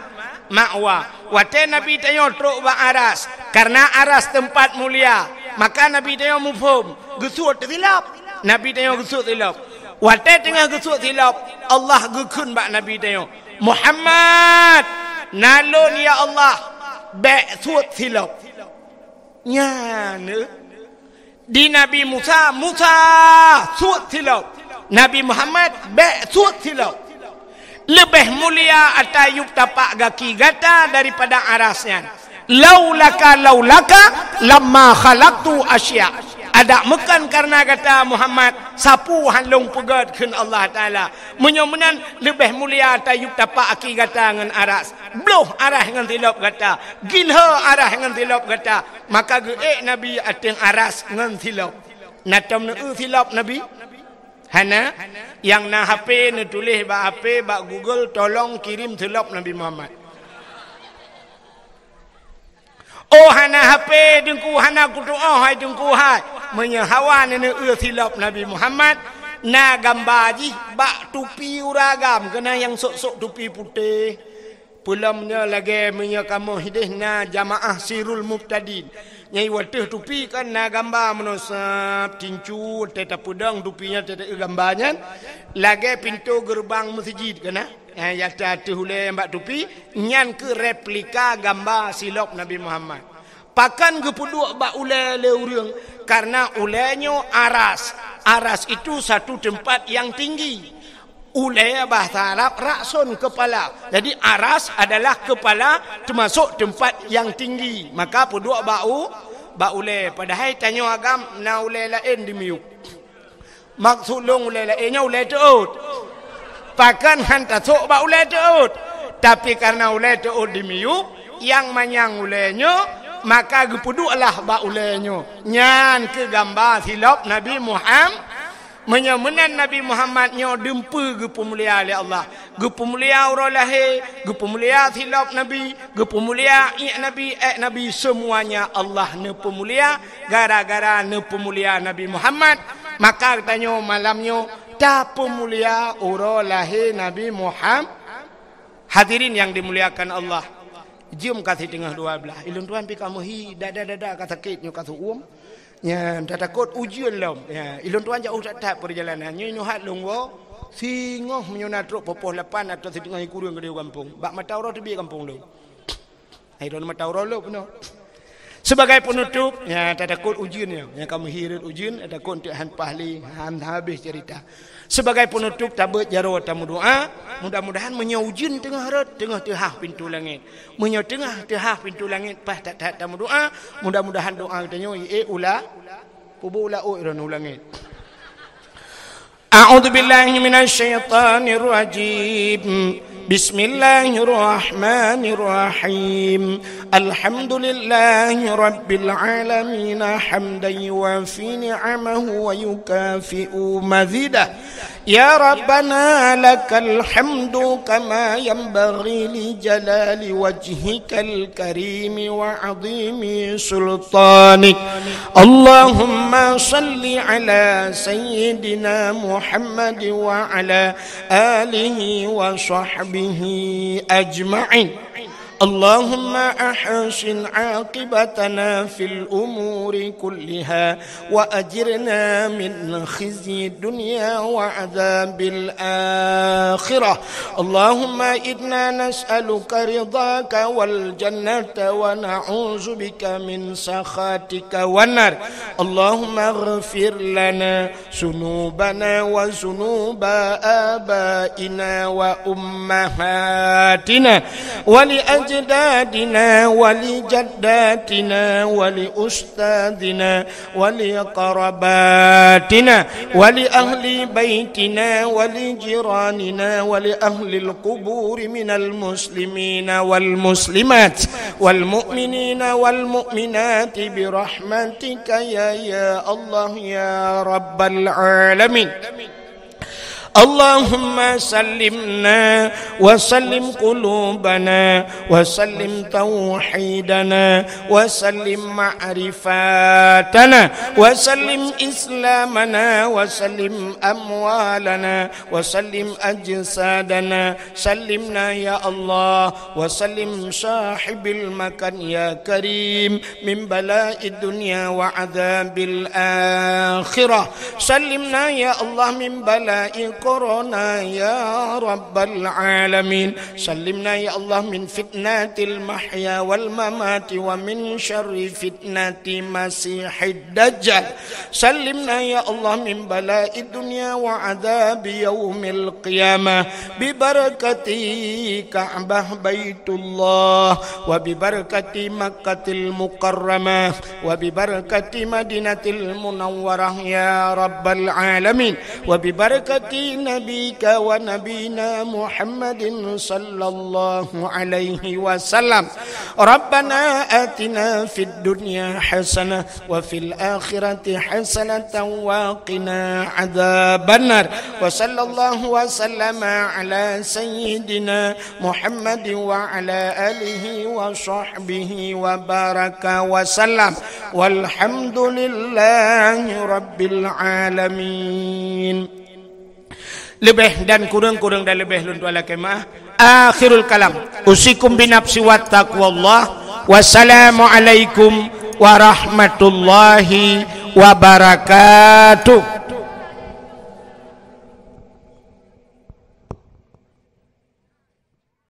Ma'wa. Watée Nabi tanyoe trok bak aras, karena aras tempat mulia, maka Nabi tanyoe muphom, geusuet silop. Nabi tanyoe geusuet silop. Watée teungoh geusuet silop, Allah geukheun bak Nabi tanyoe, "Muhammad, na lôn, ya Allah, bék suet silop." Nyan, eh. Di Nabi Musa, "Musa, suet silop." Nabi Muhammad, "Bék suet silop. Leubeh mulia ata yup tapak gaki gata daripada aras nyan. Laulaka, laulaka, lamma khalaqtu asya." Adak meukan karena gata, Muhammad, sapeue han lôn peugét, kheun Allah Taala. Meunyoe meunan, leubeh mulia ata yup tapak gaki gata ngon aras. Bloh aras ngon silop gata. Gilho aras ngon silop gata. Maka geuék Nabi ateueh aras ngon silop. Na tom neueu silop Nabi? Hana? Nyang na H P, neutuléh bak H P, bak Google, "Tolong kirim silop Nabi Muhammad." Oh, hana H P, Teungku, hana kutu'oh, hai Teungku, hai. Meunyoe hawa neueu silop Nabi Muhammad, na gamba jih bak tupi ureuëng agam, keunan nyang sôk-sôk tupi putéh. Peulom nyoe lagée meunyoe kamoe hideh na jamaah Sirul Mubtadin. Nyang wateueh tupi kan na gamba meunoe sab tincu, watée tapeudong tupi nyan, watée taeu gamba nyan, lagée pintoe geureubang meuseujid kan na. Nyang ata ateueh ulée nyang bak tupi, nyan keuh replika gamba silop Nabi Muhammad. Pakon geupeuduek bak ulée lé ureuëng? Karena ulée nyoe aras. Aras itu satu tempat yang tinggi. Ulée bahasa Arab ra'sun, kepala. Jadi aras adalah kepala, termasuk tempat yang tinggi. Maka peuduek bak u-, bak ulée. Padahai tanyoe agam na ulée laén di miyueb. Maksud lôn ulée laén nyoe ulée teuôt. Pakon han tasôk bak ulée teuôt. Tapi karena ulée teuôt di miyueb, nyang manyang ulée nyoe, maka geupeudueklah bak ulée nyoe. Nyan keuh gamba silop Nabi Muham-, Meunyoe meunan Nabi Muhammad nyoe dum peue geupeumulia lé Allah. Geupeumulia uroe lahé, geupeumulia silop Nabi, geupeumulia iek Nabi, ék Nabi, seumuanya Allah neupeumulia gara-gara neupeumulia Nabi Muhammad. Maka geutanyoe malam nyoe tapeumulia uroe lahé Nabi Muham-, Hadirin yang dimuliakan Allah, jeuem ka siteungoh dua blaih. Ilôn tuan pih ka meuhi, dada-dada ka sakét nyoe ka seuuem. Nyan, tatakot ujeuen lom. Ya, ilôn tuan jauh that-that peurjalanan. Nyoe, nyoe hat lôn woe, singoh meunyoe na trok poh-poh lapan atau siteungoh sikureueng keudéh gampông. Bak mata uroe teubiet gampông lôn. Hai, droeneuh mata uroe lôn peunoh. Sibagai peunutôp, ya, tatakot ujeuen nyoe. Nyang ka meuhi rot ujeuen, tatakot teuk han paih lé, han habéh ceurita. Sibagai peunutôp, tabeuet jaroe tameudoá, mudah-mudahan meunyoe ujeuen teungoh rot, teungoh teuhah pintoe langét. Meunyoe teungoh teuhah pintoe langét, paih that-that tameudoá, mudah-mudahan doá geutanyoe jiék ula, peubuet ula ôt droeneuh u langét. A'udzubillahi minasyaitonirrajim. Bismillahirrahmanirrahim. Alhamdulillahi rabbil alamin, hamdan yuwafi ni'amahu wa yukafi'u mazidah. Ya Rabbana, lakal hamdu kama yanbaghi li jalali wajhikal karimi wa azimi sultanik. Allahumma salli ala sayyidina Muhammad wa ala alihi wa sahbihi ajma'in. Allahumma ahsin aqibatana fil umuri kulliha wa ajirna min khizyi dunya wa adzabil akhirah. Allahumma inna nas'aluka ridhaka wal jannata wa na'udzubika min sakhatika wan nar. Allahumma ighfir lana ذنوبنا وذنوب آبائنا وأمهاتنا ولأجدادنا ولجداتنا ولأستاذنا ولقرباتنا ولأهل بيتنا ولجيراننا ولأهل القبور من المسلمين والمسلمات والمؤمنين والمؤمنات برحمتك يا، يا الله يا رب العالمين. اللهم سلمنا وسلم قلوبنا وسلم توحيدنا وسلم معرفتنا وسلم إسلامنا وسلم أموالنا وسلم أجسادنا سلمنا يا الله، وسلم صاحب المكان يا كريم من بلاء الدنيا وعذاب الآخرة. سلمنا يا الله من بلاء كورونا يا رب العالمين. سلمنا يا الله من فتنة المحيا والممات ومن شر فتنة المسيح الدجال. سلمنا يا الله من بلاء الدنيا وعذاب يوم القيامة ببركة كعبة بيت الله وببركة مكة المكرمة وببركة مدينة المنورة يا رب العالمين وببركة نبيك ونبينا محمد صلى الله عليه وسلم. ربنا آتنا في الدنيا حسنة وفي الآخرة حسنة وقنا عذاب النار. وصلى الله وسلم على سيدنا محمد وعلى آله وصحبه وبارك وسلم. والحمد لله رب العالمين. Leubeh dan kureueng, kureueng dan leubeh lôn tuan lakée meu'ah. Akhirul kalam. Usikum binafsi wa taqwallah. Wassalamualaikum warahmatullahi wabarakatuh.